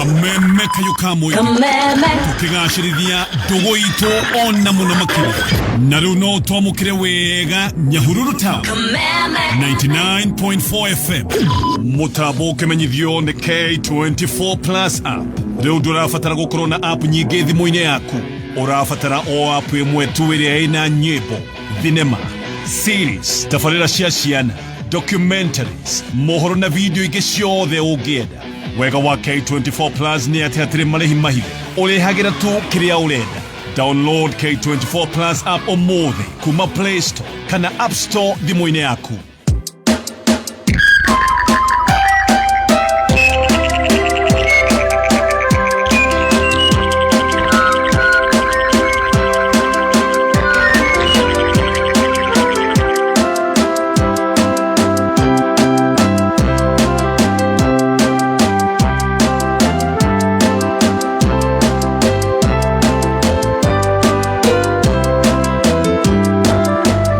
Kameme kayũ ka mũingĩ. Kameme. Tũkĩgacĩrithia ndũgũ itũ ona mũno makĩria. Na rĩu no twamũkĩre wega Nyahururu Town. Kameme. 99.4 FM. Mũtambo ũkĩmenyithio nĩ K24 Plus app. Rĩu ndũrabatara gũkorwo na app nyingĩ thimũ-inĩ yaku. Ũrabatara o app ĩmwe tu ĩrĩa ĩna nyĩmbo, thinema, series, tabarĩra cia ciana, documentaries, mohoro na video ingĩ ciothe ũngĩenda. Wega wa K24 Plus nĩ atĩ hatirĩ marĩhi mahithe. Ũrĩhagĩra tu kĩrĩa ũrenda. Download K24 Plus app ũmũthĩ kuma Play Store kana App Store thimũ-inĩ yaku.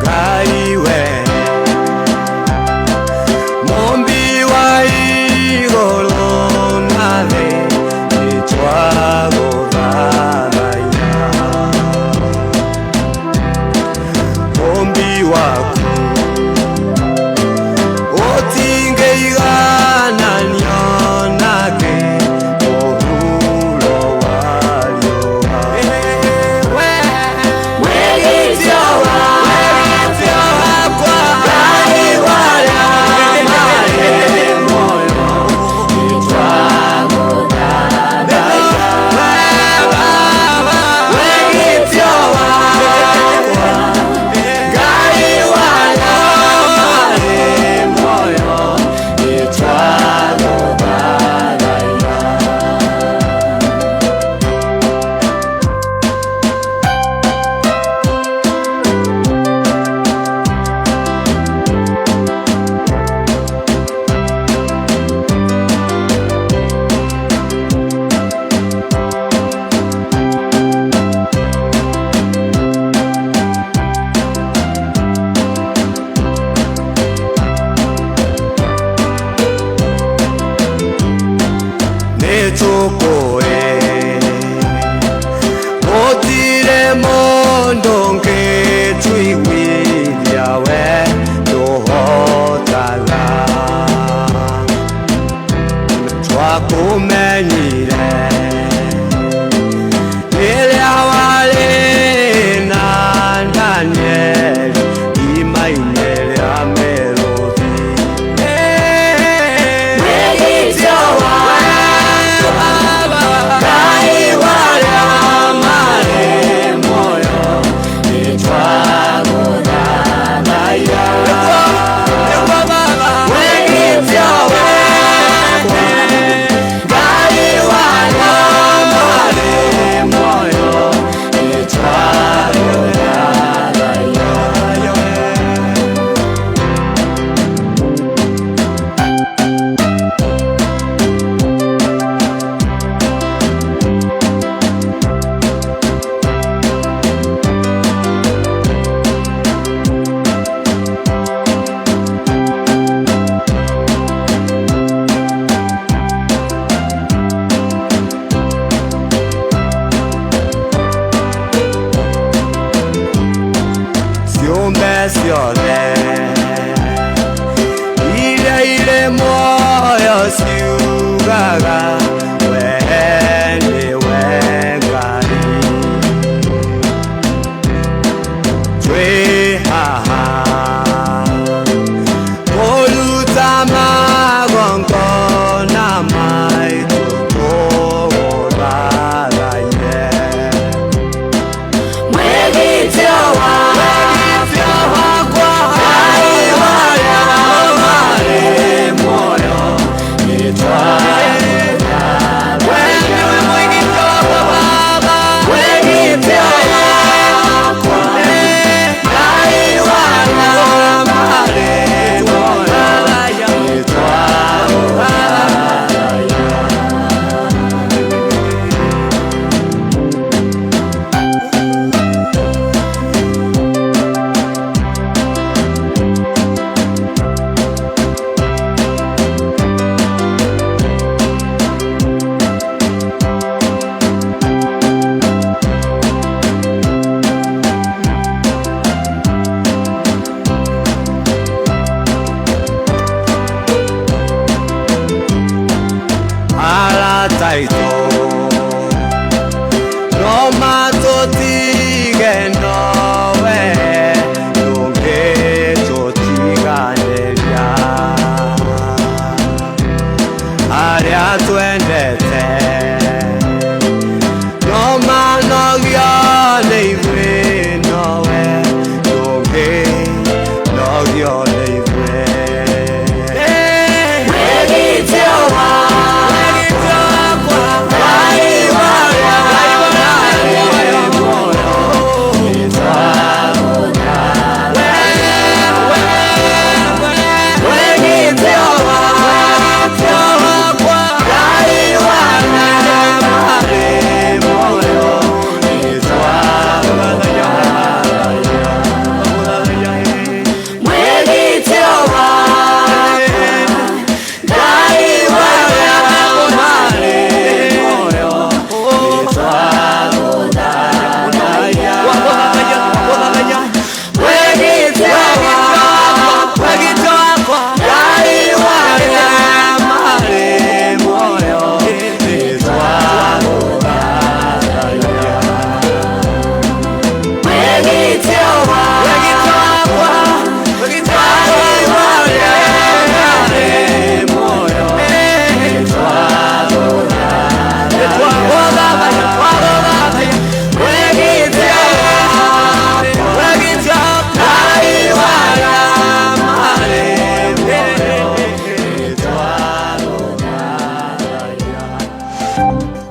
Ngai we Mũmbi wa igũrũ na thĩ nĩtwagũthathaiya Mũmbi waku ũtingĩigananio nake mũhuro wa riũa. Wĩgitio wakwa Ngai warĩa marĩ muoyo nĩtwagũthathaiya. Wĩgitio wakwa Ngai warĩa marĩ muoyo nĩtwagũthathaiya. Nĩtũkũĩ gũtirĩ mũndũ ũngĩtũiguithia we ndũhotaga. Twakũmenyire rĩrĩa warĩ na Danieli imainĩ rĩa mĩrũthi. Wĩgitio wakwa Ngai warĩa marĩ muoyo. taitũ no matũtige nowe ndũngĩtũtiganĩria arĩa twendete no manogio nĩ ithuĩ nowe ndũngĩnogio nĩ ithuĩ. Wĩgitio wakwa, Ngai warĩa marĩ muoyo, wĩgitio wakwa, Ngai warĩa marĩ muoyo, wĩgitio wakwa, Ngai warĩa marĩ muoyo, wĩgitio wakwa, Ngai warĩa marĩ muoyo, wĩgitio wakwa, Ngai warĩa marĩ muoyo, wĩgitio Ngai warĩa marĩ muoyo.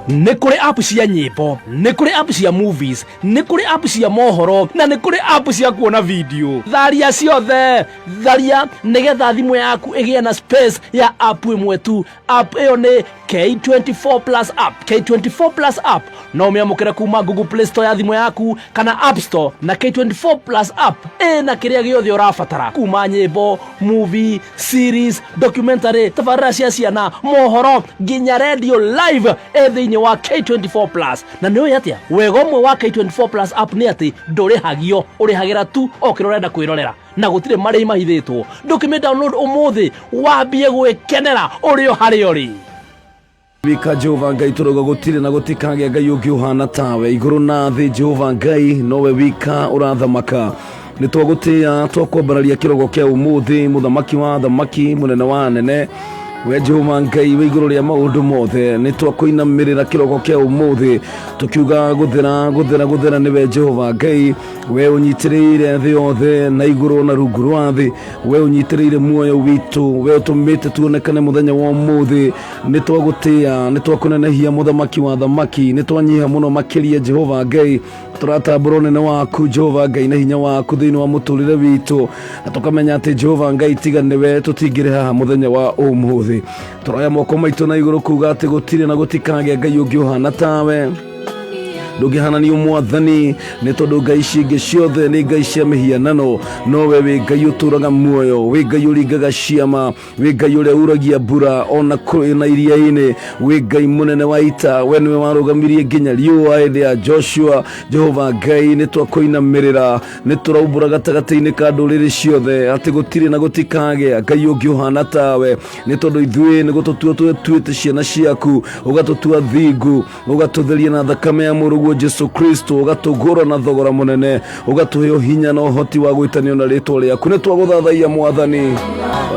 Nĩ kũrĩ app cia nyĩmbo, nĩ kũrĩ app cia movies, nĩ kũrĩ app cia mohoro, na nĩ kũrĩ app cia kuona video. Tharia ciothe, tharia nĩgetha thimũ yaku ĩgĩe na space ya app ĩmwe tu. App ĩyo nĩ K24 Plus app. K24 Plus app no ũmĩamũkĩre kuma Google Play Store ya thimũ yaku kana App Store, na K24 Plus app ĩna kĩrĩa gĩothe ũrabatara, kuma nyĩmbo, movie, series, documentary, tabarĩra cia ciana, mohoro, nginya radio live ĩ thĩinĩ wa K24 Plus. Na nĩ ũĩ atĩa wega ũmwe wa K24 Plus app nĩ atĩ ndũrĩhagio, ũrĩhagĩra tu o kĩrĩa ũrenda kwĩrorera, na gũtirĩ marĩhi mahithĩtwo. Ndũkĩmĩ download ũmũthĩ wambie gwĩkenera ũrĩ o harĩa ũrĩ. Wika Jehova Ngai, tũrauga gũtirĩ na gũtikagĩa Ngai ũngĩ ũhana tawe igũrũ na thĩ. Jehova Ngai, nowe wika ũrathamaka. Nĩ twagũtĩĩa, twakwambararia kĩrogo kĩa ũmũthĩ, mũthamaki wa thamaki, mũnene wa anene. We Jehova Ngai wĩ igũrũ rĩa maũndũ mothe, nĩ twakũinamĩrĩra kĩrogo kĩa ũmũthĩ tũkiuga gũthera, gũthera, gũthera nĩwe Jehova Ngai. We ũnyitĩrĩire thĩ yothe na igũrũ na rungu rwa thĩ, we ũnyitĩrĩire muoyo witũ, we ũtũmĩte tuonekane mũthenya wa ũmũthĩ. Nĩ twagũtĩĩa, nĩ twakũnenehia, mũthamaki wa thamaki. Nĩ twanyiha mũno makĩria, Jehova Ngai. Tũratambũra ũnene waku, Jehova Ngai, na hinya waku thĩinĩ wa mũtũrĩre witũ, na tũkamenya atĩ Jehova Ngai, tiga nĩwe tũtingĩrĩ haha mũthenya wa ũmũthĩ. Tũroya moko maitũ na igũrũ kuga atĩ gũtirĩ na gũtikagĩa Ngai ũngĩ ũhana tawe. Ndũngĩhananio, Mwathani, nĩ tondũ ngai ici ingĩ ciothe nĩ ngai cia mĩhianano, nowe wĩ Ngai ũtũraga muoyo, wĩ Ngai ũringaga ciama, wĩ Ngai ũrĩa uragia mbura ona kũrĩ na iria-inĩ, wĩ Ngai mũnene wa ita. We nĩwe warũgamirie nginya riũa hĩndĩ ya Joshua. Jehova Ngai, nĩ twakũinamĩrĩra, nĩ tũraumbũra gatagatĩ-inĩ ka ndũrĩrĩ ciothe atĩ gũtirĩ na gũtikagĩa Ngai ũngĩ ũhana tawe, nĩ tondũ ithuĩ nĩ gũtũtua twĩtuĩte ciana ciaku, ũgatũtua thingu, ũgatũtheria na thakame ya mũrũguo Jesu Kristo, ũgatũgũra na thogora mũnene, ũgatũhe ũhinya na ũhoti wa gwĩtanio na rĩtwa rĩaku. Nĩ twagũthathaiya, Mwathani.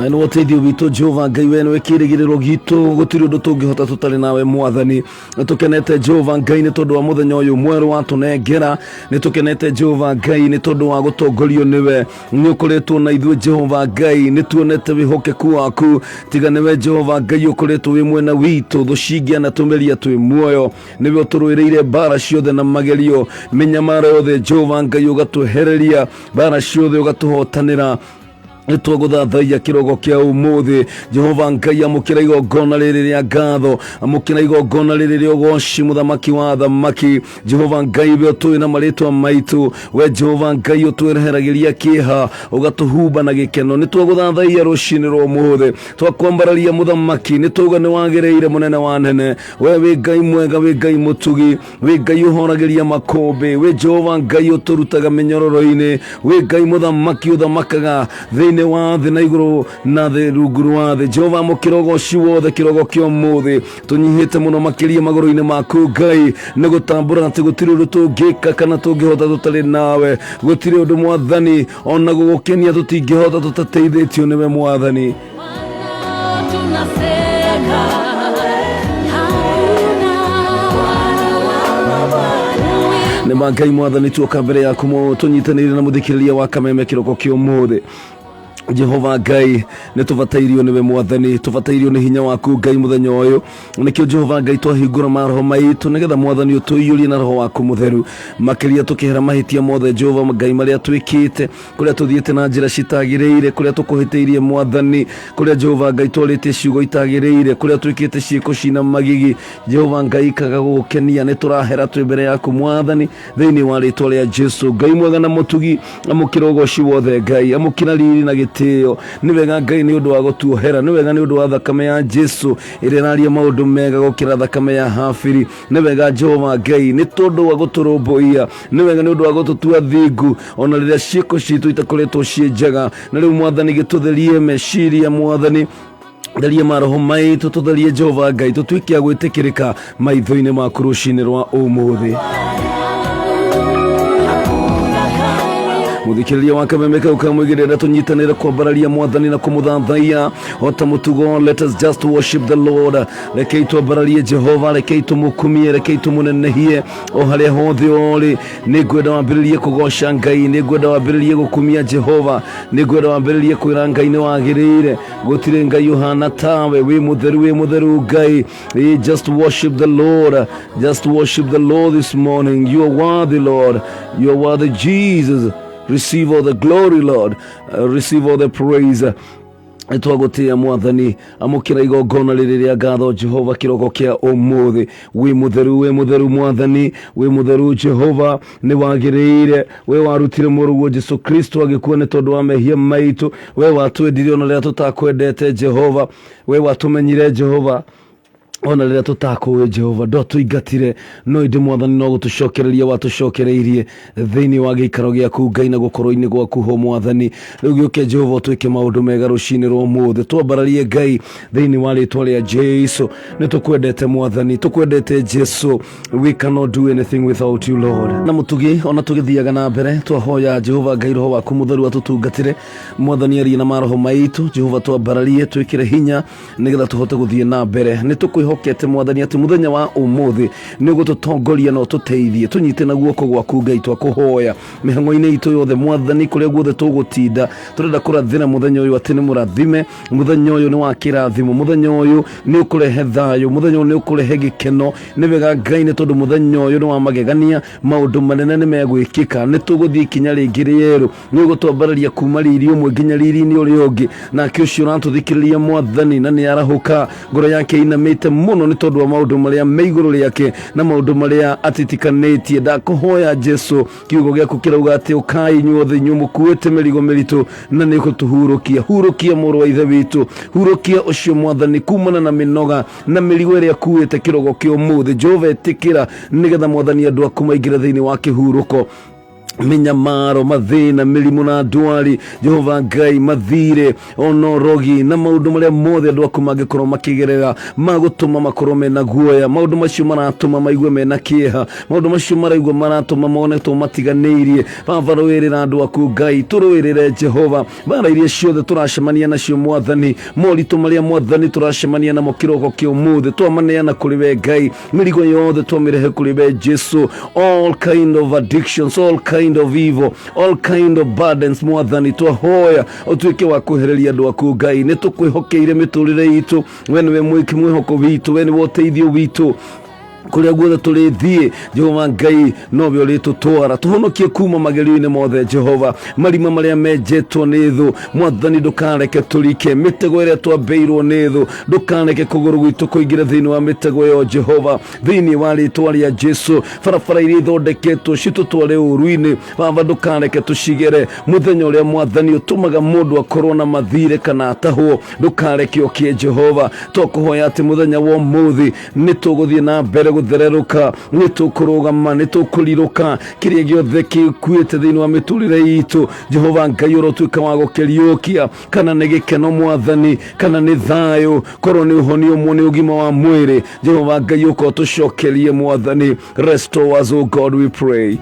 We nĩwe ũteithio witũ, Jehova Ngai, we nĩwe kĩĩrĩgĩrĩro gitũ. Gũtirĩ ũndũ tũngĩhota tũtarĩ nawe, Mwathani. Nĩ tũkenete, Jehova Ngai, nĩ tondũ wa mũthenya ũyũ mwerũ watũnengera. Nĩ tũkenete, Jehova Ngai, nĩ tondũ wa gũtongorio nĩwe. Nĩ ũkoretwo na ithuĩ, Jehova Ngai, nĩ tuonete wĩhokeku waku. Tiga nĩwe, Jehova Ngai, ũkoretwo wĩ mwena witũ, thũ cingĩanatũmeria twĩ muoyo. Nĩwe ũtũrũĩrĩire mbara ciothe na magerio, mĩnyamaro yothe, Jehova Ngai, ũgatwehereria mbara ciothe, ũgatũhotanĩra. Nĩ twagũthathaiya kĩrogo kĩa ũmũthĩ, Jehova Ngai. Amũkĩra igongona rĩrĩ rĩa ngatho, amũkĩra igongona rĩrĩ rĩa ũgoci, mũthamaki wa thamaki. Jehova Ngai, we ũtũĩ na marĩtwa maitũ, we Jehova Ngai ũtwereheragĩria kĩeha ũgatũhumba na gĩkeno, nĩ twagũthathaiya rũcinĩ rwa ũmũthĩ. Twakwambararia, mũthamaki, nĩ twauga nĩ wagĩrĩire, mũnene wa nene. We wĩ Ngai mwega, wĩ Ngai mũtugi, wĩ Ngai ũhoragĩria makũmbĩ, wĩ Jehova Ngai ũtũrutaga mĩnyororo-inĩ, wĩ Ngai mũthamaki ũthamakaga thĩinĩ. Thĩinĩ wa thĩ na igũrũ na thĩ rungu rwa thĩ. Jehova, amũkĩra ũgoci wothe kĩrogo kĩa ũmũthĩ. Tũnyihĩte mũno makĩria magũrũ-inĩ maku Ngai, nĩ gũtambũra atĩ gũtirĩ ũndũ tũngĩka kana tũngĩhota tũtarĩ nawe. Gũtirĩ ũndũ Mwathani ona gũgũkenia tũtingĩhota tũtateithĩtio nĩwe Mwathani. Nĩ ma Ngai Mwathani, tuoka mbere yaku tũnyitanĩire na mũthikĩrĩria wa Kameme kĩroko kĩa ũmũthĩ. Jehova Ngai, nĩ tũbatairio nĩwe Mwathani, tũbatairio nĩ hinya waku Ngai mũthenya ũyũ. Nĩkĩo Jehova Ngai twahingũra maroho maitũ nĩgetha Mwathani ũtũiyũrie na roho waku mũtheru makĩria, tũkĩhera mahĩtia mothe Jehova Ngai marĩa twĩkĩte, kũrĩa tũthiĩte na njĩra citagĩrĩire, kũrĩa tũkũhĩtĩirie Mwathani, kũrĩa Jehova Ngai twarĩtie ciugo itagĩrĩire, kũrĩa twĩkĩte ciĩko cina magigi Jehova Ngai ikaga gũgũkenia. Nĩ tũrahera twĩ mbere yaku Mwathani thĩinĩ wa rĩtwa rĩa Jesu. Ngai mwega na mũtugi, amũkĩra ũgoci wothe Ngai, amũkĩra riri na gĩtĩo. Nĩ wega Ngai nĩ ũndũ wa gũtuohera, nĩ wega nĩ ũndũ wa thakame ya Jesu ĩrĩa ĩraria maũndũ mega gũkĩra thakame ya Habili. Nĩ wega Jehova Ngai nĩ tondũ wa gũtũrũmbũiya, nĩ wega nĩ ũndũ wa gũtũtua thingu ona rĩrĩa ciĩko citũ itakoretwo ciĩ njega. Na rĩu Mwathani gĩtũtherie meciria, Mwathani therie maroho maitũ, tũtherie Jehova Ngai, tũtuĩke a gwĩtĩkĩrĩka maitho-inĩ maku rũcinĩ rwa ũmũthĩ. Mũthikĩrĩria wa Kameme kau kamwĩgĩrĩra, tũnyitanĩre kwambararia Mwathani na kũmũthathaiya o ta mũtugo. Let us just worship the Lord. Rekei twambararie Jehova, rekei tũmũkumie, rekei tũmũnenehie o harĩa hothe ũrĩ. Nĩ ngwenda wambĩrĩrie kũgoca Ngai, nĩ ngwenda wambĩrĩrie gũkumia Jehova, nĩ ngwenda wambĩrĩrie kwĩra Ngai nĩ wagĩrĩire. Gũtirĩ Ngai ũhana tawe, wĩ mũtheru, wĩ mũtheru Ngai. Just worship the Lord, just worship the Lord this morning. You are worthy, Lord, you are worthy, Jesus. Receive all the glory, Lord. Receive all the praise. Twagũtĩĩa Mwathani, amũkĩra igongona rĩrĩ rĩa ngatho Jehova kĩroko kĩa ũmũthĩ. Wĩ mũtheru, wĩ mũtheru Mwathani, wĩ mũtheru Jehova, nĩ wagĩrĩire. We warutire mũrũguo Jesu Kristo agĩkua nĩ tondũ wa mehia maitũ. We watwendire ona rĩrĩa tũtakwendete Jehova. We watũmenyire Jehova ona rĩrĩa tũtakũĩ Jehova. Ndwatũingatire, no ĩndĩ Mwathani no gũtũcokereria watũcokereirie thĩinĩ wa gĩikaro gĩaku Ngai na gũkorwo-inĩ gwaku ho Mwathani. Rĩu gĩũke Jehova ũtwĩke maũndũ mega rũcinĩ rwa ũmũthĩ. Twambararie Ngai thĩinĩ wa rĩtwa rĩa Jesu. Nĩ tũkwendete Mwathani, tũkwendete Jesu. We cannot do anything without you, Lord. Na mũtugi ona tũgĩthiaga na mbere, twahoya Jehova Ngai roho waku mũtheru atũtungatĩre. Mwathani arie na maroho maitũ. Jehova twambararie, twĩkĩre hinya nĩgetha tũhote gũthiĩ na mbere. Nĩ tũkwĩhokete Mwathani atĩ mũthenya wa ũmũthĩ nĩ ũgũtũtongoria na ũtũteithie. Tũnyite na guoko gwaku Ngai, twakũhoya mĩhang'o-inĩ itũ yothe Mwathani, kũrĩa guothe tũgũtinda. Tũrenda kũrathĩra mũthenya ũyũ atĩ nĩ mũrathime. Mũthenya ũyũ nĩ wa kĩrathimo, mũthenya ũyũ nĩ ũkũrehe thayũ, mũthenya ũyũ nĩ ũkũrehe gĩkeno. Nĩ wega Ngai nĩ tondũ mũthenya ũyũ nĩ wa magegania, maũndũ manene nĩ megwĩkĩka. Nĩ tũgũthiĩ ikinya rĩngĩ rĩerũ, nĩ ũgũtwambararia kuma riri ũmwe nginya riri-inĩ ũrĩa ũngĩ. Nake ũcio ũratũthikĩrĩria Mwathani na nĩ arahũka, ngoro yake inamĩte mũno nĩ tondũ wa maũndũ marĩa me igũrũ rĩake na maũndũ marĩa atitikanĩtie, ndakũhoya Jesu, kiugo gĩaku kĩrauga atĩ ũkai inyuothe inyuĩ mũkuĩte mĩrigo mĩritũ na nĩ gũtũhurũkia. Hurũkia mũrũ wa ithe witũ, hurũkia ũcio Mwathani kumana na mĩnoga na mĩrigo ĩrĩa akuĩte kĩrogo kĩa ũmũthĩ. Jehova ĩtĩkĩra nĩgetha Mwathani andũ aku maingĩre thĩinĩ wa kĩhurũko. Mĩnyamaro, mathĩna, mĩrimũ na ndwari, Jehova Ngai, mathirĩ ona ũrogi na maũndũ marĩa mothe andũ aku mangĩkorwo makĩgerera magũtũma makorwo mena guoya, maũndũ macio maratũma maigue mena kĩeha, maũndũ macio maraigua maratũma mone to matiganĩirie. Baba, rũĩrĩra andũ aku Ngai, tũrũĩrĩre Jehova mbara iria ciothe tũracemania nacio Mwathani, moritũ marĩa Mwathani tũracemania namo kĩroko kĩa ũmũthĩ, twamaneana kũrĩ we Ngai. Mĩrigo yothe twamĩrehe kũrĩ we Jesu. All kind of addictions, all kind of evil, all kind of burdens, Mwathani twahoya ũtuĩke wa kwehereria andũ aku Ngai. Nĩ tũkwĩhokeire mĩtũrĩre itũ, we nĩwe mwĩki mwĩhoko witũ, we nĩwe ũteithio witũ. Kũrĩa guothe tũrĩthiĩ Jehova Ngai nowe ũrĩtũtwara. Tũhonokie kuma magerio-inĩ mothe Jehova, marima marĩa menjetwo nĩ thũ Mwathani ndũkareke tũrike, mĩtego ĩrĩa twambĩirwo nĩ thũ ndũkareke kũgũrũ gwitũ kũingĩre thĩinĩ wa mĩtego ĩyo Jehova, thĩinĩ wa rĩtwa rĩa Jesu. Barabara iria ithondeketwo citũtware ũru-inĩ Baba ndũkareke tũcigere. Mũthenya ũrĩa Mwathani ũtũmaga mũndũ akorwo na mathirĩ kana atahwo ndũkareke ũkĩe Jehova. Twakũhoya atĩ mũthenya wa ũmũthĩ nĩ tũgũthiĩ na mbere. Gũthererũka nĩ tũkũrũgama, nĩ tũkũrirũka kĩrĩa gĩothe gĩkuĩte thĩinĩ wa mĩtũrĩre itũ. Jehova Ngai, ũrotuĩka wa gũkĩriũkia, kana nĩ gĩkeno Mwathani, kana nĩ thayũ, korwo nĩ ũhonio nĩ ũgima wa mwĩrĩ. Jehova Ngai, ũka ũtũcokerie Mwathani. Restore us, O God, we pray.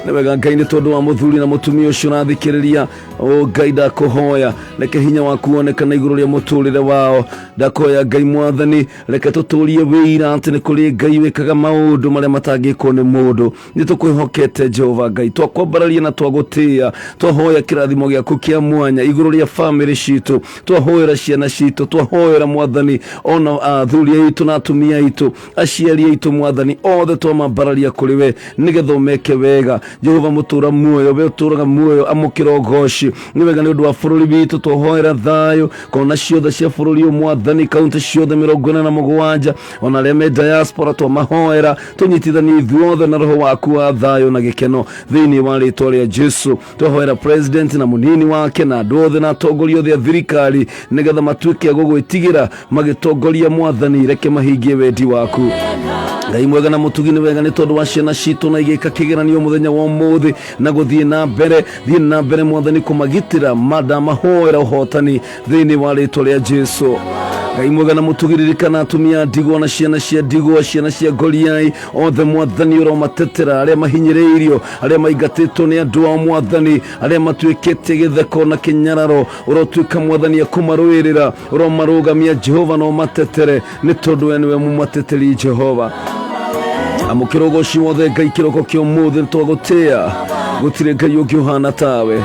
Nĩ wega Ngai, nĩ tondũ wa mũthuri na mũtumia ũcio ũrathikĩrĩria. O Ngai, ndakũhoya reke hinya waku wonekana igũrũ rĩa mũtũrĩre wao. Ndakoya Ngai Mwathani, reke tũtũrie wĩira atĩ nĩ kũrĩ Ngai wĩkaga maũndũ marĩa matangĩkwo nĩ mũndũ. Nĩ tũkwĩhokete Jehova Ngai, twakwambararia na twagũtĩĩa. Twahoya kĩrathimo gĩaku kĩa mwanya igũrũ rĩa bamĩrĩ citũ, twahoera ciana citũ, twahoera Mwathani ona athuri aitũ na atumia aitũ, aciari aitũ Mwathani, othe twamambararia kũrĩ we nĩgetha ũmeke wega. Jehova mũtũra muoyo, we ũtũraga muoyo, amũkĩra ũgoci. Nĩ wega nĩ ũndũ wa bũrũri witũ, twahoera thayũ kona ciothe cia bũrũri ũyũ Mwathani, kaunti ciothe 47, ona arĩa me diaspora twamahoera tũnyitithanie ithuothe na roho waku wa thayũ na gĩkeno thĩinĩ wa rĩtwa rĩa Jesu. Twahoera president na mũnini wake na andũ othe na atongoria othe a thirikari nĩgetha matuĩke a gũgwĩtigĩra magĩtongoria Mwathani, reke mahingie wendi waku. Ngai mwega na mũtugi, nĩ wega nĩ tondũ wa ciana citũ na igĩka kĩgeranio mũthenya wa ũmũthĩ na gũthiĩ na mbere. Thiĩ na mbere Mwathani kũmagitĩra, mandamahoera ũhotani thĩinĩ wa rĩtwa rĩa Jesu. Ngai mwega na mũtugi, ririkana atumia a ndigwa na ciana cia ndigwa, ciana cia ngoriai othe Mwathani, ũromatetera, arĩa mahinyĩrĩirio, arĩa maingatĩtwo nĩ andũ ao Mwathani, arĩa matuĩkĩte gĩtheko na kĩnyararo, ũrotuĩka Mwathani akũmarũĩrĩra, ũromarũgamia Jehova na ũmatetere, nĩ tondũ we nĩwe mũmateteri. Jehova, amũkĩra ũgoci wothe. Ngai, kĩroko kĩa ũmũthĩ nĩ twagũtĩĩa, gũtirĩ Ngai ũngĩ ũhana tawe.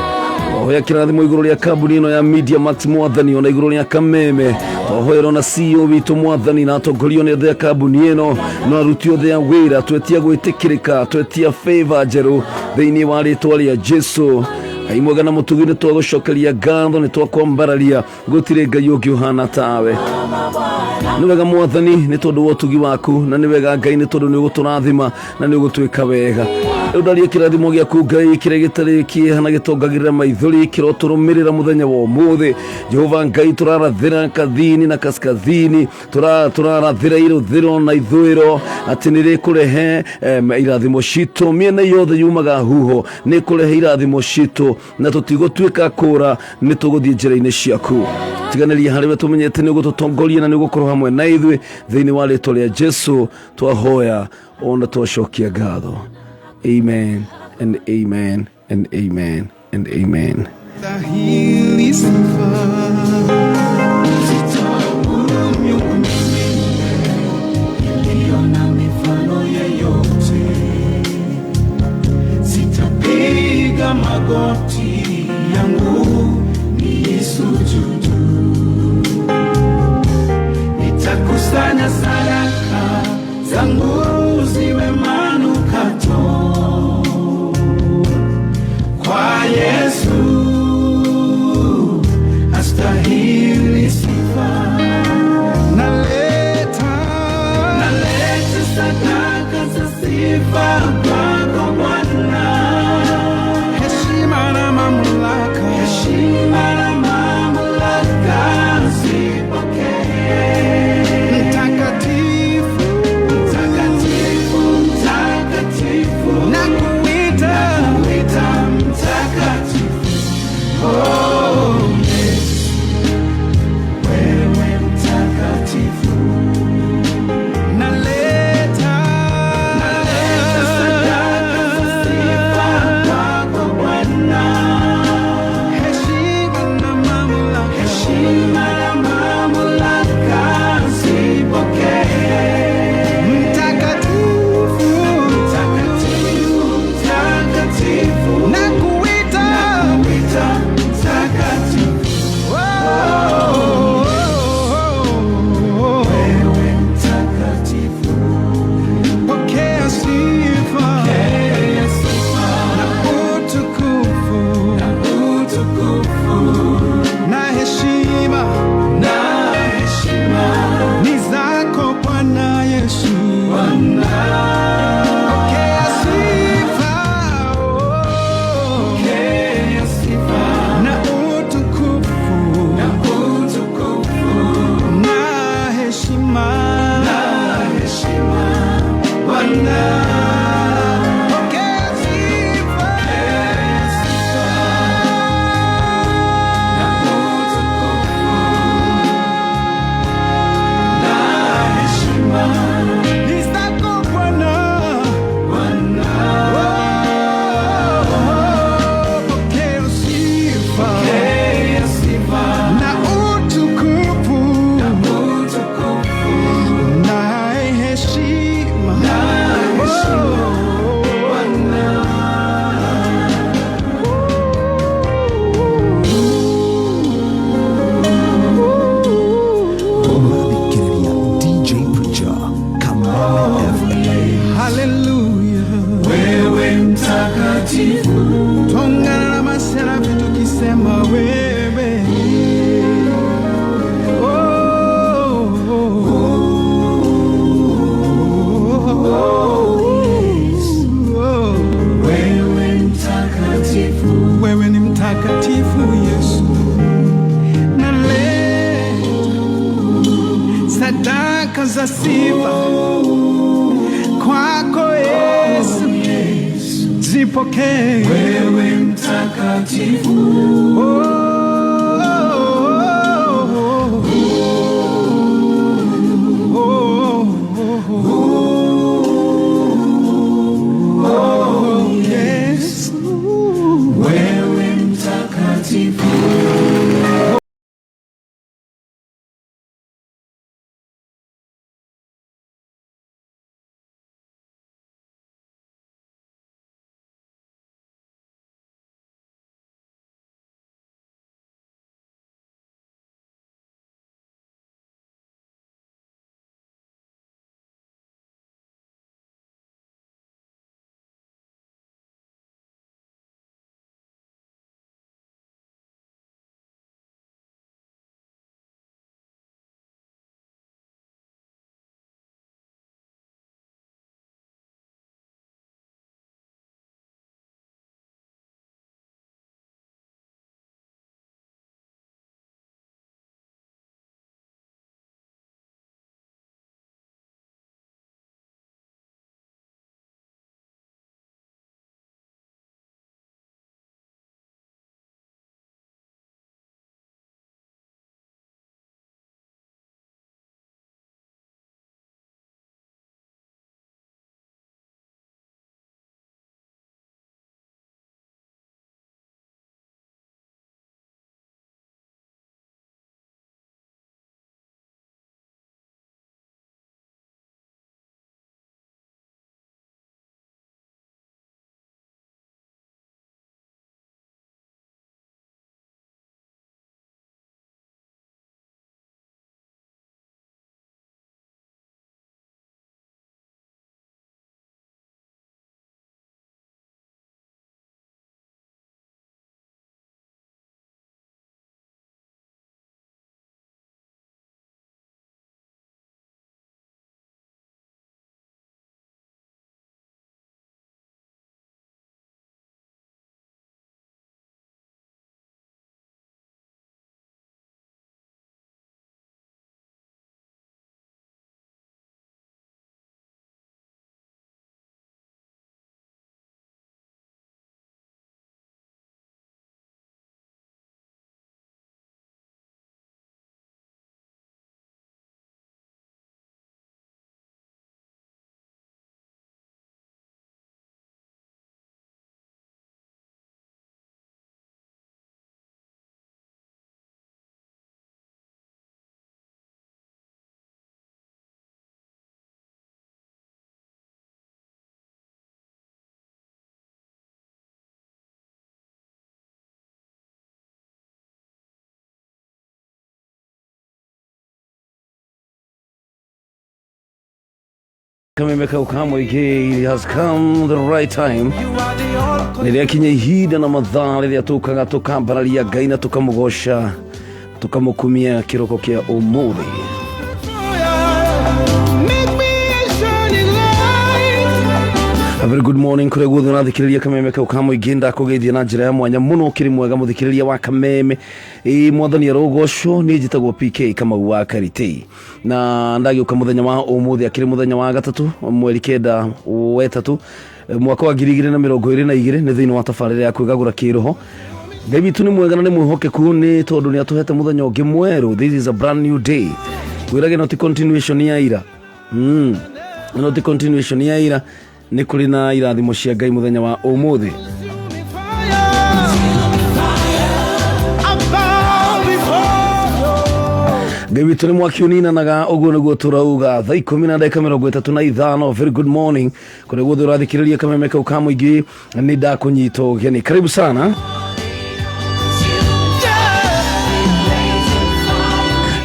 Twahoya kĩrathimo igũrũ rĩa kambuni ĩno ya Media Max Mwathani, ona igũrũ rĩa Kameme. Twahoera ona CEO witũ Mwathani na atongoria one othe a kambuni ĩno na aruti othe a wĩra. Twetia gwĩtĩkĩrĩka, twetia favor njerũ thĩinĩ wa rĩtwa rĩa Jesu. Ngai mwega na mũtugi, nĩ twagũcokeria ngatho, nĩ twakwambararia, gũtirĩ Ngai ũngĩ ũhana tawe. Nĩ wega Mwathani nĩ tondũ wa ũtugi waku, na nĩ wega Ngai nĩ tondũ nĩ ũgũtũrathima na nĩ ũgũtwĩka wega. Rĩu ndaria kĩrathimo gĩaku Ngai, kĩrĩa gĩtarĩ kĩeha na gĩtongagĩrĩra maithori, kĩrotũrũmĩrĩra mũthenya wa ũmũthĩ. Jehova Ngai, tũrarathĩra kathini na kaskazini, tũrarathĩra irathĩro na ithũĩro atĩ nĩ rĩkũrehe irathimo citũ. Mĩena yothe yumaga huho nĩ kũrehe irathimo citũ, na tũtigũtuĩka kũra, nĩ tũgũthiĩ njĩra-inĩ ciaku. Tiganĩria harĩ we, tũmenyete nĩ ũgũtũtongoria na nĩ ũgũkorwo hamwe na ithuĩ. Thĩinĩ wa rĩtwa rĩa Jesu twahoya ona twacokia ngatho. Amen and amen and amen and amen. Stahili sifa. Sitaabudu miungu mingine iliyo na mifano yeyote. Sitapiga magoti yangu niisujudu. Nitakusanya sadaka zangu ziwe manukato kwa Yesu astahili sifa. Naleta, naleta sadaka za sifa kwako Bwana, heshima na mamlaka, heshima na mamlaka zipokee. Mtakatifu, mtakatifu, mtakatifu, nakuita, nakuita mtakatifu. Oh, Yesu, wewe mtakatifu. Naleta, naleta sadaka za sifa kwako Bwana, heshima na mamlaka, heshima na mamlaka zipokee. Mtakatifu, mtakatifu, mtakatifu, nakuita, nakuita mtakatifu. Oh, wewe mtakatifu. Pokea sifa, pokea sifa na utukufu, na utukufu na heshima, na heshima ni zako Bwana Yesu. Bwana, pokea sifa, oh. Pokea sifa na utukufu, na utukufu na heshima, na Bwana. Pokea sifa na utukufu na heshima ni zako Bwana. Oh, pokea sifa na utukufu na heshima. Oh, Ũrathikĩrĩria DJ Preacher Kameme FM. Haleluya, wewe mtakatifu, twaungana na maserafi tukisema wewe Oh, oh, oh, oh. Wewe ni mtakatifu Yesu, naleta sadaka za sifa kwako Yesu, zipokee. Wewe mtakatifu, oh, oh, oh, oh, oh, Yesu, wewe mtakatifu. Kameme kau kamũingĩ, it has come the right time rĩrĩa kinya ihinda na mathaa rĩrĩa tũkaga tũkambararia Ngai na tũkamũgoca tũkamũkumia kĩroko kĩa ũmũthĩ. Make me a shining light. A very good morning kũrĩa guothe ũrathikĩrĩria Kameme kau ka mũingĩ. Ndakũgeithia na njĩra ya mwanya mũno. Ũkĩrĩ mwega mũthikĩrĩria wa Kameme? Ĩ mwathani arogocwo. Niĩ njĩtagwo PK Kamau wa Karitei. Na ndagĩũka mũthenya wa ũmũthĩ, akĩrĩ mũthenya wa gatatũ, mweri 9 wetatũ, mwaka wa 2022, nĩ thĩinĩ wa tabarĩra ya kwĩgagũra kĩroho. Ngai witũ nĩ mwega na nĩ mwĩhokeku, nĩ tondũ nĩ atũhete mũthenya ũngĩ mwerũ. This is a brand new day. Gwĩrage no ti continuation ya ira. No ti continuation ya ira, nĩ kũrĩ na irathimo cia Ngai mũthenya wa ũmũthĩ. I bow before Ngai witũ nĩ mwaki ũninanaga, ũguo nĩguo tũrauga. Thaa 10:35. Very good morning kũrĩa guothe ũrathikĩrĩria kameme kau ka mũingĩ, nĩ ndakũnyita ũgeni, karibu sana.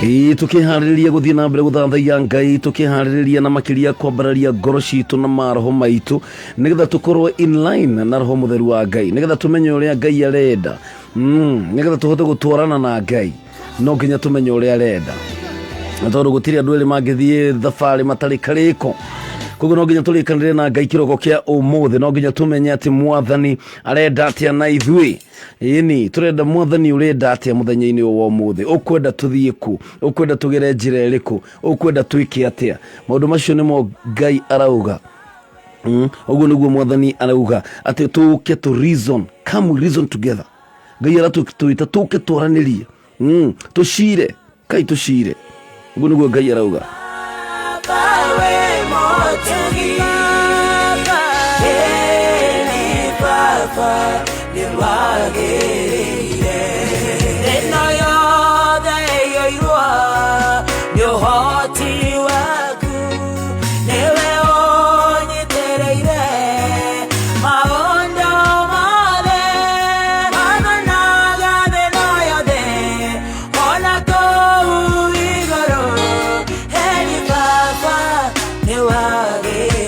Ĩĩ, tũkĩharĩrĩria gũthiĩ na mbere gũthathaiya Ngai, tũkĩharĩrĩria na makĩria kwambararia ngoro citũ na maroho maitũ, nĩgetha tũkorwo in line na roho mũtheru wa Ngai, nĩgetha tũmenye ũrĩa Ngai arenda, nĩgetha tũhote gũtwarana na Ngai, no nginya tũmenye ũrĩa arenda, na tondũ gũtirĩ andũ erĩ mangĩthiĩ thabarĩ matarĩ karĩko, koguo no nginya tũrĩkanĩre na Ngai kĩroko kĩa ũmũthĩ. No nginya tũmenye atĩ Mwathani arenda atĩa na ithuĩ. Ĩni tũrenda Mwathani, ũrenda atĩa mũthenya-inĩ ũyũ wa ũmũthĩ? Ũkwenda tũthiĩ kũ? Ũkwenda tũgere njĩra ĩrĩkũ? Ũkwenda twĩke atĩa? Maũndũ macio nĩmo Ngai arauga. Ũguo nĩguo Mwathani arauga, atĩ tũke to reason, come we reason together. Ngai aratwĩta tũke twaranĩrie, tũcire kai tũcire. Ũguo nĩguo Ngai arauga. Baba we motugi, Eni Baba nĩ wagĩrĩire. Ĩno yothe ĩiyũirwo nĩ ũhoti waku, nĩwe ũnyitĩrĩire maũndũ mothe, mathanaga thĩ ĩno yothe ona kũu igũrũ. Eni Baba nĩ wagĩrĩire.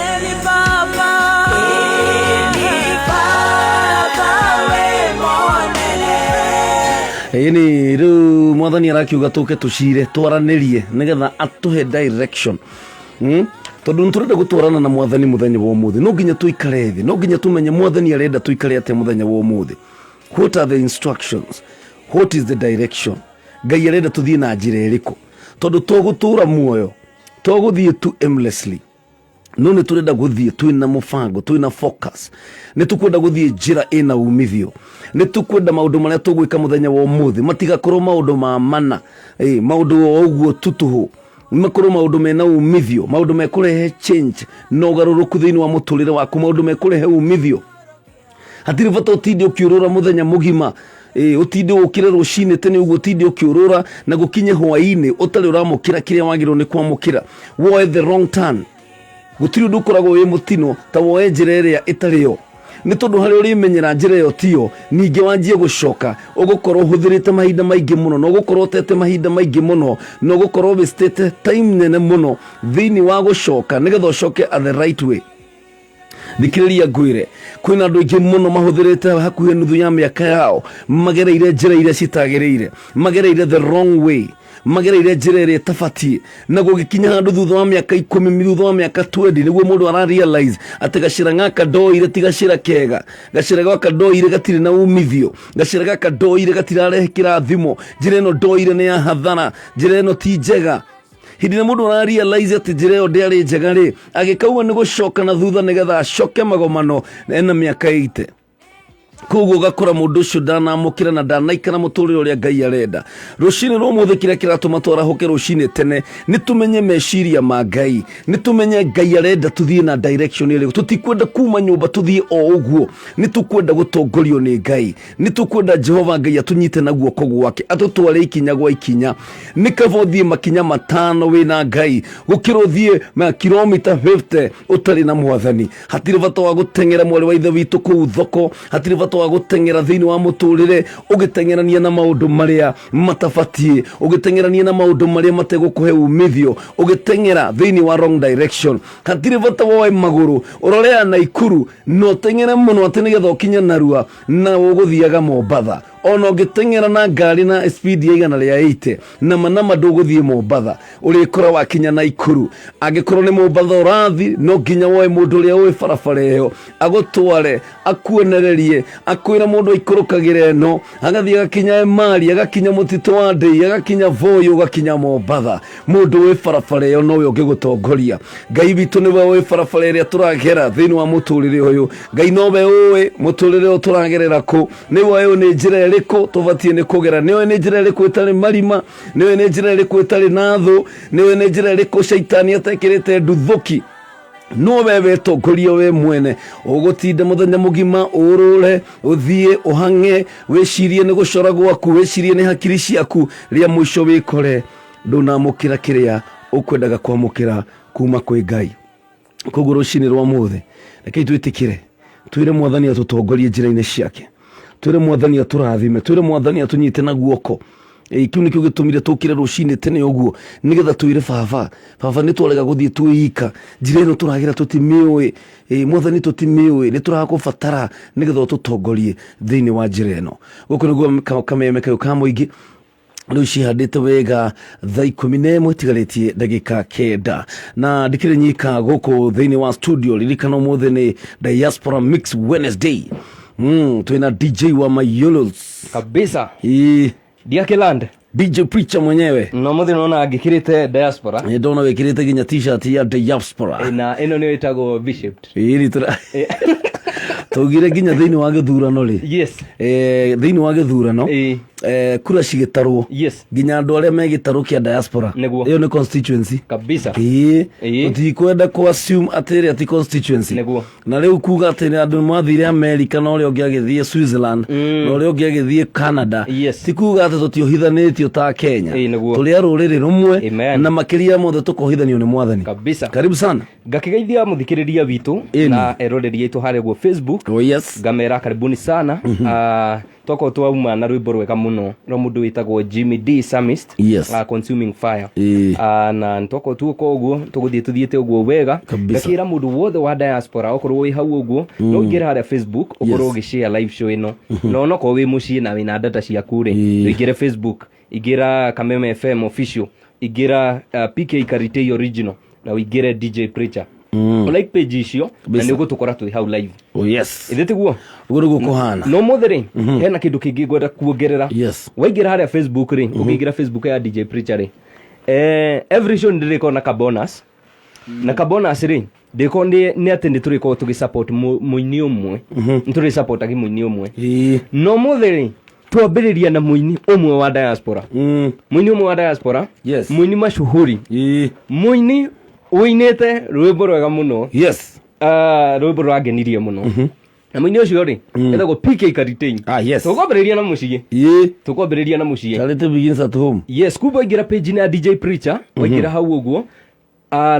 Eni Baba, Eni Baba we mũnene. Ĩni rĩu Mwathani arakiuga tũke tũcire, twaranĩrie, nĩgetha atũhe direction, Tondũ nĩ tũrenda gũtwarana na Mwathani mũthenya wa ũmũthĩ, no nginya tũikare thĩ, no nginya tũmenye Mwathani arenda tũikare atĩa mũthenya wa ũmũthĩ. What are the instructions? What is the direction? Ngai arenda tũthiĩ na njĩra ĩrĩkũ? Tondũ to gũtũra muoyo, to gũthiĩ tu aimlessly, no nĩ tũrenda gũthiĩ twĩna mũbango, twĩna focus. Nĩ tũkwenda gũthiĩ njĩra ĩna umithio. Nĩ tũkwenda maũndũ marĩa tũgwĩka mũthenya wa ũmũthĩ matigakorwo maũndũ ma mana, maũndũ o ũguo tu tũhũ, makorwo maũndũ mena umithio, maũndũ mekũrehe change na ũgarũrũku thĩinĩ wa mũtũrĩre waku, maũndũ mekũrehe umithio. Hatirĩ bata ũtinde ũkĩũrũra mũthenya mũgima, ũtinde ũkĩre rũcinĩ tene ũguo, ũtinde ũkĩũrũra na gũkinye hwaĩ-inĩ ũtarĩ ũramũkĩra kĩrĩa wagĩrĩirwo nĩ kwamũkĩra, woe the wrong turn. Gũtirĩ ũndũ ũkoragwo wĩ mũtino ta woe njĩra ĩrĩa ĩtarĩ yo, nĩ tondũ harĩa ũrĩmenyera njĩra ĩyo tiyo, ningĩ wanjie gũcoka, ũgũkorwo ũhũthĩrĩte mahinda maingĩ mũno, na ũgũkorwo ũtete mahinda maingĩ mũno, na ũgũkorwo wĩstĩte time nene mũno thĩinĩ wa gũcoka nĩgetha ũcoke at the right way. Thikĩrĩria ngwĩre, kwĩna andũ aingĩ mũno mahũthĩrĩte hakuhĩ nuthu ya mĩaka yao magereire njĩra iria citagĩrĩire, magereire the wrong way, magereire njĩra ĩrĩa ĩtabatiĩ, na gũgĩkinya handũ thutha wa mĩaka 10, thutha wa mĩaka 20, nĩguo mũndũ ara realize atĩ gacĩra gaka ndoire ti gacĩra kega, gacĩra gaka ndoire gatirĩ na umithio, gacĩra gaka ndoire gatirarehe kĩrathimo, njĩra ĩno ndoire nĩ ya hathara, njĩra ĩno ti njega. Hĩndĩ ĩrĩa mũndũ ara realize atĩ njĩra ĩyo ndĩarĩ njega rĩ, agĩkauma nĩ gũcoka na thutha nĩgetha acoke magomano ena mĩaka 80. Koguo ũgakora mũndũ ũcio ndanamũkĩra na ndanaikara mũtũrĩre ũrĩa Ngai arenda. Rũcinĩ rwa ũmũthĩ, kĩrĩa kĩratũma twarahũke rũcinĩ tene nĩ tũmenye meciria ma Ngai, nĩ tũmenye Ngai arenda tũthiĩ na direction ĩrĩkũ. Tũtikwenda kuma nyũmba tũthiĩ o ũguo, nĩ tũkwenda gũtongorio nĩ Ngai, nĩ tũkwenda Jehova Ngai atũnyite na guoko gwake, atũtware ikinya gwa ikinya. Nĩ kaba ũthiĩ makinya 5 wĩna Ngai gũkĩra ũthiĩ ma kilomita 50 ũtarĩ na Mwathani. Hatirĩ bata wa gũteng'era, mwarĩ wa ithe witũ, kũu thoko. Hatirĩ bata wa gũteng'era thĩinĩ wa mũtũrĩre, ũgĩteng'erania na maũndũ marĩa matabatiĩ, ũgĩteng'erania na maũndũ marĩa mategũkũhe umithio, ũgĩteng'era thĩinĩ wa wrong direction. Hatirĩ bata woe magũrũ ũrore ya Naikuru na ũteng'ere mũno atĩ nĩgetha ũkinye narua, na ũgũthiaga Mombatha. Ona ũngĩteng'era na ngari na speed ya 180, nama nama ndũgũthiĩ Mombatha, ũrĩkora wakinya Naikuru. Angĩkorwo nĩ Mombatha ũrathi, no nginya woe mũndũ ũrĩa ũĩ barabara ĩyo agũtware, akuonererie, akwĩra mũndũ aikũrũkagĩra ĩno, agathiĩ agakinya Emari, agakinya mũtitũ wa Ndei, agakinya Voi, ũgakinya Mombatha. Mũndũ wĩ barabara ĩyo nowe ũngĩgũtongoria. Ngai witũ nĩwe ũĩ barabara ĩrĩa tũragera thĩinĩ wa mũtũrĩre ũyũ. Ngai nowe ũĩ mũtũrĩre ũyũ tũragerera kũ, nĩwe ũĩ nĩ njĩra ĩrĩkũ tũbatiĩ nĩ kũgera, nĩwe nĩ njĩra ĩrĩkũ ĩtarĩ marima, nĩwe nĩ njĩra ĩrĩkũ ĩtarĩ na thũ, nĩwe nĩ njĩra ĩrĩkũ caitani atekĩrĩte nduthũki. No we wetongoria we mwene, ũgũtinda mũthenya mũgima ũrũre, ũthiĩ ũhang'e, wĩcirie nĩ gũcora gwaku, wĩcirie nĩ hakiri ciaku, rĩa mũico wĩkore ndũnamũkĩra kĩrĩa ũkwendaga kwamũkĩra kuma kwĩ Ngai. Koguo rũcinĩ rwa mũthĩ rekei twĩtĩkĩre, twĩre Mwathani atũtongorie njĩra-inĩ ciake, twĩre Mwathani atũrathime, twĩre Mwathani atũnyite na guoko. Kĩu nĩkĩo gĩtũmire tũkĩre rũcinĩ tene ũguo, nĩgetha twĩre baba, baba nĩ twarega gũthiĩ twĩika, njĩra ĩno tũragera tũtimĩũĩ, Mwathani tũtimĩũĩ, nĩ tũragũbatara nĩgetha ũtũtongorie thĩinĩ wa njĩra ĩno. Gũkũ nĩguo kameme kayũ ka mũingĩ rĩu cihandĩte wega thaa 11 itigarĩtie ndagĩka 9, na ndikĩrĩ nyika gũkũ thĩinĩ wa studio. Ririkana ũmũthĩ nĩ Diaspora Mix Wednesday. Twĩna DJ wa Mayolos kabisa. Ii, Diakeland DJ Preacher mwenyewe. No muthi nona ngikirite diaspora. Nĩ ndona wĩkĩrĩte nginya t-shirt ya diaspora. Na ĩno nĩyo ĩtagwo V-shaped. Ĩĩ, tũgire nginya thĩinĩ wa gĩthurano rĩ. Yes. Thĩinĩ wa gĩthurano, Ĩĩ. Kura cigĩtarwo, Yes. nginya andũ arĩa me gĩtarũ kĩa diaspora. Nĩguo. Ĩyo nĩ constituency kabisa. Ĩĩ. Ĩĩ. Tũtikwenda ku assume atĩ ĩrĩa ti constituency. Nĩguo. Na rĩu kuga atĩ nĩ andũ mathire America na ũrĩa ũngĩ agĩthiĩ Switzerland na ũrĩa ũngĩ agĩthiĩ Canada, Yes. ti kuga atĩ tũtiohithanĩtio ta Kenya. Ĩĩ, nĩguo. Tũrĩ a rũrĩrĩ rũmwe. Amen. Na makĩria mothe tũkohithanio nĩ Mwathani. Kabisa. Karibu sana. Ngakĩgeithia mũthikĩrĩria witũ Ĩni. na eroreri aitũ harĩa guo Facebook. Oh, yes. Ngamera karibuni sana. Twakorwo twauma na rwĩmbo rwega mũno rwa mũndũ wĩtagwo Jimmy D Samist. Yes. Consuming Fire. Ĩĩ. Na twakorwo tuoka ũguo tũgũthiĩ tũthiĩte ũguo wega. Kabisa. Ngakĩra mũndũ wothe wa diaspora okorwo wĩ hau ũguo, no ũingĩre harĩa Facebook ũkorwo Yes. ũgĩshare live show ĩno, na onokorwo wĩ mũciĩ na wĩna data ciaku rĩ, Ĩĩ. ũingĩre Facebook, ingĩra Kameme FM official, ingĩra PK Karitei original, na ũingĩre DJ Preacher, like page icio na Kabisa. nĩ ũgũtũkora twĩ hau live. Oh, yes. Ithĩ tiguo? Ũguo nĩguo kũhana. No mũthĩ rĩ, hena kĩndũ kĩngĩ ngwenda kuongerera. Yes. Waingĩra harĩa Facebook rĩ, ũkĩingĩra Facebook ya DJ Preacher rĩ, every show nĩ ndĩrĩkorwo na ka bonus, na ka bonus rĩ ndĩkorwo nĩ atĩ nĩ tũrĩkorwo tũgĩ support mũini ũmwe, nĩ tũrĩ supportagi mũini ũmwe. Ĩĩ. No mũthĩ rĩ twambĩrĩria na mũini ũmwe wa diaspora, mũini ũmwe wa diaspora. Yes. Mũini mashuhuri, Ĩĩ. mũini ũinĩte rwĩmbo rwega mũno. Yes. Rwĩmbo rwangenirie mũno, na mũini ũcio rĩ etagwo PK Karitei. Ah, yes. Tũkwambĩrĩria na mũciĩ. Ĩĩ. Tũkwambĩrĩria na mũciĩ. Charity begins at home. Yes, kumbe waingĩra page ya DJ Preacher, waingĩra hau ũguo,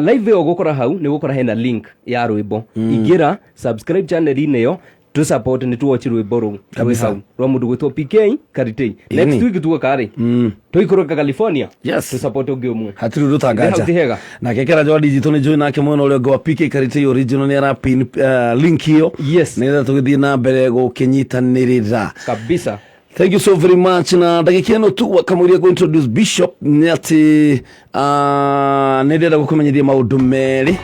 live ĩyo ũgũkora hau nĩ ũgũkora hena link ya rwĩmbo. Ingĩra, subscribe channel-inĩ ĩyo, tu support nĩ tuwatch rwĩmbo rũu rwĩ Kabisa. hau rwa mũndũ gwĩtwo PK Karitei. Next Ĩni. week tuoka rĩ, tũikũrũka California, Yes. tu support ũngĩ ũmwe. Hatirĩ ũndũ Hau ti tanganja. hega. Nake kĩrajo wa digital nĩ njũĩ nake mwena ũrĩa ũngĩ wa PK Karitei original nĩ arapin link ĩyo, Yes. nĩgetha tũgĩthiĩ na mbere gũkĩnyitanĩrĩra. Kabisa. Thank you so very much. Na ndagĩka ĩno tu wakamũiria kũ introduce Bishop nĩ atĩ nĩ ndĩrenda gũkũmenyithia maũndũ merĩ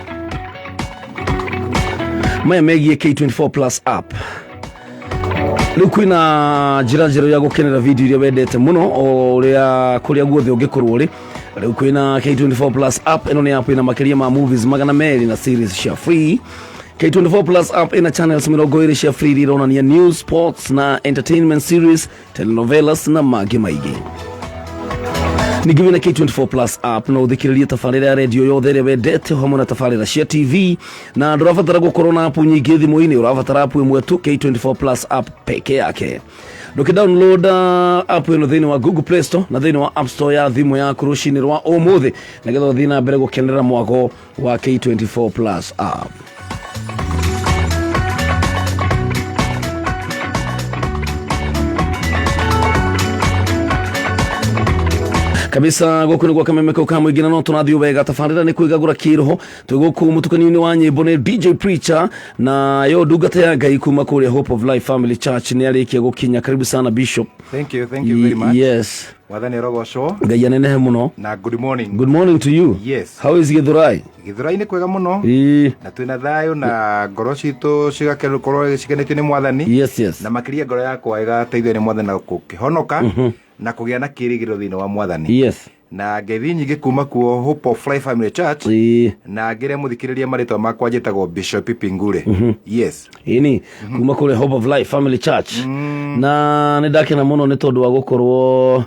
maya megiĩ K24 Plus app. Rĩu kwĩna njĩra njerũ ya gũkenera video iria wendete mũno o ũrĩa kũrĩa guothe ũngĩkorwo ũrĩ. Rĩu kwĩna K24 Plus app. Ĩno nĩ app ĩna makĩria ma movies 200 na series cia free. K24 Plus app ĩna channels 20 cia free iria ironania news, sports na entertainment series, telenovelas na mangĩ maingĩ. Ningĩ wĩna K24 Plus app no ũthikĩrĩrie tabarĩra ya redio yothe ĩrĩa wendete hamwe na tabarĩra cia TV, na ndũrabatara gũkorwo na app nyingĩ thimũ-inĩ, ũrabatara app ĩmwe tu, K24 Plus app peke yake. Ndũkĩ download app ĩno thĩinĩ wa Google Play Store na thĩinĩ wa App Store ya thimũ yaku rũcinĩ rwa ũmũthĩ, nĩgetha ũthiĩ na mbere gũkenerera mwago wa K24 Plus app. Kabisa gũkũ nĩ gwa Kameme kau ka mũingĩ na no tũrathiĩ wega. Tabarĩra nĩ kwĩgagũra kĩroho. Twĩ gũkũ mũtukanio-inĩ wa nyĩmbo nĩ DJ Preacher na yo ndungata ya Ngai kuma kũrĩa Hope of Life Family Church nĩ arĩkia gũkinya. Karibu sana, Bishop. Thank you, thank you very much. Yes. Mwathani arogocwo. Ngai anenehe mũno. Na good morning. Good morning to you. Yes. How is Githurai? Githurai nĩ kwega mũno. Ĩĩ. Na twĩna thayũ na ngoro citũ cigakorwo cikenetio nĩ Mwathani. Yes. Na makĩria ngoro yakwa ĩgateithio nĩ Mwathani na gũkĩhonoka na kũgĩa na kĩĩrĩgĩrĩro thĩinĩ wa Mwathani. Na ngeithi nyingĩ kuma kuo Hope of Life Family Church. Na ngĩre mũthikĩrĩria marĩtwa makwa njĩtagwo Bishop Pipi Ngure. Yes. Ĩni kuma kũrĩa Hope of Life Family Church na nĩ ndakena mũno nĩ tondũ wa gũkorwo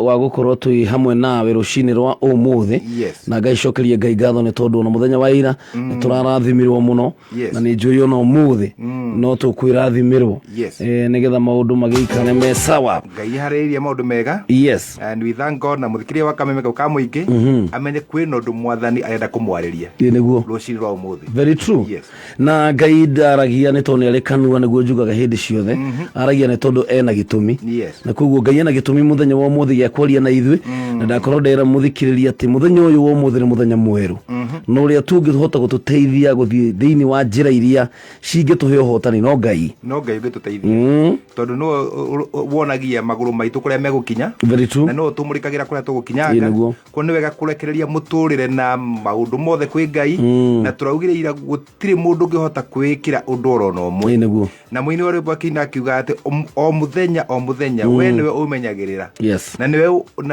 wa gũkorwo twĩ hamwe nawe rũcinĩ rwa ũmũthĩ. Na Ngai cokerie Ngai ngatho nĩ tondũ ona mũthenya wa ira nĩ tũrarathimirwo mũno. Na nĩ njũĩ ona ũmũthĩ no tũkwĩrathimĩrwo. Nĩgetha maũndũ magĩikare me sawa. Ngai harĩrĩirie maũndũ mega. And we thank God na mũthikĩrĩria wa Kameme kau ka mũingĩ amenye kwĩna ũndũ Mwathani arenda kũmwarĩria. Ĩ nĩguo. Rũcinĩ rwa ũmũthĩ. Very true. Yes. Na Ngai ndaragia nĩ tondũ nĩ arĩ kanua, nĩguo njugaga hĩndĩ ciothe. Aragia nĩ tondũ ena gĩtũmi. Na koguo Ngai ena gĩtũmi mũthenya wa ũmũthĩ gĩa kwaria na ithuĩ. Na ndakorwo ndera mũthikĩrĩria atĩ mũthenya ũyũ wa ũmũthĩ nĩ mũthenya mwerũ na ũrĩa tũngĩhota gũtũteithia gũthiĩ thĩinĩ wa njĩra iria cingĩtũhe ũhotani no Ngai. No Ngai ũngĩtũteithia. Tondũ nĩwe wonagia magũrũ maitũ kũrĩa megũkinya. Very true. Na nĩwe ũtũmũrĩkagĩra kũrĩa Ĩ tũgũkinyanga. nĩguo. Koguo nĩ wega kũrekereria mũtũrĩre na maũndũ mothe kwĩ Ngai. Na tũraugire ira gũtirĩ mũndũ ũngĩhota kwĩĩkĩra ũndũ oro na ũmwe. Ĩ nĩguo. Na mũini wa rwĩmbo akĩina akiuga atĩ o mũthenya o mũthenya we nĩwe ũmenyagĩrĩra. Na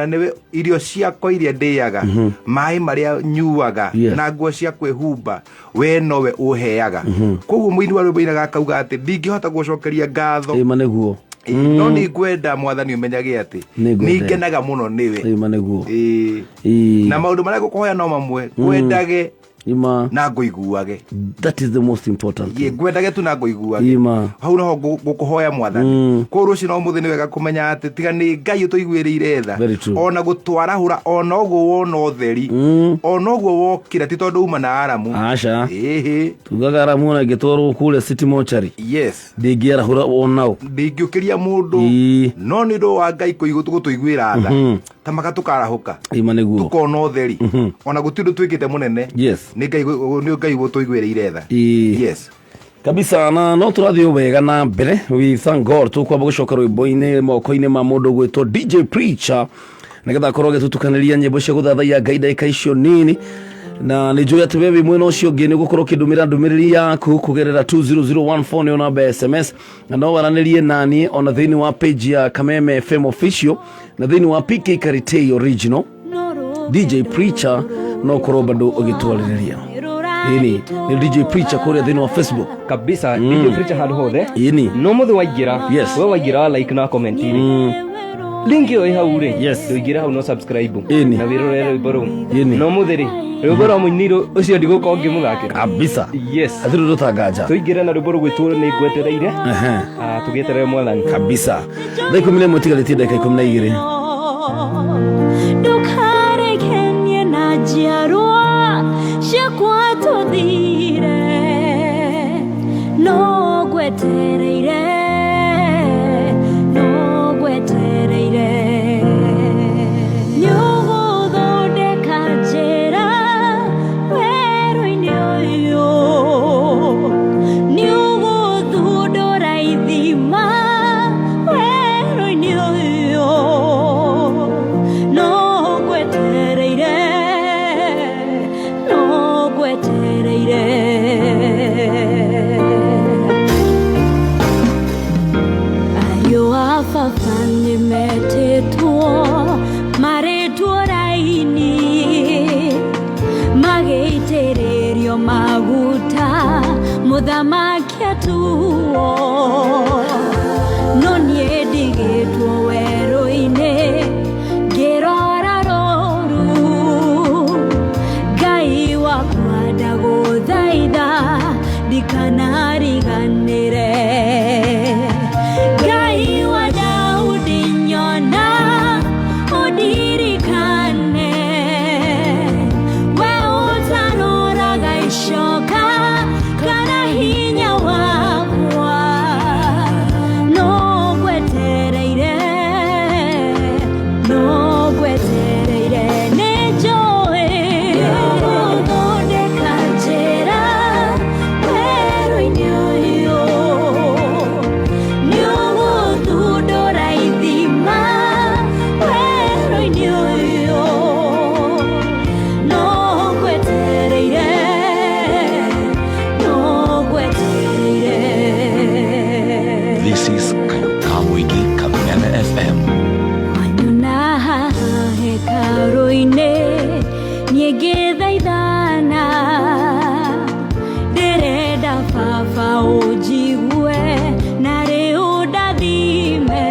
nĩwe irio ciakwa iria ndĩaga, maĩ marĩa nyuaga, na nguo cia kwĩhumba we nowe ũheaga. Koguo mũini wa rwĩmbo ainaga akauga atĩ ndingĩhota gũcokeria ngatho. Ĩma nĩguo. No nĩ ngwenda Mwathani ũmenyage atĩ Nĩ ngwendete. nĩ ngenaga mũno nĩwe. Ĩma nĩguo. Ĩĩ. Ĩĩ. Na maũndũ marĩa ngũkũhoya no mamwe, ngwendage Ima. na ngũiguage. That is the most important. Ĩĩ, ngwendage tu na ngũiguage. Ima. Hau noho ngũkũhoya Mwathani. Koguo rũciũ no mũthĩ nĩ wega kũmenya atĩ tiga nĩ Ngai ũtũiguĩrĩire tha. Very true. Ona gũtwarahũra ona ũguo wona ũtheri. Ona ũguo wokĩra ti tondũ uma na Aramu. Aca. Ĩhĩ. Tugaga Aramu ona ĩngĩtwarwo kũrĩa City Mortuary. Ndĩngĩarahũra onao. Ndingĩũkĩria mũndũ. No nĩ ũndũ wa Ngai gũtũiguĩra tha. Ta maka tũkarahũka. Ima nĩguo. Tukona ũtheri. Ona gũtirĩ ũndũ twĩkĩte mũnene. Nĩ Ngai nĩ Ngai gũtũiguĩrĩire tha. Yes. Kabisa na no tũrathiĩ wega na mbere. We thank God. Tũkwamba gũcoka rwĩmbo-inĩ moko-inĩ ma mũndũ ũgwĩtwo DJ Preacher nĩgetha akorwo agĩtũtukanĩria nyĩmbo cia gũthathaiya Ngai ndagĩka icio nini. Na nĩ njũĩ atĩ we wĩ mwena ũcio ũngĩ nĩ ũgũkorwo ũkĩndũmĩra ndũmĩrĩri yaku kũgerera 20014 nĩyo namba ya SMS, na no waranĩrie naniĩ ona thĩinĩ wa page ya Kameme FM Official na thĩinĩ wa PK Karitei Original. DJ Preacher no ũkorwo bado ũgĩtwarĩrĩria. Ĩni nĩ DJ Preacher kũrĩa thĩinĩ wa Facebook. Kabisa. DJ Preacher handũ hothe. Ĩni. No mũthĩ waingĩra. Yes. We waingĩra wa like na comment rĩ. Link ĩyo ĩ hau rĩ. Ndũingĩre hau no subscribe. Ĩni. Na wĩrorere rwĩmbo rũu. Ĩni. No mũthĩ rĩ, rwĩmbo rwa mũini ũcio ndigũkorwo ngĩmũthakĩra. Kabisa. Yes. Hatirĩ ũndũ. Tũingĩre na rwĩmbo rũgwĩtwo nĩ ngwetereire. Tũgĩeterere Mwathani. Kabisa. Thaa 11 tigarĩtie ndagĩka 12. Ndũkarekenie na njiarwa ciakwa tũthire, no ngwetereire, no ngwetereire. Nĩũgũthondeka njĩra werũ-inĩ ũyũ, nĩũgũthundũra ithima werũ-inĩ ũyũ, no ngwetereire, no ngwetereire. Ariũ a baba nĩmetĩtwo marĩtwo raini, magĩitĩrĩrio maguta mũthamaki atuo, no niĩ ndigĩtwo werũ-inĩ ngĩrora rũru. Ngai wakwa ndagũthaitha ndikanariganĩre. Ngai wa Daudi nyona ũndirikane, we ũtaroraga icoka kana hinya wakwa, no ngwetereire, no ngwetereire. Ndĩgũthaithana ndĩrenda baba ũnjigue na rĩu ndathime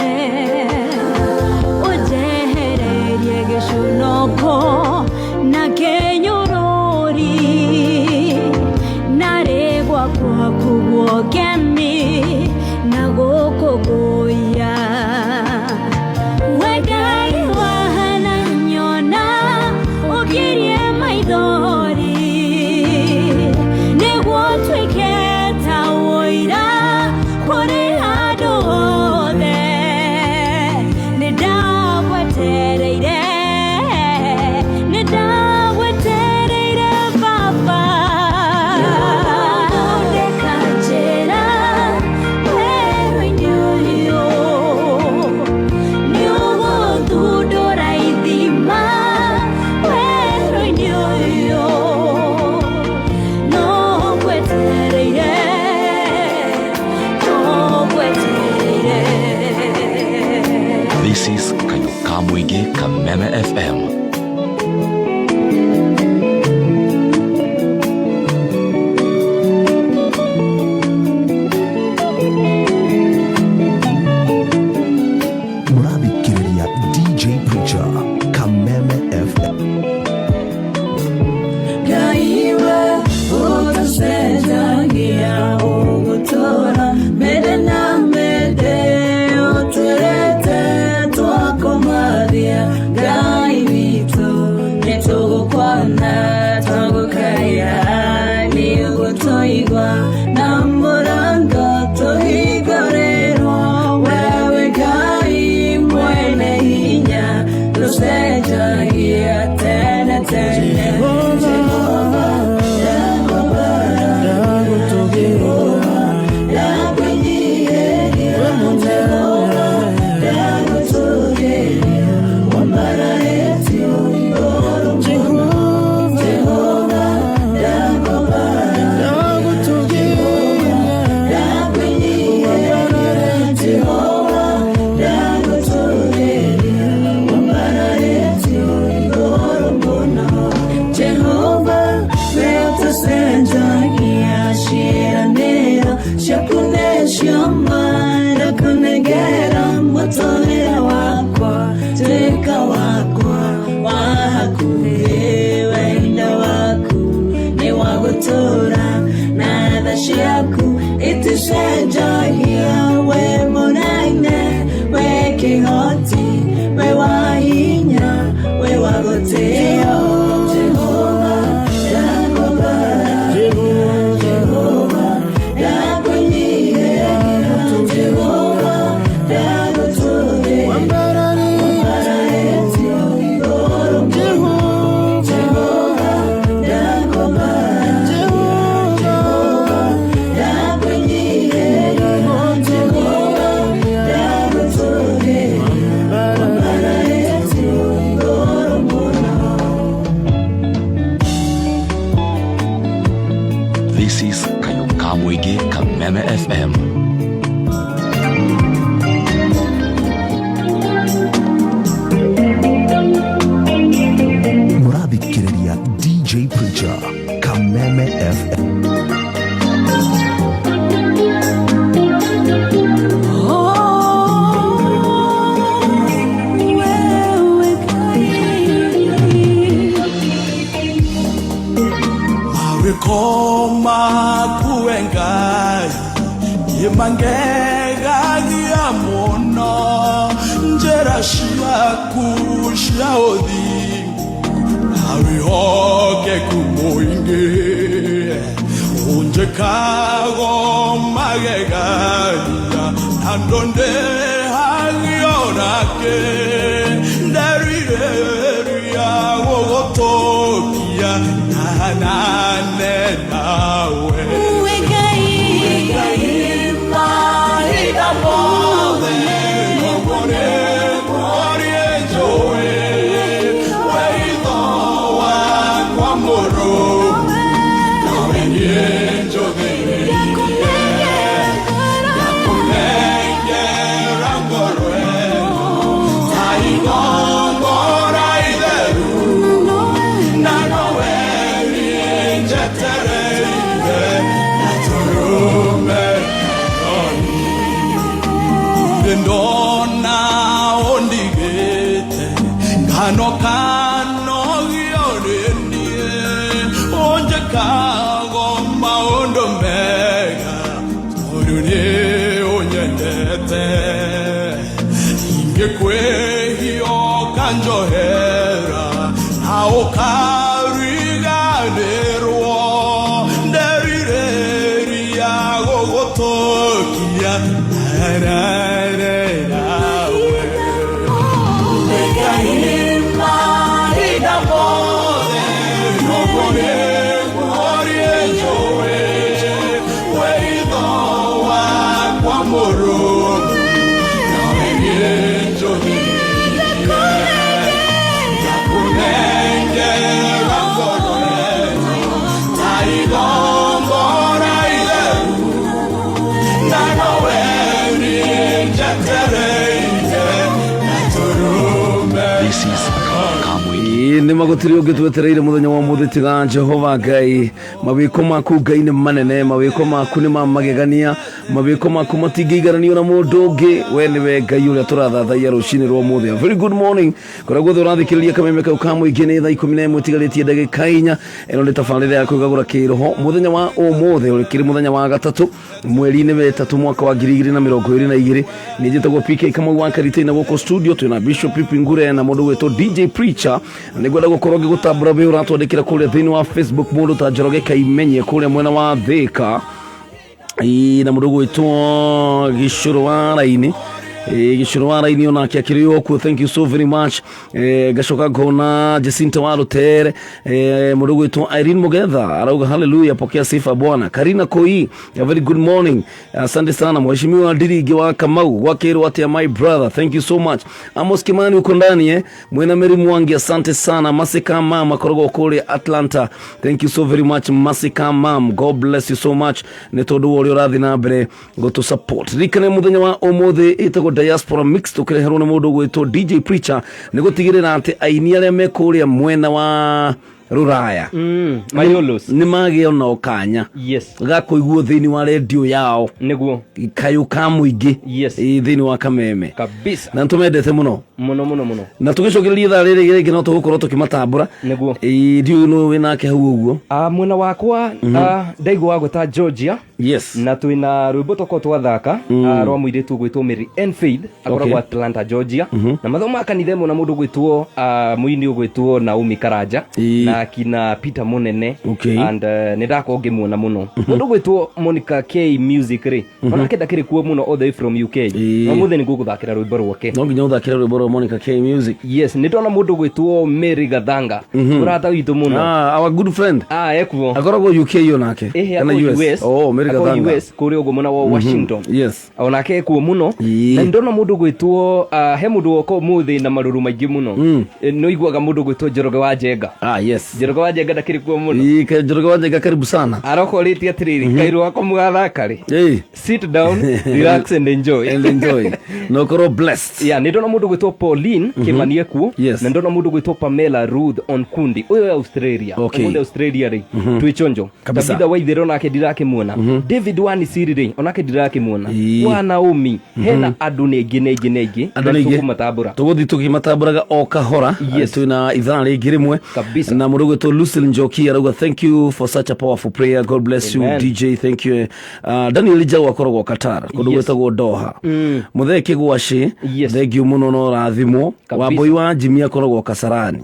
ũnjehererie gĩconoko na kĩnyũrũri na rĩgwakwa kuguo ngemi na gũkũngũiya. We Ngai wahana nyona ũkirie maithori nĩguo tuĩke ta ũira kũrĩ andũ othe. Nĩndagwetereire, nĩndagwetereire baba. Thondeka njĩra werũ-inĩ ũyũ, nĩũgũthundũra ithima werũ-inĩ ũyũ. No ngwetereire, no ngwetereire. This is Kayukamwingi Kameme FM. Mũrathikĩrĩria DJ Preacher Kameme FM. Ngaiwe ũtacenjagia ũgũtũra mĩndĩ na mĩndĩ ũtwĩrĩte twakomathia. Ngai witũ nĩtũgũkwana twagũkaia nĩ ũgũtũigua na mũrango tũhingũrĩrwo. Wewe Ngai mwene hinya ndũcenjagia tene tene. Jehova ndagũtũgĩria, ndakwĩnyihĩria. Jehova ndagũtũgĩria, wambararĩtio igũrũ mũno. Jehova ndagũtũgĩria, ndakwĩnyihĩria. Jehova ndagũtũgĩria, wambararĩtio igũrũ mũno. Jehova we ũtacenjagia, ciĩranĩro ciaku nĩcio ma. Ndakũnengera mũtũrĩre wakwa, tuĩka wakwa wa hakuhĩ. Wendo waku nĩ wa gũtũũra na tha ciaku iticenjagia. We mũnene, we kĩhoti, we wa hinya, we wa gũtĩo. Jehova ndakũbara, Jehova ndakwĩnyihĩria, Jehova ndagũtũgĩria, wambararĩtio igũrũ mũno. Jehova ndakũbara, Jehova ndakwĩnyihĩria, Jehova ndagũtũgĩria, wambararĩtio igũrũ mũno. This is Kayukamwingi Kameme FM. Mũrathikĩrĩria DJ Preacher Kameme FM. Wewe Ngai Mawĩko maku Ngai nĩmangegagia mũno, njĩra ciaku cia ũthingu na wĩhokeku mũingĩ ũnjĩkago magegania na ndũndĩhagio nake nderirĩria gũgũtũkia na nane nawe. We Ngai Mahinda mothe ũguo nĩguo niĩ njũĩ, wĩitho wakwa mũrũmu nowe niĩ njũthĩrĩirie. Ndakũnengera ngoro ĩno ta njetereire na tũrũme ndona ũndigĩte ngano kanogio nĩ niĩ ũnjĩkago maũndũ mega tondũ nĩ ũnyendete ingĩkwĩhia ũkanjohera na ũkariganĩrwo nderirĩria gũgũtũkia This is Kamwe Ĩĩ, nĩ magũtirĩ ũngĩ twetereire mũthenya wa mũthĩ tiga Jehova Ngai. Mawĩko maku Ngai nĩ manene, mawĩko maku nĩ ma magegania, mawĩko maku matingĩigananio na mũndũ ũngĩ. We nĩwe Ngai ũrĩa tũrathathaiya rũcinĩ rwa ũmũthĩ. A very good morning kũrĩa guothe ũrathikĩrĩria kameme kau ka mũingĩ. Nĩ thaa 11 ĩtigarĩtie ndagĩka 4. Ĩno nĩ tabarĩra ya kwĩgagũra kĩroho mũthenya wa ũmũthĩ, ũrĩkĩrĩ mũthenya wa gatatũ, mweri-inĩ wetatũ, mwaka wa 2022. Nĩ njĩtagwo PK Kamau wa Karitĩ, na gũkũ studio twĩna Bishop Pipi Ngure na mũndũ gwĩtwo DJ Preacher. Na nĩngwenda gũkorwo ngĩgũtambũra wĩ ũratwandĩkĩra kũrĩa thĩinĩ wa Facebook, mũndũ ta Njoroge Kaimenye kũrĩa mwena wa Thĩka. Ĩĩ, na mũndũ gwĩtwo Gĩcũrũ wa Raini. Ĩĩ, Gĩcũrũ wa Raini onake akĩrĩ o kuo, thank you so very much. Ngacoka ngona Jacinta wa Rutere, mũndũ gwĩtwo Irene Mugetha arauga hallelujah, pokea sifa Bwana. Karina Koi, a very good morning, asante sana. Mheshimiwa Ndiringi wa Kamau gwakĩrwo atĩa, my brother, thank you so much. Amos Kimani uko ndani, mwena Mary Mwangi, asante sana. Masika Mam akoragwo kũrĩa Atlanta, thank you so very much Masika Mam, God bless you so much nĩ tondũ wa ũrĩa ũrathiĩ na mbere gũtũ support. Ririkane mũthenya wa ũmũthĩ ĩtagwo Diaspora Mix, tũkĩreherwo nĩ mũndũ gwĩtwo DJ Preacher, nĩ gũtigĩrĩra atĩ aini arĩa me kũrĩa mwena wa rũraya Mayolos. nĩ magĩa ona kanya ga kũiguo thĩinĩ wa redio yao nĩguo kayũ ka mũingĩ. Yes. Ĩ, thĩinĩ wa Kameme kabisa. Na nĩtũmendete mũno. Mũno mũno mũno. Na tũgĩcokereria ithaa rĩrĩ rĩngĩ no tũgũkorwo tũkĩmatambũra. Nĩguo. Ĩ, ndiũĩ nũ wĩ nake hau ũguo. Mwena wakwa, ndaigua wa gwĩta Georgia. Na twĩna rwĩmbo tũkorwo twathaka rwa mũirĩtu ũgwĩtwo Mary N Faith, akoragwo Atlanta, Georgia, na mathomo ma kanitha ĩmwe na mũndũ ũgwĩtwo mũini ũgwĩtwo Naomi Karanja na kina Peter Mũnene. And nĩ ndakorwo ngĩmuona mũno mũndũ ũgwĩtwo Monica K Music rĩ, onake ndakĩrĩ kuo mũno, all the way from UK. No mũthĩ nĩ ngũgũthakĩra rwĩmbo rwake. No nginya ũthakĩre rwĩmbo rwa Monica K Music. Yes, nĩ ndona mũndũ ũgwĩtwo Mary Gathanga, mũrata witũ mũno. Ah, our good friend. Ekuo. Akoragwo UK yo nake? Ĩhĩ, kana akoragwo US? US. Oh, Mary Akoragwo Gathanga. US kũrĩa ũguo mwena wa Washington. Onake ekuo mũno. Ĩĩ. Na nĩ ndona mũndũ gwĩtwo he mũndũ woka ũmũthĩ na marũrũ maingĩ mũno. Nĩ ũiguaga mũndũ gwĩtwo Njoroge wa Njenga. Ah, yes. Njoroge wa Njenga ndakĩrĩ kuo mũno. Ĩĩ, Njoroge wa Njenga, karibu sana. Arokorĩtie atĩrĩrĩ, kairũ wakwa mũgathaka rĩ, Ĩĩ. sit down, relax and enjoy. And enjoy na ũkorwo blessed. Yeah, nĩ ndona mũndũ gwĩtwo Pauline Kimani ekuo. Na ndona mũndũ gwĩtwo Pamela Ruth Onkundi, ũyũ Australia. Ũmũthĩ Australia rĩ, twĩ chonjo. Kabisa. Tabitha Waithera onake ndirakĩmuona. David Wanisiri rĩ, onake ndirakĩmuona. Ĩĩ. Wa Naomi, hena andũ nĩ aingĩ nĩ aingĩ nĩ aingĩ. Andũ Na nĩ aingĩ. tũkũmatambũra. Tũgũthiĩ tũkĩmatambũraga o kahora. Twĩna ithaa rĩngĩ rĩmwe. Kabisa. Na mũndũ gwĩtwo Lucille Njoki arauga thank you for such a powerful prayer, God bless you. Amen. DJ, thank you. Daniel Jau akoragwo Qatar, kũndũ gwĩtagwo Doha. Mũthee Kĩgwacĩ, thank you mũno, no rathimwo. Kabisa. Wambui wa Jimmy akoragwo Kasarani.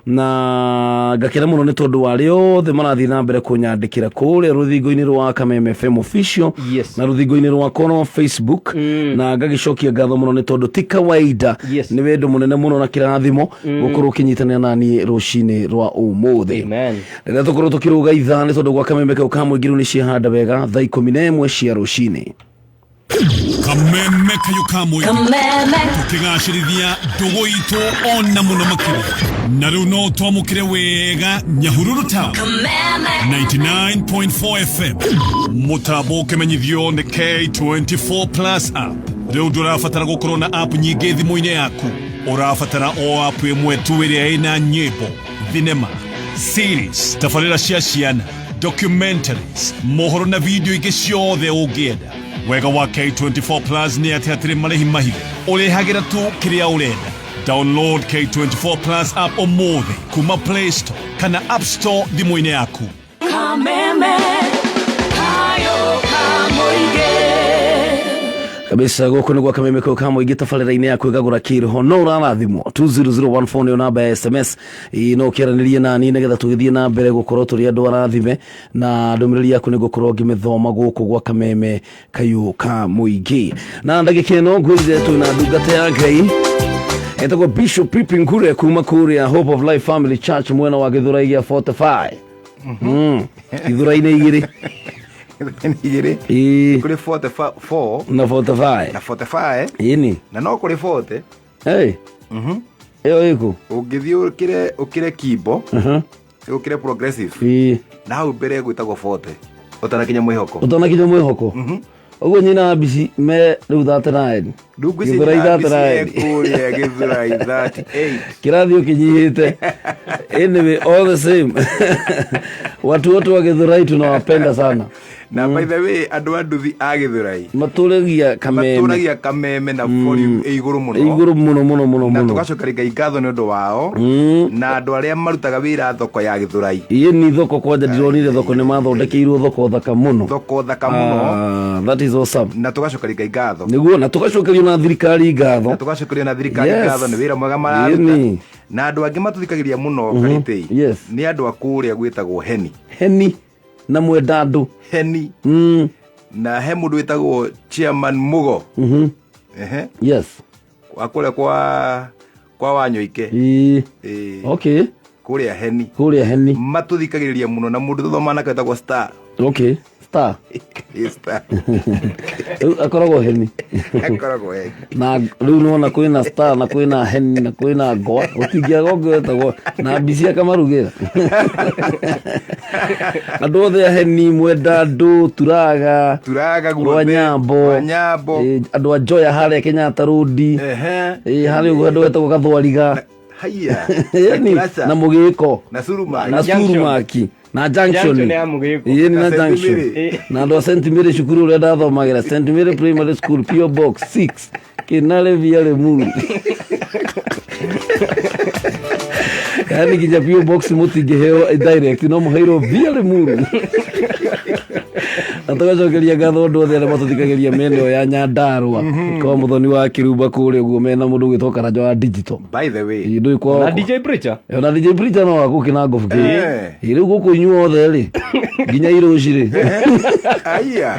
Na ngakena mũno nĩ tondũ wa arĩa othe marathiĩ na mbere kũnyandĩkĩra kũrĩa rũthingo-inĩ rwa Kameme FM official na rũthingo-inĩ rwakwa rwa Facebook, na ngagĩcokia ngatho mũno nĩ tondũ ti kawaida. Nĩ wendo mũnene mũno na kĩrathimo gũkorwo ũkĩnyitanĩra na niĩ rũcinĩ rwa ũmũthĩ. Amen. Rĩrĩa tũkorwo tũkĩrũga ithaa nĩ tondũ gwa Kameme kau ka mũingĩ rĩu nĩ ciahanda wega thaa 11 cia rũcinĩ. Kameme kayo ka mũingĩ. Kameme. Tũkĩgacĩrithia ndũgũ itũ ona mũno makĩria, na rĩu no twamũkĩre wega Nyahururu town. Kameme. 99.4 FM, mũtambo ũkĩmenyithio nĩ K24 Plus app. Rĩu ndũrabatara gũkorwo na app nyingĩ thimũ-inĩ yaku, ũrabatara o app ĩmwe tu ĩrĩa ĩna nyĩmbo, thinema, Series, tabarĩra cia ciana, documentaries, mohoro na video ingĩ ciothe ũngĩenda. Wega wa K24 Plus nĩ atĩ hatirĩ marĩhi mahithe, ũrĩhagĩra tu kĩrĩa ũrenda. Download K24 Plus app ũmũthĩ kuma Play Store kana App Store thimũ-inĩ yaku. Kameme kayo kamũingĩ. Kabisa, gũkũ nĩ gwa Kameme kau ka mũingĩ, tabarĩra-inĩ ya kwĩgagũra kĩroho. No ũrarathimwo. 20014 nĩyo namba ya SMS. Ĩĩ, no ũkĩaranĩrie nani nĩgetha tũgĩthiĩ na mbere gũkorwo tũrĩ andũ arathime, na ndũmĩrĩri yaku nĩ ngũkorwo ngĩmĩthoma gũkũ gwa Kameme kayũ ka mũingĩ. Na ndagĩka ĩno ngwĩrire twĩna ndungata ya Ngai etagwo Bishop Pipi Ngure kuma kũrĩa Hope of Life Family Church mwena wa Gĩthũrai gĩa 45. Gĩthũrai-inĩ igĩrĩ. Igĩrĩ. Ĩĩ. Kũrĩ 44 na 45. Na 45. Ĩni. Na no kũrĩ 40. Hey. Ĩyo ĩkũ? Ũngĩthiĩ ũkĩre Kimbo, ũkĩre Progressive. Ĩĩ. Na hau mbere gwĩtagwo 40 ũtanakinya Mwĩhoko. Ũtanakinya Mwĩhoko. Ũguo nyina Mbici me rĩu 39. Gĩthũrai. Gĩthũrai 39. Kũrĩa Gĩthũrai 38. Kĩrathiĩ ũkĩnyihĩte. Anyway, all the same, watu wote wa Gĩthũrai tunawapenda sana. Na by the way, andũ a nduthi a Gĩthũrai matũragia Kameme. Matũragia Kameme na volume ĩ igũrũ mũno. Igũrũ mũno mũno mũno. Na Mũno. tũgacokeria Ngai ngatho nĩ ũndũ wao na andũ arĩa marutaga wĩra thoko ya Gĩthũrai. Ĩĩ, ni thoko kwanja ndironire thoko nĩ mathondekeirwo thoko thaka mũno. Thoko thaka mũno. Ah, that is awesome. Na tũgacokeria Ngai ngatho. Nĩguo, na tũgacokerio na thirikari ngatho. Na tũgacokeria na thirikari ngatho nĩ wĩra mwega Ĩni. mararuta. Na andũ angĩ matũthikagĩria mũno Karitei Yes. nĩ andũ a kũrĩa gwĩtagwo Heni. Heni na Mwendandũ. Heni. Na he mũndũ wĩtagwo Chairman Mugo. Ehe. Yes. Wa kũrĩa kwa Wanyoike. Ĩĩ. Ĩĩ. Okay. Kũrĩa Heni. Kũrĩa Heni. Matũthikagĩrĩria mũno na mũndũ tũthoma nake wĩtagwo Star. Okay. Star. Ĩĩ, Star. Rĩu akoragwo Heni. Akoragwo Heni. Na rĩu nĩwona kwĩna Star na kwĩna Heni na kwĩna Ngoa, gũtingĩaga ũngĩ wetagwo na Mbici akamarugĩra. Andũ othe a Heni, Mwendandũ, Turaga, Turaga guothe, Rwanyambo, Rwanyambo. Ĩ, andũ a Njoya harĩa Kenyatta Road. Ehe. Ĩ, harĩa ũguo andũ wetagwo Gathwariga. Haiya. Ĩni, Naivasha. na Mũgĩko Na Surumaki. na Surumaki na Junction. Junction ya Mũgĩko. Ĩni, na Na St. Junction. Mary. Na andũ a St. Mary cukuru ũrĩa ndathomagĩra, St. Mary Primary School, PO Box 6, Kinale via Limuru. Yani nginya PO Box mũtingĩheo direct, no mũheirwo via Limuru. Na tũgacokeria ngatho andũ othe arĩa matũthikagĩria mĩena ĩyo ya Nyandarũa kwa Mũthoni wa Kĩrumba kũrĩa ũguo, mena mũndũ ũgwĩtwo Karanja wa digital. By the way. Ĩ, ndũĩ kwao Na DJ Preacher. Ona DJ Preacher no agũke na ngobu kĩ. Eh. Ĩ, rĩu gũkũ inyuothe rĩ, nginya irũci rĩ. Aya.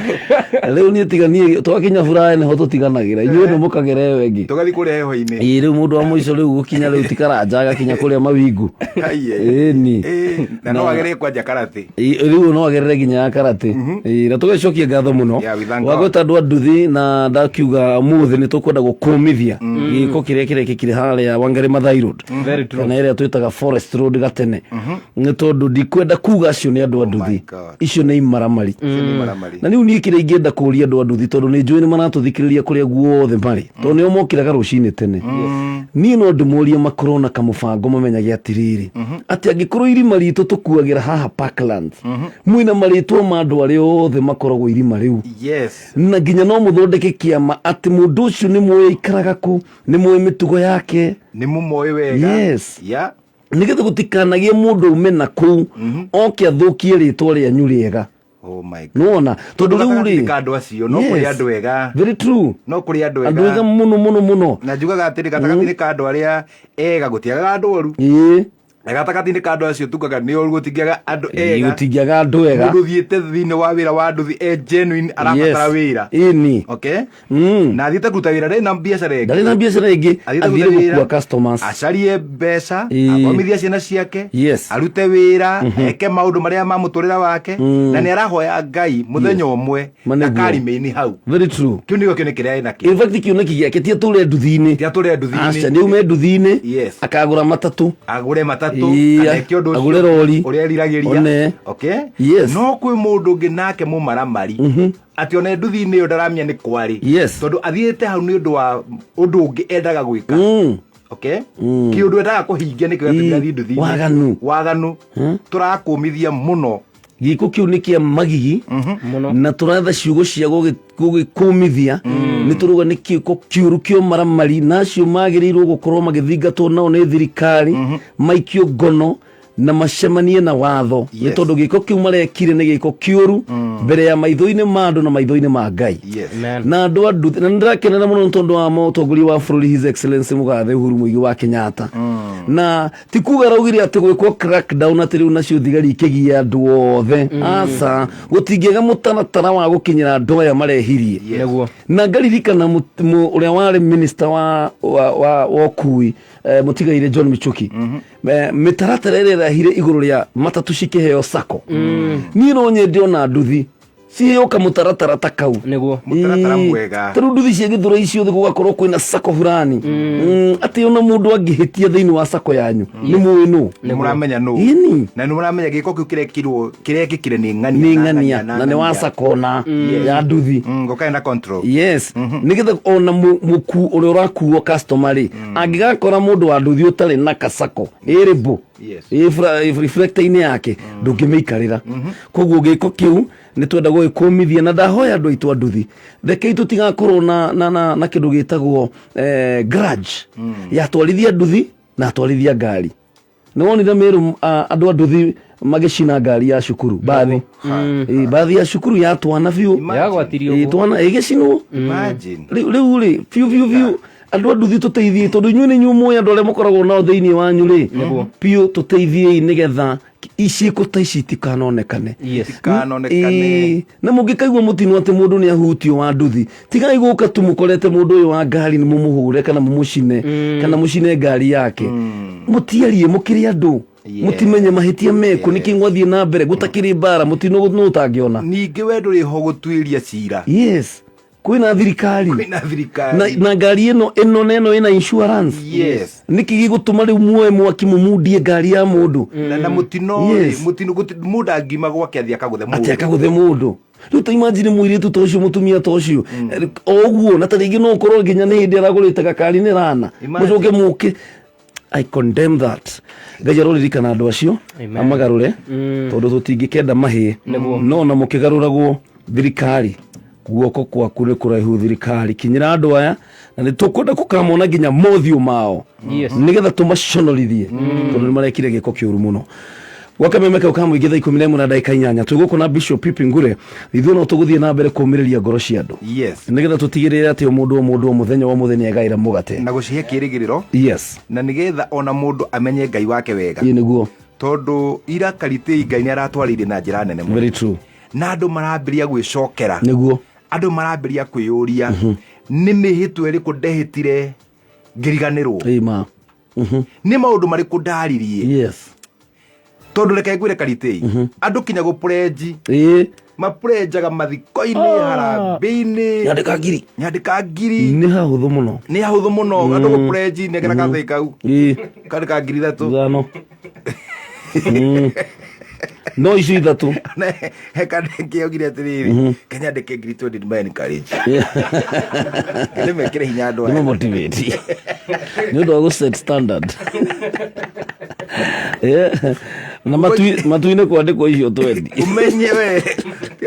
Rĩu niĩ tiga niĩ twakinya buraya nĩho tũtiganagĩra, inyuĩ nĩ mũkagera ĩyo ĩngĩ. Tũgathiĩ kũrĩa heho-inĩ. Ĩ, rĩu mũndũ wa mũico rĩu gũkinya rĩu ti Karanja, agakinya kũrĩa mawingu. Haiya. Ĩni. Ĩ, na no agerie kwanja karate. Ĩ, rĩu no agerere nginya ya karate. Ĩ, na tũgacokia ngatho mũno Yeah, we thank wa God. gwĩta andũ a nduthi, na ndakiuga mũthĩ nĩ tũkwenda gũkũmithia gĩko kĩrĩa kĩrekĩkire harĩa Wangari Maathai Road. Very true. Kana ĩrĩa twĩtaga Forest Road gatene, nĩ tondũ ndikwenda kuga acio nĩ andũ a Oh my nduthi, God. icio nĩ imaramari. Icio nĩ imaramari. Na rĩu niĩ kĩrĩa ingĩenda kũria andũ a nduthi, tondũ nĩ njũĩ nĩ maratũthikĩrĩria kũrĩa guothe marĩ, tondũ nĩo mokĩraga rũcinĩ tene, niĩ no ndĩmorie makorwo na kamũbango, mamenyage atĩrĩrĩ, atĩ angĩkorwo irima ritũ tũkuagĩra haha Parklands, mwĩna marĩtwa ma andũ arĩa othe makoragwo irima rĩu. Yes. Na nginya no mũthondeke kĩama atĩ mũndũ ũcio nĩ mũĩ aikaraga kũ, nĩ mũĩ mĩtugo yake. Nĩ mũmoĩ wega. Yes. Yeah. Nĩgetha gũtikanagie mũndũ ume na kũu oke athũkie rĩtwa rĩanyu rĩega. Oh my God. Nĩwona, tondũ rĩu rĩ Gatagatĩ ka andũ acio no kũrĩ Yes. andũ ega. Very true. No kũrĩ andũ ega. Andũ ega mũno mũno mũno. Na njugaga atĩrĩ, gatagatĩ-inĩ ka andũ arĩa ega gũtiagaga andũ oru. Ĩĩ. Na gatagatĩ-inĩ ka andũ acio tugaga nĩ oru gũtingĩaga andũ ega. Gũtingĩaga andũ ega. Mũndũ ũthiĩte thĩinĩ wa wĩra wa nduthi e genuine, arabatara Yes. wĩra. Ĩni. Okay? Na athiĩte kũruta wĩra, ndarĩ na biacara ĩngĩ. Ndarĩ na biacara ĩngĩ. Athiĩte Athire kũruta wĩra, gũkua customers. acarie mbeca, Ĩĩ. athomithie ciana ciake, Yes. arute wĩra, eke maũndũ marĩa ma mũtũrĩre wake, na nĩ arahoya Ngai mũthenya ũmwe Ma nĩguo. akarĩmĩini hau. Very true. Kĩu nĩkĩo kĩoneki kĩrĩa ena kĩo. In fact, kĩoneki gĩake ti atũre nduthi-inĩ. Ti atũre nduthi-inĩ. Aca, nĩ aume nduthi-inĩ. Yes. Akagũra matatũ. Agũre matatũ Ĩĩ, kana eke ũndũ ũcio agũre rori. ũrĩa eriragĩria. One. Okay? Yes. No kwĩ mũndũ ũngĩ nake mũmaramari atĩ ona nduthi-inĩ ĩyo ndaramenya nĩ kwarĩ. Yes. Tondũ athiĩte hau nĩ ũndũ wa ũndũ ũngĩ endaga gwĩka. Okay, kĩũndũ endaga kũhingia nĩkĩo gĩatũmire athiĩ nduthi-inĩ. Waganu. Waganu tũrakũmithia mũno. Gĩko kĩu nĩ kĩa magigi na tũratha ciugo cia gũgĩkũmithia. Nĩ tũrauga nĩ kĩko kĩũru kĩa ũmaramari, na acio magĩrĩirwo gũkorwo magĩthingatwo nao nĩ thirikari, maikio ngono na macemanie na watho, nĩ tondũ gĩko kĩu marekire nĩ gĩko kĩũru mbere ya maitho-inĩ ma andũ na maitho-inĩ ma Ngai. Na andũ a nduthi, na nĩndĩrakenera mũno nĩ tondũ wa mũtongoria wa bũrũri, His Excellency Mũgathe Uhuru Muigai wa Kenyatta. Na ti kuga araugire atĩ gwĩkwo crackdown atĩ rĩu nacio thigari ikĩgia andũ othe. Aca, gũtingĩaga mũtaratara wa gũkinyĩra andũ aya marehirie. Na ngaririkana ũrĩa warĩ minister wa ũkui, mũtigaire John Michuki, mĩtaratara ĩrĩa ĩrehire igũrũ rĩa matatu cikĩheo sako. Niĩ no nyende ona nduthi ciheo kamũtaratara ta kau. Nĩguo. Mũtaratara Ĩĩ. mwega. Ta rĩu nduthi cia gĩthũrai ciothe gũgakorwo kwĩna sako fulani, atĩ ona mũndũ angĩhĩtia thĩinĩ wa sako yanyu nĩ mũĩ nũ. Nĩ mũramenya nũ. Ĩni. Na nĩ mũramenya gĩko kĩu kĩrekirwo kĩrekĩkire nĩ ng'ania. Nĩ ng'ania na nĩ wa sako na ya nduthi. Gũkae na control. Yes, nĩgetha ona mũku ũrĩa ũrakuo customer rĩ, angĩgakora mũndũ wa nduthi ũtarĩ na kasako ĩrĩ mbũ ĩ reflector-inĩ yake, ndũngĩmĩikarĩra. Koguo gĩko kĩu nĩ twenda gũgĩkũmithia, na ndahoya andũ aitũ a nduthi, rekei tũtigakorwo na kĩndũ gĩtagwo grudge ya twarithia nduthi na atwarithia ngari. Nĩ wonire Meru, andũ a nduthi magĩcina ngari ya cukuru, bathi. Ĩ, bathi ya cukuru ya twana biũ. Yagwatirio Ĩ, ũguo. twana ĩgĩcinwo. Imagine. Rĩu rĩ, biũ biũ biũ, andũ a nduthi tũteithie, tondũ inyuĩ nĩ inyuĩ mũĩ andũ arĩa mũkoragwo nao thĩinĩ wanyu rĩ, biũ tũteithiei nĩgetha ciĩko ta ici itikanonekane. Itikanonekane. Ĩĩ, na mũngĩkaigua mũtino atĩ mũndũ nĩ ahutio wa nduthi, tigai gũka tu mũkorete mũndũ ũyũ wa ngari nĩ mũmũhũre kana mũmũcine kana mũcine ngari yake. Mũtiarie, mũkĩrĩ andũ, mũtimenye mahĩtia meku nĩkĩ gwathiĩ na mbere gũtakĩrĩ mbara mũtino nũ ũtangĩona. Ningĩ we ndũrĩ ho gũtuĩria cira. Yes, kwĩna thirikari. Kwĩna thirikari. Na ngari ĩno na ĩno ĩna insurance. Nĩkĩ gĩgũtũma rĩu muoe mwaki mũmundie ngari ya mũndũ? Na mũtino rĩ, mũtino mũndũ angiuma gwake athiĩ akagũthe mũndũ. Atĩ akagũthe mũndũ. Rĩu ta imagine mũirĩtu ta ũcio, mũtumia ta ũcio, o ũguo, na ta rĩngĩ no ũkorwo nginya nĩ hĩndĩ aragũrĩte gakari nĩ rana. Imagine. Mũcoke mũke. I condemn that. Ngai aroririkana andũ acio. Amen. Amagarũre, tondũ tũtingĩkenda mahĩe. No ona mũkĩgarũragwo, thirikari, guoko kwaku nĩ kũraihu. Thirikari, kinyĩra andũ aya, na nĩ tũkwenda kũkamona nginya mothiũ mao, nĩgetha tũmaconorithie, tondũ nĩ marekire gĩko kĩũru mũno. Gwakameme kau ka mũingĩ, thaa 11:08, twĩ gũkũ na Bishop Pipi Ngure. Ithuĩ no tũgũthiĩ na mbere kũũmĩrĩria ngoro cia andũ, nĩgetha tũtigĩrĩre atĩ o mũndũ o mũndũ o mũthenya o mũthenya nĩagaĩra mũgate na gũcihe kĩĩrĩgĩrĩro, na nĩgetha ona mũndũ amenye Ngai wake wega. Ĩĩ nĩguo. Tondũ ira karitĩi Ngai nĩ aratwarĩire na njĩra nene mũno. Very true. Na andũ marambĩrĩria gwĩcokera. Andũ marambĩrĩria kwĩyũria, nĩ mĩhĩtwa ĩrĩkũ ndehĩtire ngĩriganĩrwo? Ĩma. Nĩ maũndũ marĩkũ ndaririe? Tondũ reke ngwĩre karitĩi, andũ kinya gũpũrenji mapurenjaga mathiko-inĩ, harambĩ-inĩ. Nyandĩka ngiri. Nyandĩka ngiri. Nĩ hahũthũ mũno. Nĩ hahũthũ mũno andũ gũpurenji, nengera gathĩ kau kandĩka 3000. 5. No icio 3. Hekandĩkĩogire atĩrĩrĩ, kenyandĩke 20,000 ma encourage, nĩ mekĩre hinya andũ aya. Nĩ motivate nĩ ũndũ wa gũ set standard. Yeah. Na matu-inĩ kwandĩkwo icio twendi. Ũmenye we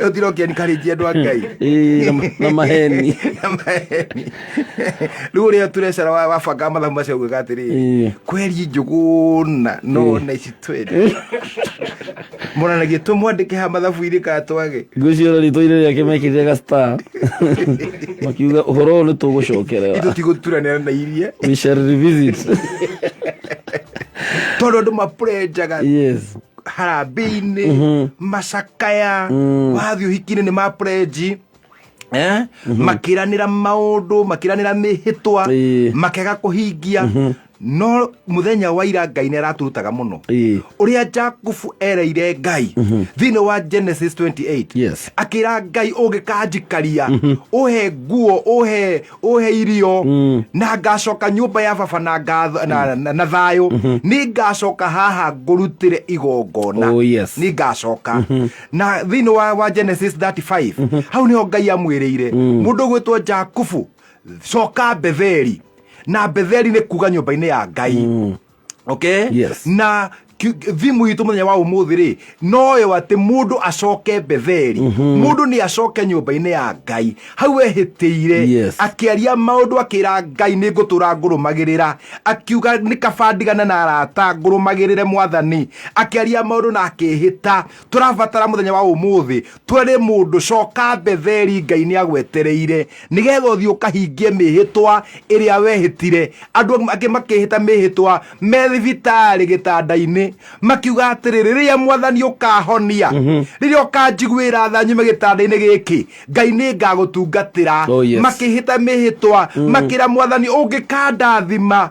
ũtira ũkĩ encourage andũ a Ngai. Ĩĩ, na maheni. Na maheni. Rĩu ũrĩa turecara wabanga mathabu macio gwĩka atĩrĩrĩ, kweri njũgũna no na ici twendi monanagia tũmwandĩke ha mathabu-inĩ kana twage. Ngwĩciria rĩtwa-inĩ rĩake mekĩrire ga star, makiuga ũhoro ũyũ nĩ tũgũcokerewa. Itũ tigũturanĩra na irie. We shall revisit. Tondũ andũ mapurenjaga harambĩ-inĩ, macakaya, wathiĩ ũhiki-inĩ nĩ mapurenji, Makĩranĩra maũndũ, makĩranĩra mĩhĩtwa, makĩaga kũhingia. No mũthenya wa ira Ngai nĩ aratũrutaga mũno ũrĩa Jakubu ereire Ngai thĩinĩ wa Genesis 28. Akĩra Ngai, ũngĩkanjikaria, ũhe nguo, ũhe irio, na ngacoka nyũmba ya baba na thayũ, nĩ ngacoka haha ngũrutĩre igongona. Oh, yes. Nĩ ngacoka. Na thĩinĩ wa Genesis 35, hau nĩho Ngai amwĩrĩire mũndũ ũgwĩtwo Jakubu, coka Betheli. Na Betheli nĩ kuga nyũmba-inĩ ya Ngai. Okay? Yes. Na thimu itũ mũthenya wa ũmũthĩ rĩ, noyo atĩ mũndũ acoke Betheli, mũndũ nĩ acoke nyũmba-inĩ ya Ngai hau ehĩtĩire. Akĩaria maũndũ, akĩra Ngai nĩ ngũtũra ngũrũmagĩrĩra, akiuga nĩ kaba ndigane na arata ngũrũmagĩrĩre Mwathani. Akĩaria maũndũ na akĩhĩta. Tũrabatara mũthenya wa ũmũthĩ twere mũndũ, coka Betheli, Ngai nĩ agwetereire nĩgetha ũthiĩ ũkahingie mĩhĩtwa ĩrĩa wehĩtire. Andũ angĩ makĩhĩta mĩhĩtwa me thibitarĩ gĩtanda-inĩ, makiuga atĩrĩrĩ, rĩrĩa Mwathani ũkahonia, rĩrĩa ũkanjiguĩra tha nyume gĩtanda-inĩ gĩkĩ, Ngai nĩ ngagũtungatĩra. Oh, yes. Makĩhĩta mĩhĩtwa, makĩra Mwathani, ũngĩkandathima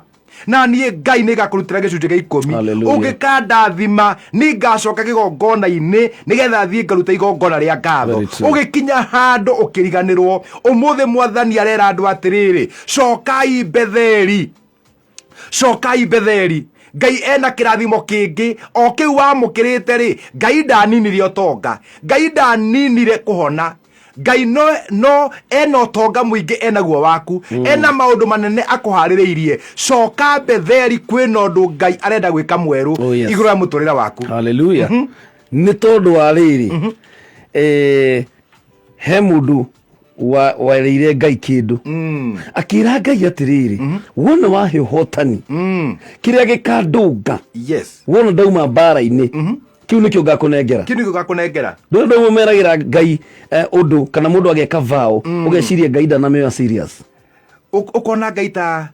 na niĩ Ngai nĩ ngakũrutĩra gĩcunjĩ gĩa 10. Hallelujah. Ũngĩkandathima nĩ ngacoka kĩgongona-inĩ nĩgetha thiĩ ngaruta igongona rĩa ngatho. Very true. Ũgĩkinya handũ ũkĩriganĩrwo. Ũmũthĩ Mwathani arera andũ atĩrĩrĩ, cokai Betheli, cokai Betheli. Ngai ena kĩrathimo kĩngĩ o kĩu wamũkĩrĩte rĩ. Ngai ndaninire ũtonga, Ngai ndaninire kũhona. Ngai no ena ũtonga mũingĩ enaguo waku, ena maũndũ manene akũharĩrĩirie. Coka Betheli, kwĩna ũndũ Ngai arenda gwĩka mwerũ Oh, yes. igũrũ rĩa mũtũrĩre waku. Haleluya. Nĩ tondũ wa rĩrĩ, he mũndũ werĩire Ngai kĩndũ, akĩra Ngai atĩrĩrĩ, wona wahe ũhotani, kĩrĩa gĩkandũnga wona ndauma mbara-inĩ, kĩu nĩkĩo ngakũnengera. Kĩu nĩkĩo ngakũnengera. Ndũrĩ ndauma meragĩra Ngai ũndũ kana mũndũ ageka vow, ũgeciria Ngai ndanamĩoya serious. Ũkona Ngai ta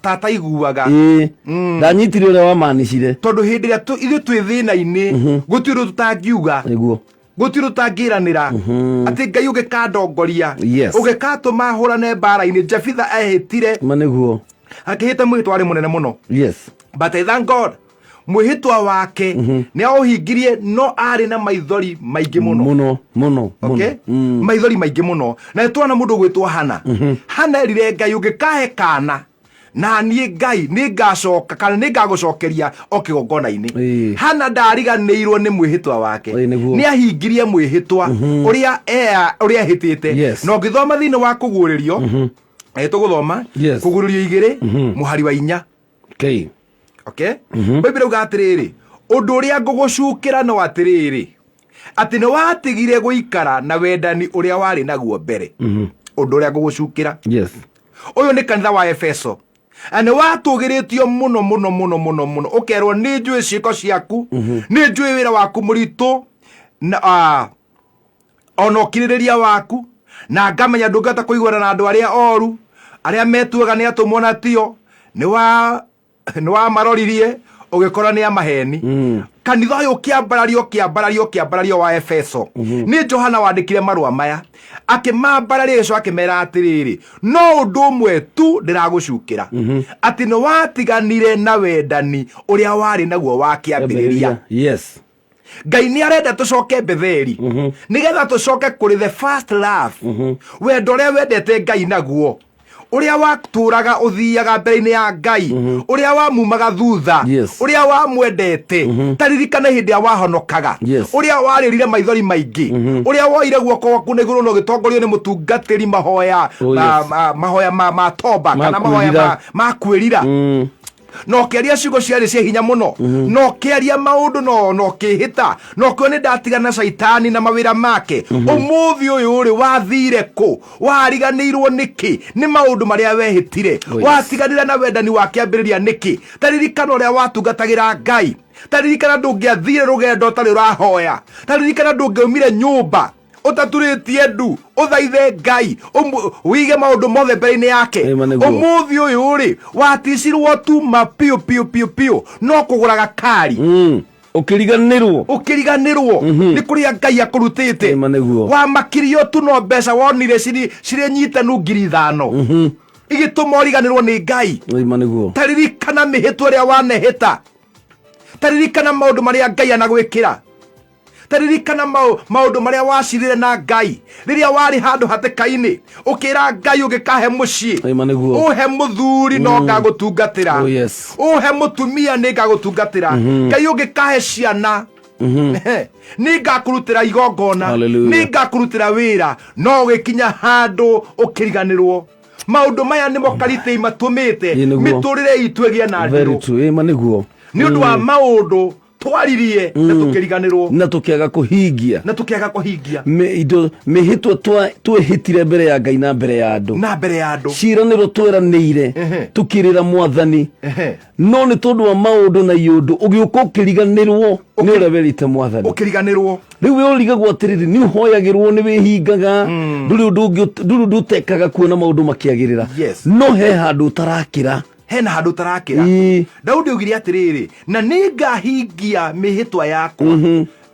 ataiguaga. Ĩĩ, ndanyitire ũrĩa wamanicire. Tondũ hĩndĩ ĩrĩa ithuĩ twĩ thĩna-inĩ, gũtirĩ ũndũ tũtangiuga. Nĩguo. Gũtirĩ ũtangĩranĩra atĩ Ngai ũgĩkandongoria, Yes. ũgĩkatũma hũrane mbara-inĩ. Jefitha ehĩtire. Ma nĩguo. Akĩhĩta mwĩhĩtwa warĩ mũnene mũno. But I thank God, mwĩhĩtwa wake nĩ aũhingirie, no arĩ na maithori maingĩ mũno. Mũno mũno. Okay? Mũno. Maithori maingĩ mũno. Na nĩtwona mũndũ ũgwĩtwo Hana. Hana erire Ngai, ũngĩkahe kana na niĩ Ngai nĩ ngacoka kana nĩ ngagũcokeria o kĩgongona-inĩ. Hana ndariganĩirwo nĩ mwĩhĩtwa wake. Nĩguo. Nĩ ahingirie mwĩhĩtwa ũrĩa ũrĩa ehĩtĩte. Na ũngĩthoma thĩinĩ wa Kũguũrĩrio, tũgũthoma Kũguũrĩrio 2 mũhari wa 4. Okay. Okay? Bible ĩrauga atĩrĩrĩ, ũndũ ũrĩa ngũgũcukĩra no atĩrĩrĩ, atĩ nĩ watigire gũikara na wendani ũrĩa warĩ naguo mbere. Ũndũ ũrĩa ngũgũcukĩra. Ũyũ nĩ kanitha wa Efeso. Na nĩ watũgĩrĩtio mũno mũno mũno mũno mũno, ũkerwo nĩ njũĩ ciĩko ciaku, nĩ njũĩ wĩra waku mũritũ, na ona ũkirĩrĩria waku, na ngamenya ndũngĩhota kũiguana na andũ arĩa oru, arĩa metuaga nĩ atũmwo na tio. Nĩ wamaroririe ũgĩkora nĩ amaheni. Kanitha ũyũ ũkĩambarario, ũkĩambarario, ũkĩambarario wa Efeso. Nĩ Johana wandĩkire marũa maya, akĩmambararia, gĩcoka akĩmera atĩrĩrĩ, no ũndũ ũmwe tu ndĩragũcukĩra, atĩ nĩ watiganire na wendani ũrĩa warĩ naguo wa kĩambĩrĩria. Ngai nĩ arenda tũcoke Betheli, nĩgetha tũcoke kũrĩ the first love, wendo ũrĩa wendete Ngai naguo, ũrĩa watũraga ũthiaga mbere-inĩ ya Ngai, ũrĩa wamumaga thutha, ũrĩa wamwendete. Ta ririkana hĩndĩ ĩrĩa wahonokaga, ũrĩa warĩrire maithori maingĩ, ũrĩa woire guoko gwaku na igũrũ na ũgĩtongorio nĩ mũtungatĩri mahoya, Oh, yes. mahoya ma toba, Ma kana mahoya kwĩrira. ma kwĩrira, na ũkĩaria ciugo ciarĩ cia hinya mũno, na ũkĩaria maũndũ no ũkĩhĩta, na ũkĩona nĩ ndatigana na caitani na mawĩra make. Ũmũthĩ ũyũ rĩ, wathire kũ? Wariganĩirwo nĩkĩ nĩ maũndũ marĩa wehĩtire? Oh, yes. Watiganĩra na wendani wa kĩambĩrĩria nĩkĩ? Ta ririkana ũrĩa watungatagĩra Ngai. Ta ririkana ndũngĩathire rũgendo ũtarĩ ũrahoya. Ta ririkana ndũngĩaumire nyũmba ũtaturĩtie ndu ũthaithe Ngai, wige maũndũ mothe mbere-inĩ yake. Ĩma nĩguo. Ũmũthĩ ũyũ rĩ, waticirwo tuma piũ piũ piũ piũ no kũgũraga kari. Ũkĩriganĩrwo. Ũkĩriganĩrwo nĩ kũrĩa Ngai akũrutĩte. Ĩma nĩguo. Wamakirio tu no mbeca wonire cirĩ nyitanu 5,000, igĩtũma ũriganĩrwo nĩ Ngai. Ĩma nĩguo. Ta ririkana mĩhĩtwa ĩrĩa wanehĩta. Ta ririkana maũndũ marĩa Ngai anagwĩkĩra. Ta ririkana maũndũ marĩa wacirire na Ngai rĩrĩa warĩ handũ hatĩka-inĩ, ũkĩra Ngai ũgĩkahe mũciĩ, Ĩma nĩguo. ũhe mũthuri no ngagũtungatĩra, Oh, yes. ũhe mũtumia nĩ ngagũtungatĩra, Ngai ũngĩkahe ciana nĩ ngakũrutĩra igongona, Hallelujah. nĩ ngakũrutĩra wĩra, no ũgĩkinya handũ ũkĩriganĩrwo. Maũndũ maya nĩmo karitĩi matũmĩte Ĩ, nĩguo. mĩtũrĩre itũ ĩgĩe na Very ndirũ true. Ĩ, ma nĩguo. Nĩ ũndũ wa maũndũ twaririe na tũkĩriganĩrwo Na tũkĩaga kũhingia. Na tũkĩaga kũhingia. Indo mĩhĩtwa twĩhĩtire mbere ya Ngai na mbere ya andũ. Na mbere ya andũ. Ciĩranĩro tweranĩire tũkĩrĩra Mwathani. No nĩ tondũ wa maũndũ na iũndũ ũgĩũka ũkĩriganĩrwo nĩ ũrĩa werĩte Mwathani. Ũkĩriganĩrwo. Rĩu we ũrigagwo atĩrĩrĩ, nĩ ũhoyagĩrwo, nĩ wĩhingaga, ndũrĩ ũndũ ũngĩ ndũrĩ ũndũ ũtekaga kuona maũndũ makĩagĩrĩra. No he handũ ũtarakĩra. Hena handũ ũtarakĩra. Daudi augire atĩrĩrĩ, na nĩ ngahingia mĩhĩtwa yakwa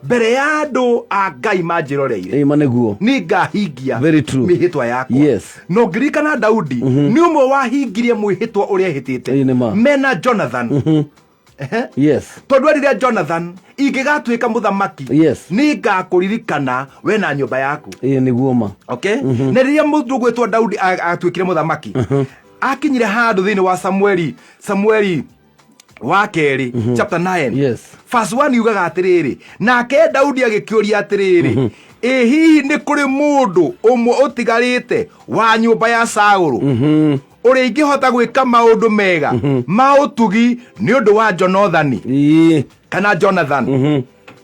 mbere ya andũ a Ngai manjĩroreire. Ĩ, ma nĩguo. Nĩ ngahingia Very true. mĩhĩtwa yakwa. Na ũngĩririkana Daudi nĩ ũmwe wahingirie mwĩhĩtwa ũrĩa ehĩtĩte Ĩ, nĩ ma. Mena Jonathan. Tondũ erire Jonathan, ingĩgatuĩka mũthamaki, nĩ ngakũririkana we na nyũmba yaku. Ĩ, nĩguo ma. Okay, na rĩrĩa mũndũ gwĩtwo Daudi atuĩkire mũthamaki, akinyire handũ thĩinĩ wa Samueli wa kerĩ chapter 9 verse 1 yugaga atĩrĩrĩ, nake Daudi agĩkĩũria atĩrĩrĩ, ĩ hihi nĩ kũrĩ mũndũ ũmwe ũtigarĩte wa nyũmba ya Saũlũ ũrĩa ingĩhota gwĩka maũndũ mega ma ũtugi nĩ ũndũ wa Jonathani kana Jonathan?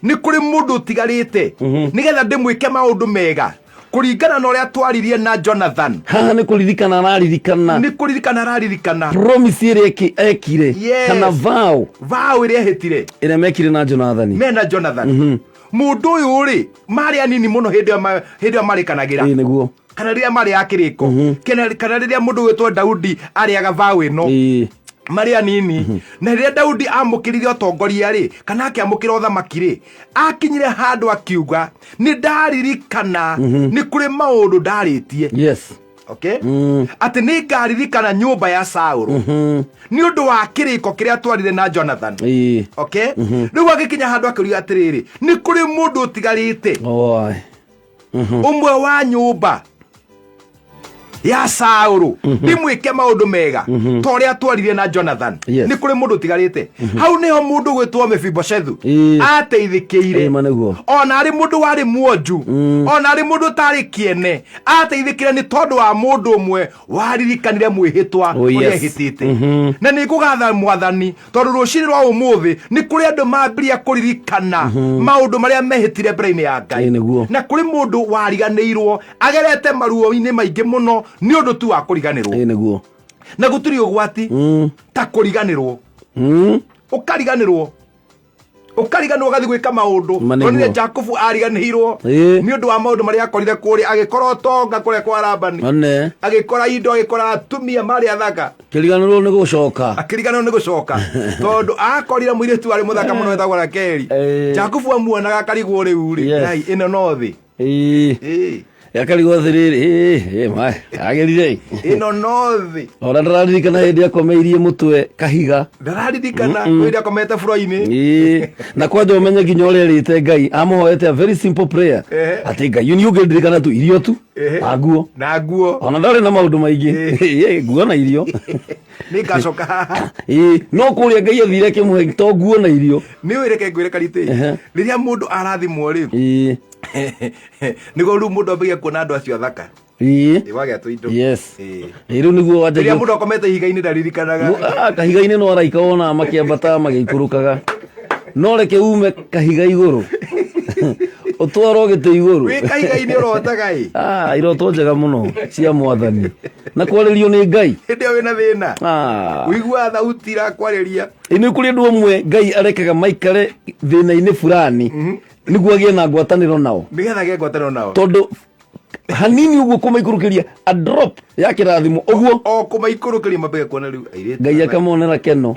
Nĩ kũrĩ mũndũ ũtigarĩte nĩgetha ndĩmwĩke maũndũ mega kũringana na ũrĩa twaririe na Jonathan? Haha nĩ kũririkana araririkana. Nĩ kũririkana araririkana. Promise ĩrĩa ekire. Kana vow. Vow ĩrĩa ehĩtire. Ĩrĩa mekire na Jonathani. Mena Jonathan. Mũndũ ũyũ rĩ, marĩ anini mũno hĩndĩ ĩyo marĩkanagĩra. Ĩ, nĩguo. Kana rĩrĩa marĩ a kĩrĩko, kana rĩrĩa mũndũ wĩtwo Daudi arĩaga vow ĩno, marĩ anini. Na rĩrĩa Daudi amũkĩrire ũtongoria rĩ, kana akĩamũkĩra ũthamaki rĩ, akinyire handũ akiuga, nĩ ndaririkana nĩ kũrĩ maũndũ ndarĩtie. Okay, atĩ nĩ ngaririkana nyũmba ya Saũlũ nĩ ũndũ wa kĩrĩko kĩrĩa twarire na Jonathan. Okay, rĩu agĩkinya handũ akĩũria atĩrĩrĩ, nĩ kũrĩ mũndũ ũtigarĩte Oi. Ũmwe wa nyũmba ya Saũlũ ndĩmwĩke maũndũ mega ta ũrĩa twarire na Jonathan? Nĩ kũrĩ mũndũ ũtigarĩte? Hau nĩho mũndũ gwĩtwo Mefiboshethu ateithĩkĩire. Ĩ, ma nĩguo. Ona arĩ mũndũ warĩ mwonju, ona arĩ mũndũ ũtarĩ kĩene, ateithĩkire nĩ tondũ wa mũndũ ũmwe waririkanire mwĩhĩtwa ũrĩa ehĩtĩte. Na nĩ ngũgatha Mwathani tondũ rũcinĩ rwa ũmũthĩ nĩ kũrĩ andũ mambiria kũririkana maũndũ marĩa mehĩtire mbere-inĩ ya Ngai. Ĩ, nĩguo. Na kũrĩ mũndũ wariganĩirwo agerete maruo-inĩ maingĩ mũno nĩ ũndũ tu wa kũriganĩrwo. Ĩ, nĩguo. Na gũtirĩ ũgwati ta kũriganĩrwo. Ũkariganĩrwo, ũkariganĩrwo ũgathiĩ gwĩka maũndũ. Ma nĩguo. Onire Jakubu ariganĩirwo nĩ ũndũ wa maũndũ marĩa akorire kũrĩa, agĩkora ũtonga kũrĩa kwa Labani, One. Agĩkora indo, agĩkora atumia marĩ athaka. Kĩriganĩrwo nĩ gũcoka. Akĩriganĩrwo nĩ gũcoka tondũ akorire mũirĩtu warĩ mũthaka mũno wetagwo Rakeli. Jakubu amuonaga akarigwo, rĩu rĩ, Ngai, ĩno no thĩ. Akarigwo atĩrĩrĩ, ĩ, ma, agĩrire. Ĩno no thĩ. Ona ndararirikana hĩndĩ akomeirie mũtwe kahiga. Ndararirikana hĩndĩ akomete buro-inĩ. Ĩĩ. Na kwanja ũmenye nginya ũrĩa erĩte Ngai amũhoete a very simple prayer, atĩ Ngai nĩ ũngĩndirikana tu, irio tu na nguo. Na nguo. Ona ndarĩ na maũndũ maingĩ. Ĩĩ, nguo na irio. Nĩ ngacoka haha. Ĩĩ, no kũrĩa Ngai athire akĩmũhe to nguo na irio. Nĩ ũĩ, reke ngwĩre karitĩ, rĩrĩa mũndũ arathimwo rĩ, nĩguo rĩu mũndũ ambagia kuona andũ acio athaka. Ĩ, wagĩa tũindo. Ĩĩ, rĩu nĩguo wanjagia Rĩrĩa mũndũ akomete ihiga-inĩ ndaririkanaga. Kahiga-inĩ no araika wona makĩambataga magĩikũrũkaga, no reke ume kahiga igũrũ ũtwarwo gĩtĩ igũrũ. Wĩ kahiga-inĩ ũrotaga ĩ. Ah, iroto njega mũno cia Mwathani na kwarĩrio nĩ Ngai. Hĩndĩ ĩyo wĩna thĩna, ũiguaga thauti irakwarĩria. Ĩ, nĩ kũrĩ andũ amwe Ngai arekaga maikare thĩna-inĩ fulani nĩguo agĩe na ngwatanĩro nao. Nĩgetha agĩe ngwatanĩro nao. Tondũ hanini ũguo kũmaikũrũkĩria a drop ya kĩrathimo ũguo. O kũmaikũrũkĩria mambagia kuona rĩu airĩtu. Ngai akamonera keno.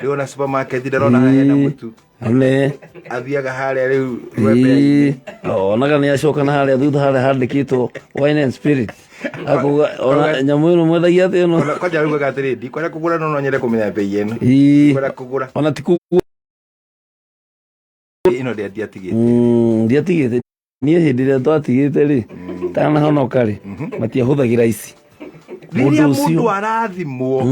Rĩu ona supermarket ndarona harĩa hena mũtu. One. Athiaga harĩa rĩu. Ĩĩ, onaga nĩ acoka na harĩa thutha harĩa handĩkĩtwo wine and spirit, akuga ona nyamũ ĩno mwendagia atĩ ĩno? Ona kwanja augaga atĩrĩ, ndikwenda kũgũra, no no nyende kũmenya bei ĩno. Ndikwenda kũgũra. Ona ti kũguo. Ĩno ndiatigĩte. Ndiatigĩte niĩ. Hĩndĩ ĩrĩa twatigĩte rĩ, tanahonoka rĩ, matiahũthagĩra ici. Rĩrĩa Mũndũ ũcio- mũndũ arathimwo,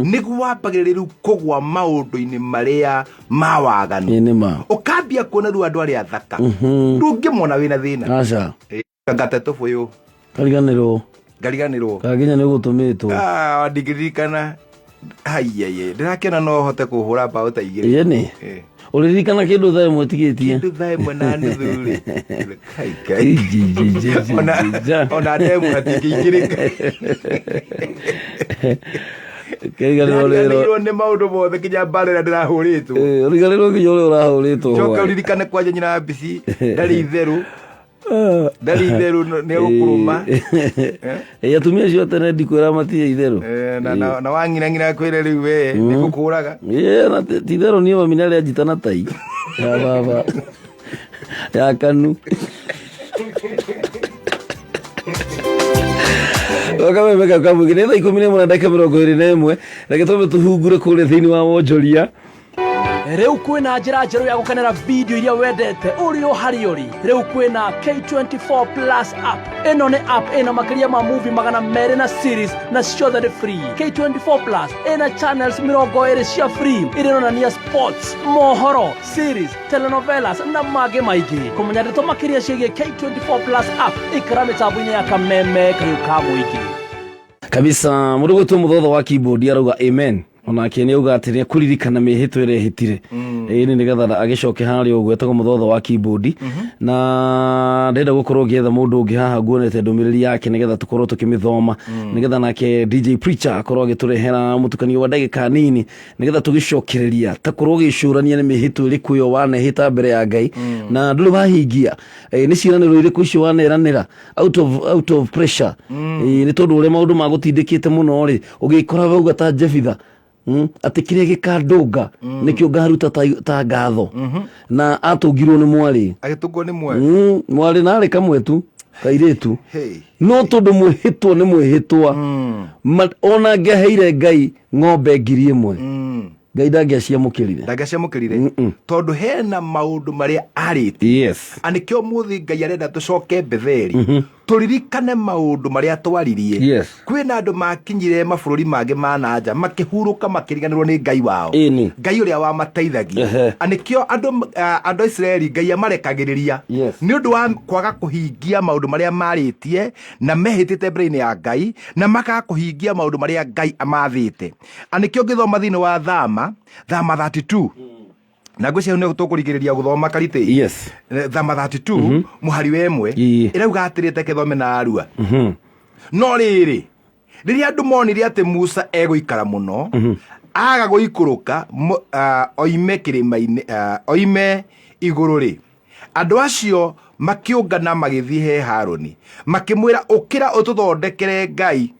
nĩguo wambagĩrĩria rĩu kũgwa maũndũ-inĩ marĩa ma waganu. Ĩĩ, nĩ ma. Ũkambia kuona rĩu andũ arĩa athaka ndũngĩmona wĩna thĩna. Aca. Ngate tũbũyũ. Kariganĩrwo. Ngariganĩrwo. Kana nginya nĩ ũgũtũmĩtwo. Ah, ndingĩririkana. Haiyaye, ndĩrakĩona no hote kũhũra mbaũ ta igĩrĩ. Ĩni. Eh. Ũrĩririkana kĩndũ thaa ĩmwe tigĩtie. Kĩndũ thaa ĩmwe na nuthu rĩ. Kai, kai. Iji, iji, iji, iji, Ona ona ndemu hatingĩingĩrĩka. Kĩriganĩrwo rĩro. Ndĩrariganĩirwo nĩ maũndũ mothe nginya mbara ĩrĩa ndĩrahũrĩtwo. Eh, ũriganĩrwo nginya ũrĩa ũrahũrĩtwo. Coka hwaĩ. ũririkane kwanja nyina wa mbici ndarĩ itherũ. Ndarĩ itherũ nĩ egũkũrũma. Eh, atumia acio a tene ndikwĩra matirĩ itherũ. Eh, na na na wang'inang'ina kwĩre rĩu we nĩ ngũkũraga. Ĩĩ, na ti itherũ niĩ mami nĩ arĩa na tai ya baba ya kanu kameme kau kamũingĩ nĩ thaa 11 na ndagĩka 21. Reke twambe tũhungure kũrĩa thĩinĩ wa wonjoria. Rĩu kwĩna njĩra njerũ ya gũkenera video iria wendete ũrĩ o harĩa ũrĩ. Rĩu kwĩna K24 Plus app. Ĩno nĩ app ĩna makĩria ma movie 200 na series na ciothe nĩ free. K24 Plus ĩna channels 20 cia free iria ironania sports, mohoro, series, telenovelas na mangĩ maingĩ. Kũmenya ndeto makĩria ciĩgiĩ K24 Plus app, ikara mĩtambo-inĩ ya Kameme kayũ ka mũingĩ. Kabisa mũndũ gwĩtwo mũthotho wa keyboard arauga amen, onake nĩ auga atĩ nĩ ekũririkana mĩhĩtwa ĩrĩa ĩhĩtire ĩni nĩgetha agĩcoke harĩa ũguo. Etagwo mũthotho wa keyboard na ndĩrenda gũkorwo ngĩetha mũndũ ũngĩ haha nguonete ndũmĩrĩri yake nĩgetha tũkorwo tũkĩmĩthoma, nĩgetha nake DJ Preacher akorwo agĩtũrehera mũtukanio wa ndagĩka nini nĩgetha tũgĩcokereria ta korwo ũgĩcũrania nĩ mĩhĩtwa ĩrĩkũ ĩyo wanehĩta mbere ya Ngai na ndũrĩ wahingia. Nĩ ciĩranĩro irĩkũ icio waneranĩra out of pressure? Nĩ tondũ ũrĩa maũndũ magũtindĩkĩte mũno rĩ, ũgĩkora wauga ta Jebitha, atĩ kĩrĩa gĩkandũnga nĩkĩo ngaruta ta ngatho, na atũngirwo nĩ mwarĩ. Agĩtũngwo nĩ mwarĩ. Mwarĩ narĩ kamwe tu kairĩtu. Hey. No tondũ mwĩhĩtwa nĩ mwĩhĩtwa, ona angĩaheire Ngai ng'ombe 1000, Ngai ndangĩaciamũkĩrire. Ndangĩaciamũkĩrire tondũ hena maũndũ marĩa arĩtie. Anĩkĩo mũthĩ Ngai arenda tũcoke Betheli tũririkane maũndũ marĩa twaririe. Kwĩna andũ makinyire mabũrũri mangĩ ma na nja makĩhurũka, makĩriganĩrwo nĩ Ngai wao, Ngai ũrĩa wamateithagia. Anĩkĩo andũ a Isiraeli Ngai amarekagĩrĩria nĩ ũndũ wa kwaga kũhingia maũndũ marĩa marĩtie na mehĩtĩte mbere-inĩ ya Ngai, na makaga kũhingia maũndũ marĩa Ngai amathĩte. Anĩkĩo ngĩthoma thĩinĩ wa Thama 32, na ngwĩciria nĩ tũkũrigĩrĩria gũthoma karitĩ. Thama 32 mũhari wa 1 ĩrauga atĩrĩ, teke thome na arua. No rĩrĩ, rĩrĩa andũ monire atĩ Musa egũikara mũno aga gũikũrũka oime kĩrĩma-inĩ, oime igũrũ rĩ, andũ acio makĩũngana magĩthiĩ he Harũni makĩmwĩra, ũkĩra ũtũthondekere ngai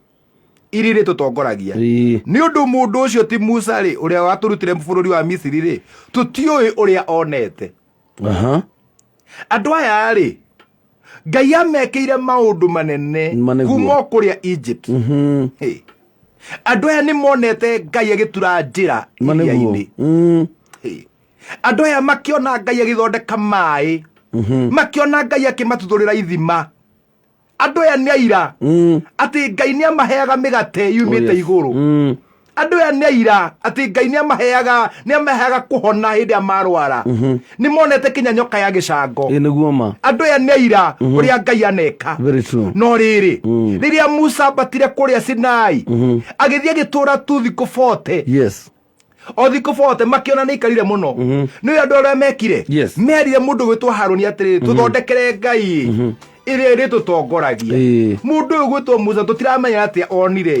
iria irĩtũtongoragia, nĩ ũndũ mũndũ ũcio ti Musa rĩ, ũrĩa watũrutire bũrũri wa Misiri rĩ, tũtiũĩ ũrĩa onete. Andũ aya rĩ, Ngai amekĩire maũndũ manene Ma nĩguo. kuma o kũrĩa Egypt. Hey. Andũ aya nĩ monete Ngai agĩtura njĩra Ma nĩguo. iria-inĩ. Hey. Andũ aya makĩona Ngai agĩthondeka maĩ, makĩona Ngai akĩmatuthũrĩra ithima. Andũ aya nĩ aira atĩ Ngai nĩ amaheaga mĩgate yumĩte Oh, yes. igũrũ. Andũ aya nĩ aira atĩ Ngai nĩ amaheaga kũhona hĩndĩ ĩrĩa marwara. Nĩ monete kinya nyoka ya gĩcango. Ĩ nĩguo ma. Andũ aya nĩ aira ũrĩa Ngai aneka. Very true. No rĩrĩ, rĩrĩa Musa ambatire kũrĩa Sinai, agĩthiĩ agĩtũra tu thikũ 40, o thikũ 40 makĩona nĩ aikarire mũno. Nĩ andũ arĩa mekire, merire mũndũ gwĩtwo Harũni atĩrĩrĩ, tũthondekere ngai ĩrĩa ĩrĩtũtongoragia. Mũndũ ũyũ gwĩtwo Musa tũtiramenya atĩa onire.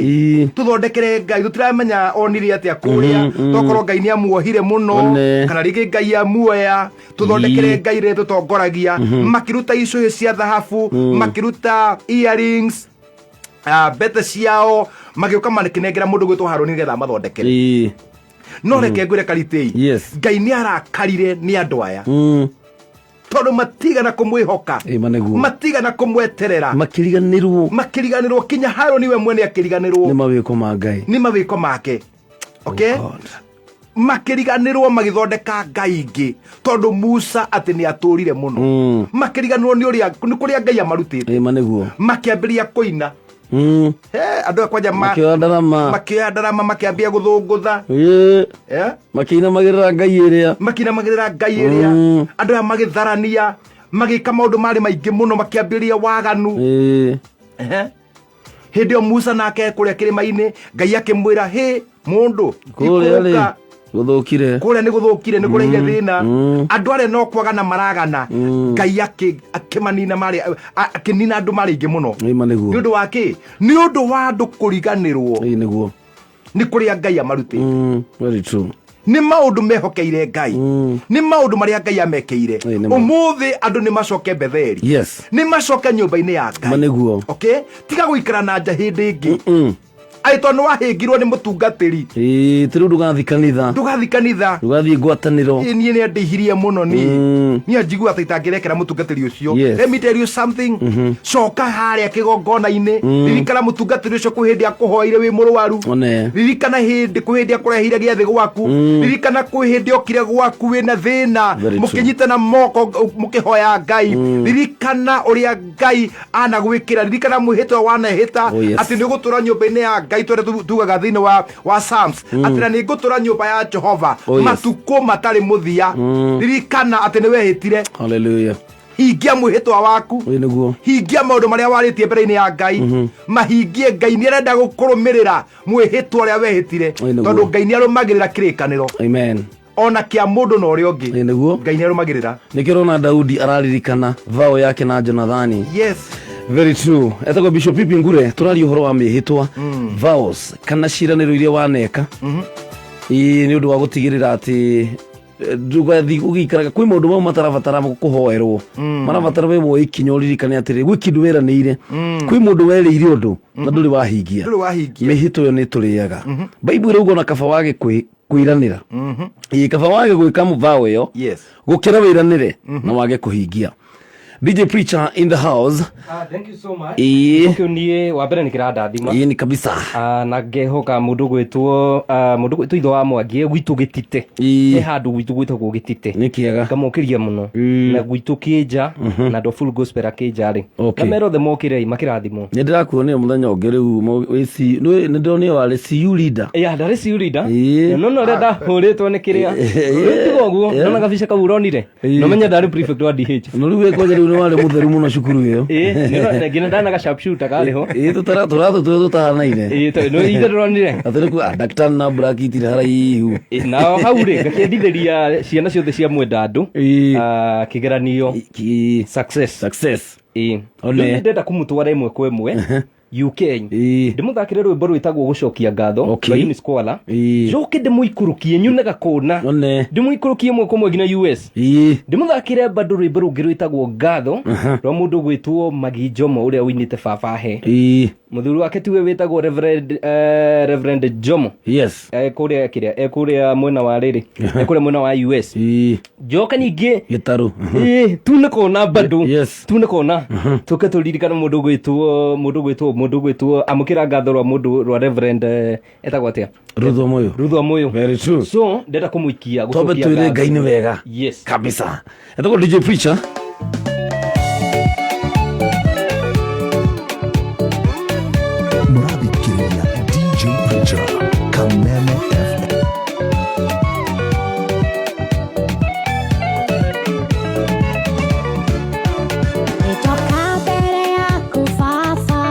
Tũthondekere ngai, tũtiramenya onire atĩa kũrĩa. Tokorwo Ngai nĩ amuohire mũno, One. kana rĩngĩ Ngai amuoya. Tũthondekere ngai ĩrĩa ĩtũtongoragia. Makĩruta icũhĩ cia thahabu, makĩruta earrings, mbete ciao, magĩũka makĩnengera mũndũ gwĩtwo Harũni nĩgetha amathondekere. No reke ngwĩre karitĩi, Ngai nĩ arakarire nĩ andũ aya tondũ matigana kũmwĩhoka, Ĩ ma nĩguo. matigana kũmweterera. Makĩriganĩrwo. Makĩriganĩrwo, kinya Harũni we mwene akĩriganĩrwo. Nĩ mawĩko ma Ngai. Nĩ mawĩko make. Okay, makĩriganĩrwo, magĩthondeka ngai ingĩ tondũ Musa atĩ nĩ atũrire mũno. Makĩriganĩrwo nĩ ũrĩa nĩ kũrĩa Ngai amarutĩte. Ĩ ma nĩguo. Makĩambĩrĩria kũina. He, andũ aya kwanja Makĩoya ndarama. Makĩoya ndarama, makĩambia gũthũngũtha. Eh? Makĩinamagĩrĩra ngai ĩrĩa. Makĩinamagĩrĩra ngai ĩrĩa. Andũ aya magĩtharania, magĩka maũndũ marĩ maingĩ mũno, makĩambĩrĩria waganu. Ehe. Hĩndĩ ĩyo Musa nake kũrĩa kĩrĩma-inĩ, Ngai akĩmwĩra, hĩ mũndũ, Kũrĩa rĩ ikũrũka. Gũthũkire. Kũrĩa nĩ gũthũkire, nĩ kũreire thĩna, andũ arĩa no kwagana maragana. Ngai akĩmanina marĩ akĩnina andũ marĩ aingĩ mũno. Ĩma nĩguo. Nĩ ũndũ wa kĩ? Nĩ ũndũ wa andũ kũriganĩrwo Ĩĩ nĩguo. Nĩ kũrĩa Ngai amarutĩte. Very true. Nĩ maũndũ mehokeire Ngai, nĩ maũndũ marĩa Ngai amekĩire. Ĩĩ, nĩ ma. Ũmũthĩ andũ nĩ macoke Betheli, nĩ macoke nyũmba-inĩ ya Ma Ngai. nĩguo. Okay, tiga gũikara na nja hĩndĩ ĩngĩ aĩ tondũ nĩ wahĩngirwo nĩ mũtungatĩri. Ĩĩ, ti rĩu ndũgathiĩ kanitha. Ndũgathiĩ kanitha. Ndũgathiĩ ngwatanĩro. Ĩ, niĩ nĩ andĩhirie mũno niĩ niĩ njigua atĩ itangĩrekera mũtungatĩri ũcio. Let me tell you something. Coka harĩa kĩgongona-inĩ. Ririkana mũtungatĩri ũcio kwĩ hĩndĩ akũhoeire wĩ mũrwaru. One. Ririkana hĩndĩ kwĩ hĩndĩ akũreheire gĩathĩ gwaku. Ririkana kwĩ hĩndĩ okire gwaku wĩna thĩna. Very true. Mũkĩnyitana moko mũkĩhoya Ngai. Ririkana ũrĩa Ngai anagwĩkĩra, ririkana mwĩhĩtwa wanehĩta Oh, yes. atĩ nĩ ũgũtũra nyũmba-inĩ ya Ngai tũrĩa tugaga thĩinĩ wa Psalms atĩ na nĩ ngũtũra nyũmba ya Jehova Oh, yes. matukũ matarĩ mũthia. Ririkana atĩ nĩ wehĩtire. Hallelujah. Hingia mwĩhĩtwa waku. Ĩĩ nĩguo. Hingia maũndũ marĩa warĩtie mbere-inĩ ya Ngai, mahingie. Ngai nĩ arenda gũkũrũmĩrĩra mwĩhĩtwa ũrĩa wehĩtire. Ĩĩ nĩguo. Tondũ Ngai nĩ arũmagĩrĩra kĩrĩkanĩro Amen. ona kĩa mũndũ na ũrĩa ũngĩ. Ĩĩ nĩguo. Ngai nĩ arũmagĩrĩra. Nĩkĩo ũrona Daudi araririkana vao yake na Jonathani. Very true. Etagwo Bishop Pipi Ngure, tũraria ũhoro wa mĩhĩtwa, vows, kana ciĩranĩro iria waneka. Ĩĩ, nĩ ũndũ wa gũtigĩrĩra atĩ ndũgathiĩ ũgĩikaraga kwĩ maũndũ mamwe matarabatara kũhoerwo, marabatara we woe ikinya ũririkane atĩrĩ, gwĩ kĩndũ weranĩire, kwĩ mũndũ werĩire ũndũ na ndũrĩ wahingia. Ndũrĩ wahingia. Mĩhĩtwa ĩyo nĩ tũrĩaga. Bible ĩrauga ona kaba wage kwĩranĩra. Ĩĩ, kaba wage gwĩka vow ĩyo gũkĩra wĩranĩre na wage kũhingia. DJ Preacher in the house. Ah, thank you so much. Ĩĩ. Kĩu niĩ wa mbere nĩ kĩrandathima. Ĩĩ, nĩ kabisa. Ah, na ngehoka mũndũ gwĩtwo mũndũ gwĩtwo itho wa Mwangi gwitũ Gĩtite. Ĩĩ. He handũ gwitũ gwĩtagwo Gĩtite. Nĩ kĩega. Ngamokĩria mũno na gwitũ Kĩnja na andũ a Full Gospel a Kĩnja rĩ, na mera othe mokĩrei makĩrathimwo. Nĩ ndĩrakuonire mũthenya ũngĩ rĩu nĩ ndĩronire warĩ CU leader. Ya, ndarĩ CU leader. Ĩĩ. No no ũrĩa ndahũrĩtwo nĩ kĩrĩa. Rĩu tiga ũguo, ndona gabica kau ũronire, no menye ndarĩ prefect wa DH. No rĩu wĩkwanja rĩu nĩ warĩ mũtheru mũno cukuru ĩyo. Ĩĩ, nginya ndana ga sharpshooter karĩ ho. Ĩĩ, tũratũ tũrĩa tũtahanaine. Ĩĩ, no ithe ndũronire. Atĩ nĩ kuga ndagĩtarĩ na black itirĩ haraihu. Ĩĩ, nao hau rĩ ngakĩendithĩria ciana ciothe cia Mwendandũ kĩgeranio success. Success. Ĩĩ. One. Rĩu nĩ ndĩrenda kũmũtwara ĩmwe kwa ĩmwe UK, ndĩmũthakĩre rwĩmbo rwĩtagwo Gũcokia Ngatho rwa Eunice Kwala, njoke ndĩmũikũrũkie nyune gakũna, ndĩmũikũrũkie ĩmwe kwa ĩmwe nginya US, ndĩmũthakĩre bado rwĩmbo rũngĩ rwĩtagwo Ngatho rwa mũndũ gwĩtwo Magi Njomo ũrĩa ũinĩte Baba He. Mũthuri wake tiwe wĩtagwo Reverend Jomo. Kũrĩa kĩrĩa kũrĩa mwena wa rĩrĩ, kũrĩa mwena wa US. Njoke ningĩ gĩtarũ. Ĩĩ, tune kona bado, tune kona tũke tũririkane mũndũ gwĩtwo Amũkĩra Ngatho rwa mũndũ rwa Reverend etagwo atĩa? Ruth Wamuyu. Ruth Wamuyu. Very true. So ndenda kũmũikia Twambe gũcokia twĩre ngatho. Ngai nĩ wega. Kabisa. Etagwo DJ Preacher. Mũrathikĩrĩria DJ Preacher, Kameme FM. Nĩndoka mbere yaku Baba,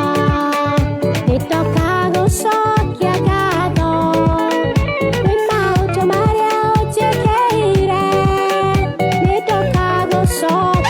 nĩndoka gũcokia ngatho nĩ maũndũ marĩa ũnjĩkĩire, nĩndoka gũcokia.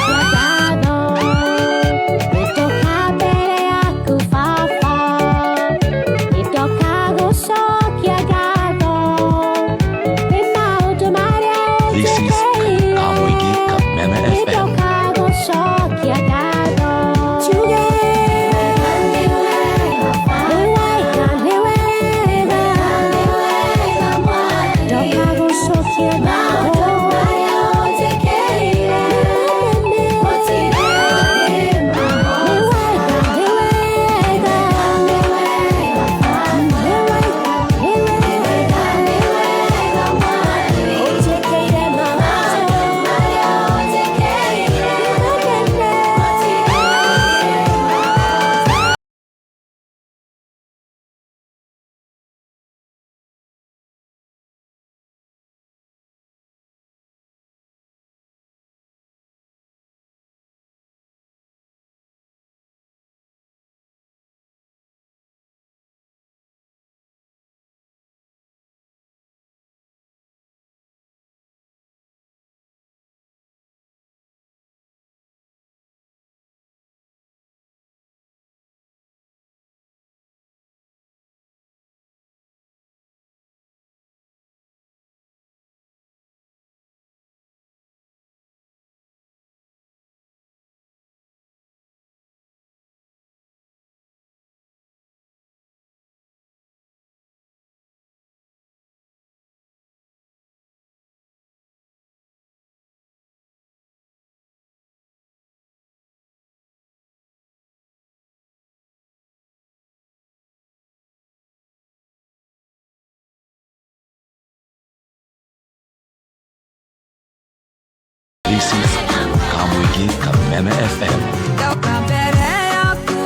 Kameme FM. Ndoka mbere yaku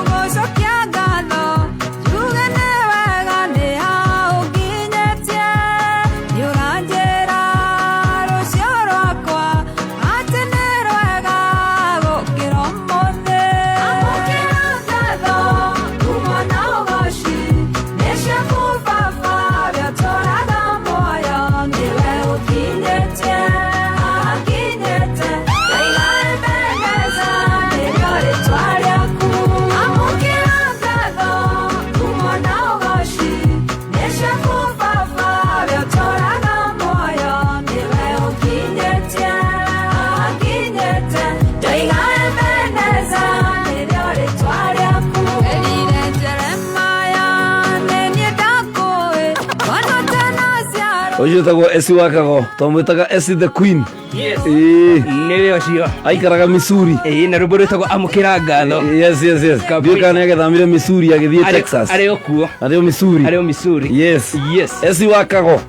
gũcokia ngatho njuge nĩ wega nĩ hau nginyĩtie nĩ ũranjĩra rũciũ rwakwa atĩ nĩ rwega gũkĩra ũmũthĩ. Amũkĩra ngatho kuma na ũgoci nĩ ciaku baba ũrĩa ũtũũraga muoyo nĩwe ũkinyĩtie haha nginyĩte ndaiga Ebeneza nĩrĩo rĩtwa rĩaku. Amũkĩra ngatho kuma na ũgoci nĩ ciaku baba ũrĩa ũtũũraga muoyo nĩwe ũkinyĩtie haha nginyĩte ndaiga Ebeneza nĩrĩo rĩtwa rĩaku. Erire Jeremaya nĩ niĩ ndakũĩ ona ũtanaciarwo. Ũcio wĩtagwo Esi Wakago twamwĩtaga Esi the Queen. Yes. Ĩĩ. Nĩwe ũcio. Aikaraga Missouri. Ĩĩ, na rwĩmbo rwĩtagwo amũkĩra ngatho. Yes, yes, yes. Ndiũĩ kana nĩagĩthamire Missouri agĩthiĩ Texas. Arĩ o kuo. Arĩ o Missouri. Arĩ o Missouri. Yes. Yes. Esi Wakago.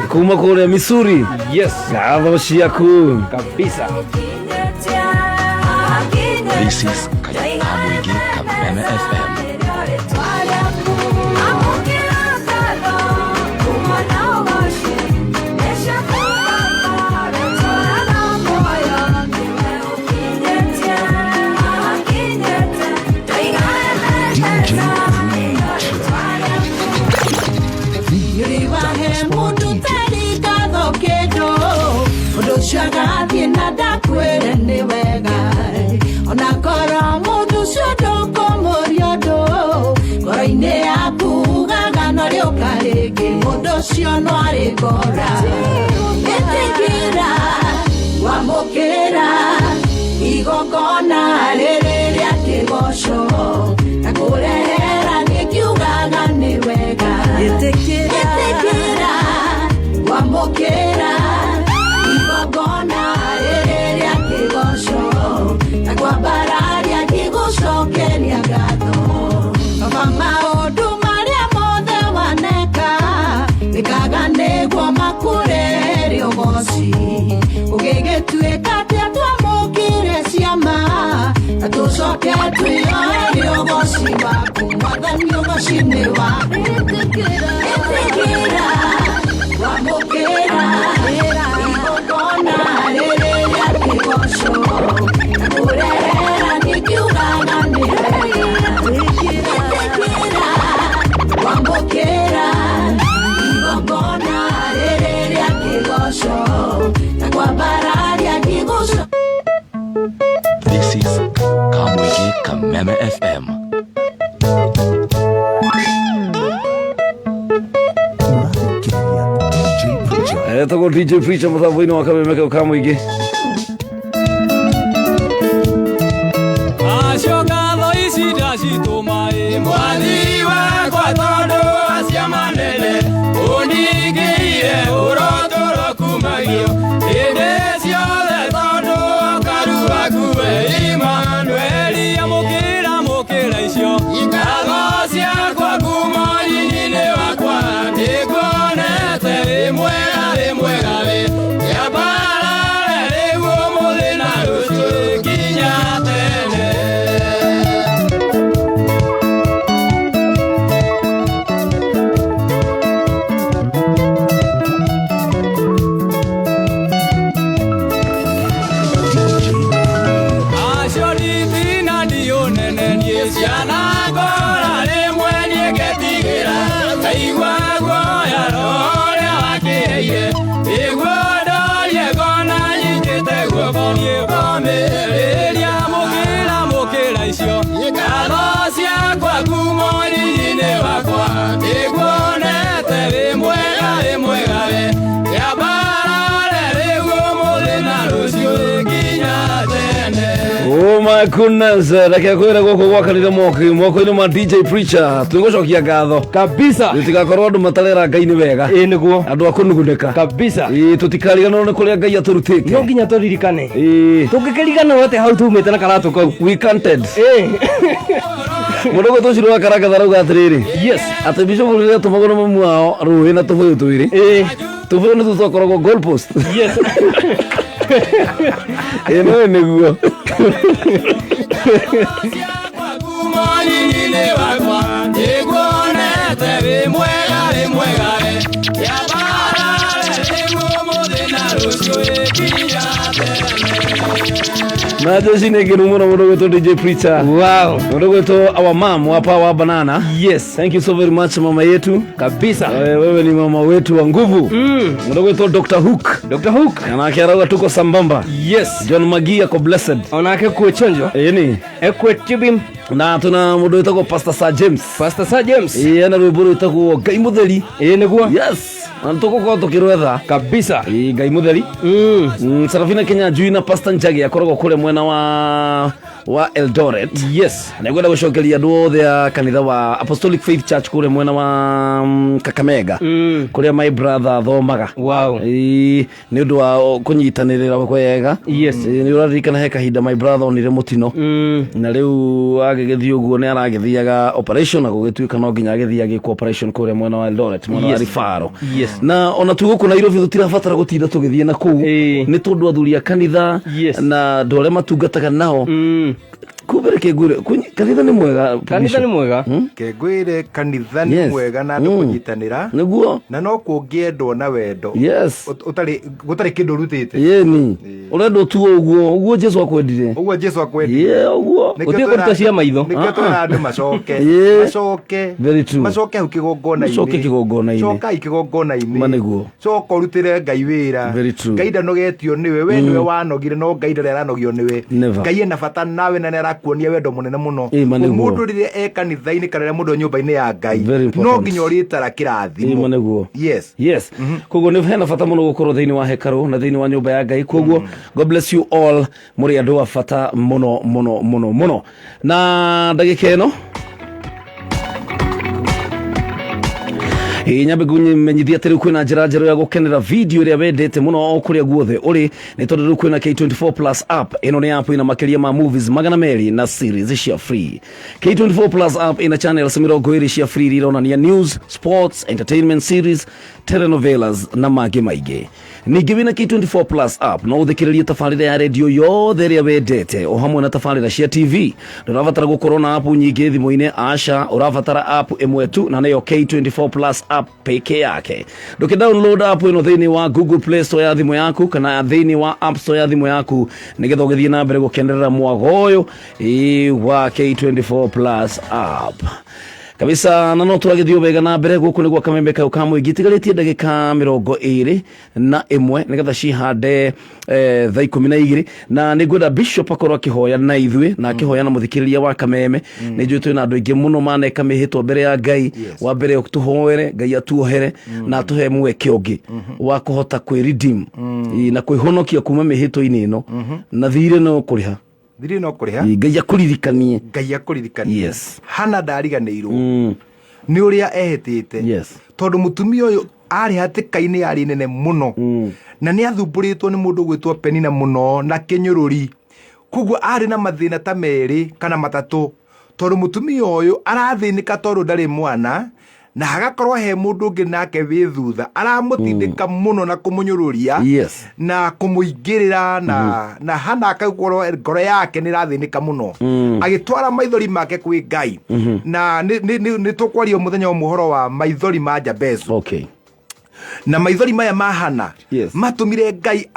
Kuma kũrĩa Missouri. Yes. Ngatho ciaku. Kabisa. This is Kamwingi Kameme FM. DJ Riwahe mundu tari ngatho kĩndũ ũndũ ũcio agathiĩ na ndakwĩre nĩ wega ona korwo mũndũ ũcio ndũkũmũria ũndũ ngoro-inĩ yaku ugaga no rĩũka rĩngĩ mũndũ ũcio no arĩkora ĩtĩkĩra wamũkĩra igongona rĩrĩ rĩa kĩgoco na kũrehera nĩkiugaga nĩ wega ĩtĩkĩra wamũkĩra igongona rĩrĩ rĩa kĩgoco na kwambararia ngĩgũcokeria ngatho baba maũndũ marĩa mothe waneka wĩkaga nĩguo makũrehere ũgoci ũgĩgĩtuĩka atĩa twamũkĩre ciama na tũcoke twĩyoere ũgoci waku mwathani ũgoci nĩ waku ĩtĩkĩra wamũkĩra igongona rĩrĩ rĩa kĩgoco na kũrehera nĩkiugaga nĩ wega ĩtĩkĩra wamũkĩra igongona rĩrĩ rĩa kĩgoco na kwambararia ngĩgũco. This is Kamwingi Kameme FM. Etagwo DJ Preacher mũtambo-inĩ wa Kameme kau ka mũingĩ. Acio ngatho ici ndacitũma ĩ mwathi wakwa tondũ acia manene ũningĩire ũrotũro kumagio hĩndĩ ciothe tondũ ũkaru waku we Imanueli amũkĩra mũkĩra icio ngatho ciakwa kuma nyinyi-inĩ wakwa nĩnguonete wĩ mwega wĩ mwega wĩ kĩambarare rĩu ũmũthĩ na rũciũ nginya tene. Acio nditina ndiũ nene niĩ ciana ngora rĩmwe niĩ ngetigĩra ngaigua guoya roho ũrĩa wakĩheire nĩguo ndorie ngona nyitĩte guoko niĩ ngomĩrĩria mũkĩra mũkĩra icio ngatho ciakwa kuma ũnyinyi-inĩ wakwa nĩnguonete wĩ mwega wĩ mwega wĩ kĩambarare rĩu ũmũthĩ na rũciũ nginya tene. Oh my goodness, reke kwĩra gũkũ gwakanire mwaki moko-inĩ ma DJ Preacher twĩgũcokia ngatho kabisa tũtigakorwo andũ matarera Ngai nĩ wega. Ĩĩ nĩguo. Andũ a kũnugunĩka kabisa. Ĩĩ tũtikariganĩrwo nĩ kũrĩa Ngai atũrutĩte. No nginya tũririkane. Ĩĩ Tũngĩkĩriganĩrwo atĩa hau tumĩte na karatũ kau. We counted. Ĩĩ. Mũndũ ũgwĩtwo Ciro wa Karangatha arauga atĩrĩrĩ. Yes. Atĩ bishop rĩrĩa atũmagwo nĩ mamu wao rũĩ na tũbũyũ twĩrĩ. Ĩĩ. Tũbũyũ nĩtuo twakoragwo goal post. Yes. Ĩno nĩguo. Mwanini wakwa nĩguonete wĩ mwega wĩ mwega we yambarare rĩu ũmũthĩ na rũciũ ĩkinya tene. Na jeshi nä ngenu må no må ndå gwätwo DJ Preacher. Wow. Må ndå gwätwo our mom wa Power Banana. Yes. Thank you so very much mama yetu. Kabisa. Wewe ni mama wetu wa nguvu. Må ndå gwätwo Dr. Hook. Dr. Hook. Anake arauga tuko sambamba. Yes. John Magi ako blessed. Onake kwä Ĩni. Ekwe tubim. Na tuna må ndå wĩtagwo Pastor Sir James. Pastor Sir James. Ĩĩ ena rwĩmbo rwĩtagwo Ngai Mũtheri. Ĩĩ nĩguo. Yes. Na nĩtũgũkorwo tũkĩrwetha. Kabisa. Ĩĩ Ngai Mũtheri. Sarafina Kenya Njui na Pastor Njagi akoragwo kũrĩa mwena wa Eldoret. Yes. Na ngwenda gũcokeria andũ othe a kanitha wa Apostolic Faith Church kũrĩa mwena wa Kakamega. Kũrĩa my brother athomaga. Wow. Ĩĩ nĩ ũndũ wa kũnyitanĩrĩra kwega. Yes. Ĩĩ, nĩ ũraririkana he kahinda my brother onire mũtino. Na rĩu agĩgĩthiĩ ũguo nĩ aragĩthiaga operation na gũgĩtuĩka no nginya agĩthiĩ agĩkwo operation kũrĩa mwena wa Eldoret, mwena wa Yes. Rifaro. Yes. Na ona twĩ gũkũ Nairobi tũtirabatara gũtinda tũgĩthiĩ na kũu nĩ tondũ athuri a kanitha Yes. na andũ arĩa matungataga nao kumbe reke ngwĩre kanitha nĩ mwega. Kanitha nĩ mwega. Kengwĩre kanitha nĩ Yes. mwega na andũ kũnyitanĩra. Nĩguo. Na no kũngĩendwo na wendo. Yes. Ũtarĩ gũtarĩ kĩndũ ũrutĩte. Yeni ũrendwo tu ũguo ũguo Jesu akwendire. Ũguo Jesu akwendire. Yeah, ũguo. Nĩkĩo Gũtirĩ kũruta cia maitho. Nĩkĩo twĩra andũ macoke. Yeah. Macoke. Very true. Macoke hau kĩgongona-inĩ. Macoke kĩgongona-inĩ. Cokai kĩgongona-inĩ. Ma nĩguo. Coka ũrutĩre Ngai wĩra. Very true. Ngai ndanogetio nĩwe, we nĩwe wanogire no Ngai ndarĩ aranogio nĩwe. Never. Ngai ena bata nawe na nĩarakuonia wendo mũnene mũno. Ĩ, ma nĩguo. Mũndũ rĩrĩa e kanitha-inĩ kana rĩrĩa mũndũ e nyũmba-inĩ ya Ngai Very important. no nginya ũrĩtara kĩrathimo. Ĩ, ma nĩguo. Yes. Yes. Koguo nĩ hena bata mũno gũkorwo thĩinĩ wa hekarũ na thĩinĩ wa nyũmba ya Ngai. Koguo God bless you all, mũrĩ andũ a bata mũno mũno mũno mũno. Na ndagĩka ĩno ĩ nyambe ngũmenyithia atĩ rĩu kwĩna njĩra njerũ ya gũkenera video ĩrĩa wendete mũno o kũrĩa guothe ũrĩ, nĩ tondũ rĩu kwĩna K24 Plus app. Ĩno nĩ app ĩna makĩria ma movies 200 na series cia free. K24 Plus app ĩna channels 20 cia free iria ironania news, sports, entertainment series, telenovelas na mangĩ maingĩ. Ningĩ wĩna K24 Plus app no ũthikĩrĩrie tabarĩra ya redio yothe ĩrĩa wendete o hamwe na tabarĩra cia TV. Ndũrabatara gũkorwo na app nyingĩ thimũ-inĩ, aca, ũrabatara app ĩmwe tu na nĩyo K24 Plus app peke yake. Ndũkĩ download app ĩno thĩinĩ wa Google Play Store ya thimũ yaku kana thĩinĩ wa App Store ya thimũ yaku nĩgetha ũgĩthiĩ na mbere gũkenerera mwago ũyũ wa K24 Plus app kabisa. Na no tũragĩthiĩ wega na mbere gũkũ nĩ gwa kamembe kau ka mũingĩ tigarĩtie ndagĩka 21 nĩgetha cihande thaa 12, na nĩ ngwenda Bishop akorwo akĩhoya na ithuĩ na akĩhoya na mũthikĩrĩria wa kameme. Nĩ njũĩ twĩna andũ aingĩ mũno maneka mĩhĩtwa mbere ya Ngai. Wa mbere tũhoere Ngai atuohere na atũhe mweke ũngĩ wa kũhota kwĩ-redeem na kwĩhonokia kuma mĩhĩtwa-inĩ ĩno na thirĩ no kũrĩha. Thirĩ no kũrĩha. Ngai akũririkanie. Ngai akũririkanie. Yes. Hana ndariganĩirwo nĩ ũrĩa ehĩtĩte. Yes. Tondũ mũtumia ũyũ arĩ hatĩka-inĩ yarĩ nene mũno na nĩ athumbũrĩtwo nĩ mũndũ ũgwĩtwo Penina mũno na kĩnyũrũri. Koguo arĩ na mathĩna ta merĩ kana matatũ, tondũ mũtumia ũyũ arathĩnĩka tondũ ndarĩ mwana, na hagakorwo he mũndũ ũngĩ nake wĩ thutha aramũtindĩka mũno na kũmũnyũrũria. Yes. Na kũmũingĩrĩra na Hana akakorwo ngoro yake nĩ ĩrathĩnĩka mũno. Agĩtwara maithori make kwĩ Ngai. Na nĩ tũkwaria mũthenya ũmwe ũhoro wa maithori ma Jabezu. Okay. Na maithori maya ma Hana Yes. matũmire Ngai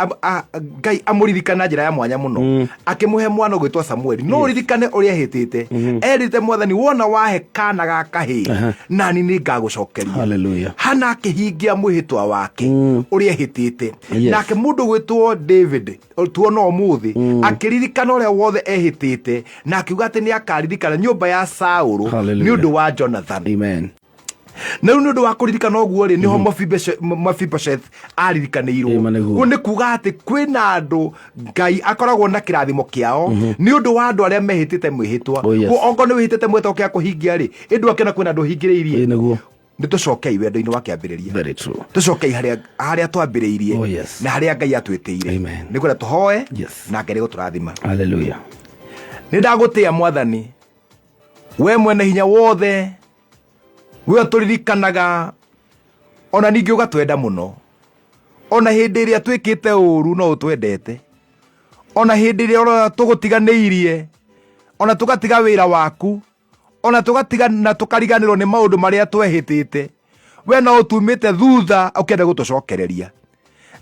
Ngai amũririkana na njĩra ya mwanya mũno, akĩmũhe mwana ũgwĩtwo Samueli. No ũririkane ũrĩa ehĩtĩte, erĩte mwathani, wona wahe kana ga kahĩĩ nani nĩ ngagũcokeria. Hallelujah. Hana akĩhingia mwĩhĩtwa wake ũrĩa ehĩtĩte. Yes. Nake mũndũ ũgwĩtwo David tuona ũmũthĩ akĩririkana ũrĩa wothe ehĩtĩte na akiuga atĩ nĩ akaririkana nyũmba ya Saũlũ Hallelujah. nĩ ũndũ wa Jonathan. Amen. Na rĩu nĩ ũndũ wa kũririkana ũguo rĩ, nĩho Mephibosheth aririkanĩirwo. Ĩ, ma nĩguo. Ũguo nĩ kuga atĩ kwĩna andũ Ngai akoragwo na kĩrathimo kĩao nĩ ũndũ wa andũ arĩa mehĩtĩte mwĩhĩtwa. Oh, yes. Koguo ongorwo nĩ wĩhĩtĩte mwĩhĩtwa ũkĩaga kũhingia rĩ, ĩndũ akĩona kwĩna andũ ũhingĩrĩirie. Ĩ, nĩguo. Nĩ tũcokei wendo-inĩ wa kĩambĩrĩria. Very true. Tũcokei harĩa twambĩrĩirie. Oh, yes. Na harĩa Ngai atwĩtĩire. Amen. Nĩ kwenda tũhoe Yes. na Ngai nĩgũtũrathima. Hallelujah. Nĩ ndagũtĩa Mwathani, we mwene hinya wothe, we ũtũririkanaga ona ningĩ ũgatwenda mũno. Ona hĩndĩ ĩrĩa twĩkĩte ũũru no ũtwendete. Ona hĩndĩ ĩrĩa tũgũtiganĩirie, ona tũgatiga wĩra waku, ona tũgatiga na tũkariganĩrwo nĩ maũndũ marĩa twehĩtĩte, we no ũtumĩte thutha ũkĩenda gũtũcokereria.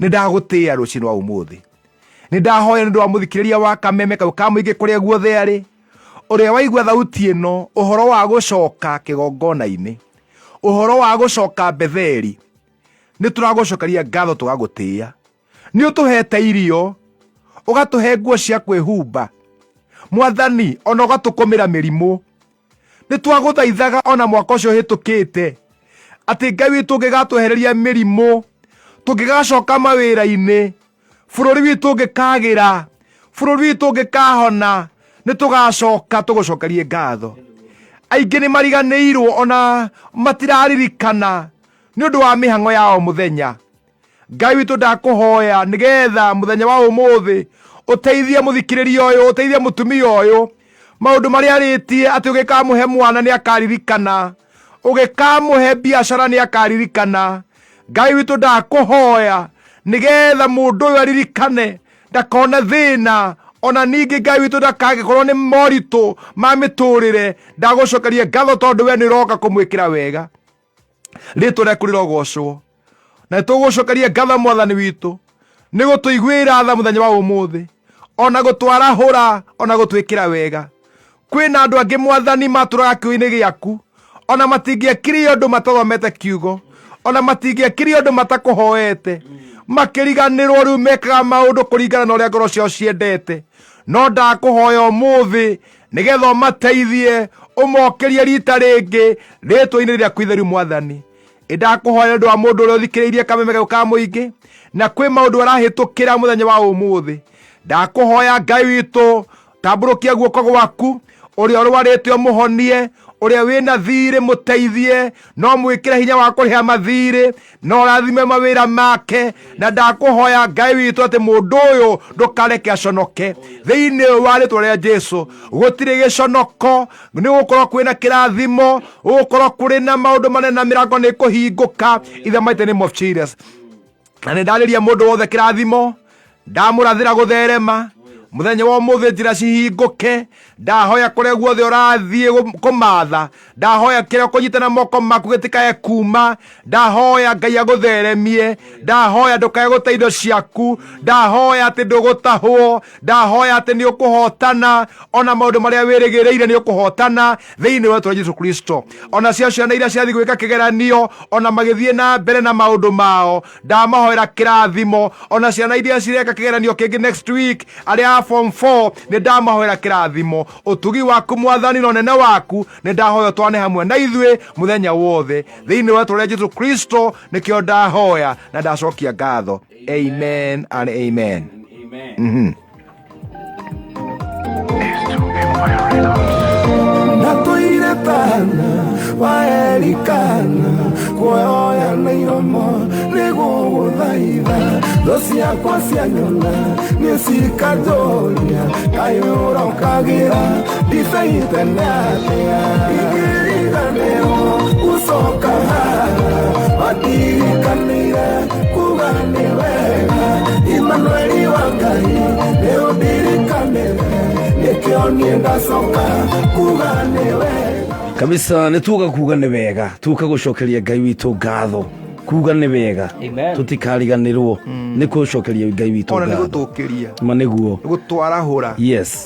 Nĩ ndagũtĩĩa rũcinĩ rwa ũmũthĩ. Nĩ ndahoya nĩ ũndũ wa mũthikĩrĩria wa Kameme kau ka mũingĩ kũrĩa guothe arĩ, ũrĩa waigua thauti ĩno, ũhoro wa gũcoka kĩgongona-inĩ, ũhoro wa gũcoka Betheli, nĩ tũragũcokeria ngatho tũgagũtĩĩa. Nĩ ũtũhete irio, ũgatũhe nguo cia kwĩhumba, Mwathani, ona ũgatũkũmĩra mĩrimũ. Nĩ twagũthaithaga ona mwaka ũcio ũhĩtũkĩte atĩ Ngai witũ ũngĩgatwehereria mĩrimũ, tũngĩgacoka mawĩra-inĩ, bũrũri witũ ũngĩkagĩra, bũrũri witũ ũngĩkahona, nĩ tũgacoka tũgũcokerie ngatho. Aingĩ nĩ mariganĩirwo ona matiraririkana nĩ ũndũ wa mĩhang'o ya o mũthenya. Ngai witũ ndakũhoya nĩgetha mũthenya wa ũmũthĩ ũteithie mũthikĩrĩria ũyũ, ũteithie mũtumia ũyũ maũndũ marĩa arĩtie atĩ ũgĩkamũhe mwana nĩ akaririkana, ũgĩkamũhe biacara nĩ akaririkana. Ngai witũ ndakũhoya nĩgetha mũndũ ũyũ aririkane, ndakone thĩna, ona ningĩ Ngai witũ ndakagĩkorwo nĩ moritũ ma mĩtũrĩre. Ndagũcokeria ngatho tondũ we nĩ ũroka kũmwĩkĩra wega. Rĩtwa rĩaku rĩrogocwo, na nĩtũgũcokeria ngatho Mwathani witũ nĩ gũtũiguĩra tha mũthenya wa ũmũthĩ, ona gũtwarahũra, ona gũtwĩkĩra wega. Kwĩna andũ angĩ Mwathani matũraga kiugo-inĩ gĩaku, ona matingĩekire ũndũ matathomete kiugo, ona matingĩekire ũndũ matakũhoete, makĩriganĩrwo rĩu mekaga maũndũ kũringana na ũrĩa ngoro ciao ciendete. No ndakũhoya ũmũthĩ nĩgetha ũmateithie, ũmokĩrie rita rĩngĩ rĩtwa-inĩ rĩaku itheru Mwathani. Ĩndakũhoya nĩ ũndũ wa mũndũ ũrĩa ũthikĩrĩirie kameme gau ka mũingĩ na kwĩ maũndũ arahĩtũkĩra mũthenya wa ũmũthĩ. Ndakũhoya Ngai witũ, tambũrũkia guoko gwaku, ũrĩa ũrwarĩte ũmũhonie, ũrĩa wĩna thirĩ mũteithie, no mwĩkĩre hinya wa kũrĩha mathirĩ, no ũrathime mawĩra make. Na ndakũhoya Ngai witũ atĩ mũndũ ũyũ ndũkareke aconoke thĩinĩ wa rĩtwa rĩa Jesu. Gũtirĩ gĩconoko, nĩ gũkorwo kwĩna kĩrathimo, gũkorwo kũrĩ na maũndũ manene na mĩrango nĩ kũhingũka in the mighty name of Jesus. Na nĩ ndarĩria mũndũ wothe kĩrathimo, ndamũrathĩra gũtherema mũthenya wa ũmũthĩ, njĩra cihingũke. Ndahoya kũrĩa guothe ũrathiĩ kũmatha, ndahoya kĩrĩa ũkũnyita na moko maku gĩtikae kuma. Ndahoya Ngai agũtheremie, ndahoya ndũkae gũte indo ciaku, ndahoya atĩ ndũgũtahwo, ndahoya atĩ nĩ ũkũhotana ona maũndũ marĩa wĩrĩgĩrĩire nĩ ũkũhotana thĩinĩ wa rĩĩtwa Jesu Kristo. Ona cio ciana iria cirathiĩ gwĩka kĩgeranio, ona magĩthiĩ na mbere na maũndũ mao, ndamahoera kĩrathimo. Ona ciana iria cireka kĩgeranio kĩngĩ next week, arĩa a form 4, nĩ ndamahoera kĩrathimo. Ũtugi waku Mwathani na ũnene waku nĩ ndahoya ũtwane hamwe na ithuĩ mũthenya wothe thĩinĩ wa rĩĩtwa rĩa Jesu Kristo. Nĩkĩo ndahoya na ndacokia ngatho. Amen and amen. Ndatũire tana waerikana kuoya na iromo nĩgũgũthaitha thũ ciakwa cianyona nĩ cikanjũria kaĩ ũrokagĩra ndibei tene atĩa ingĩriganĩrwo gũcoka haha watirikanire kuga nĩ wega Imanueli wa Ngai nĩ ũndirikanire nĩkĩo niĩ ndacoka kuga nĩ wega Kabisa nĩ tuga kuga nĩ wega, tuka gũcokeria Ngai witũ ngatho, kuga nĩ wega. Amen. Tũtikariganĩrwo nĩ kũcokeria Ngai witũ Ona nĩ ngatho. gũtũkĩria, Ma nĩguo. nĩ gũtwarahũra.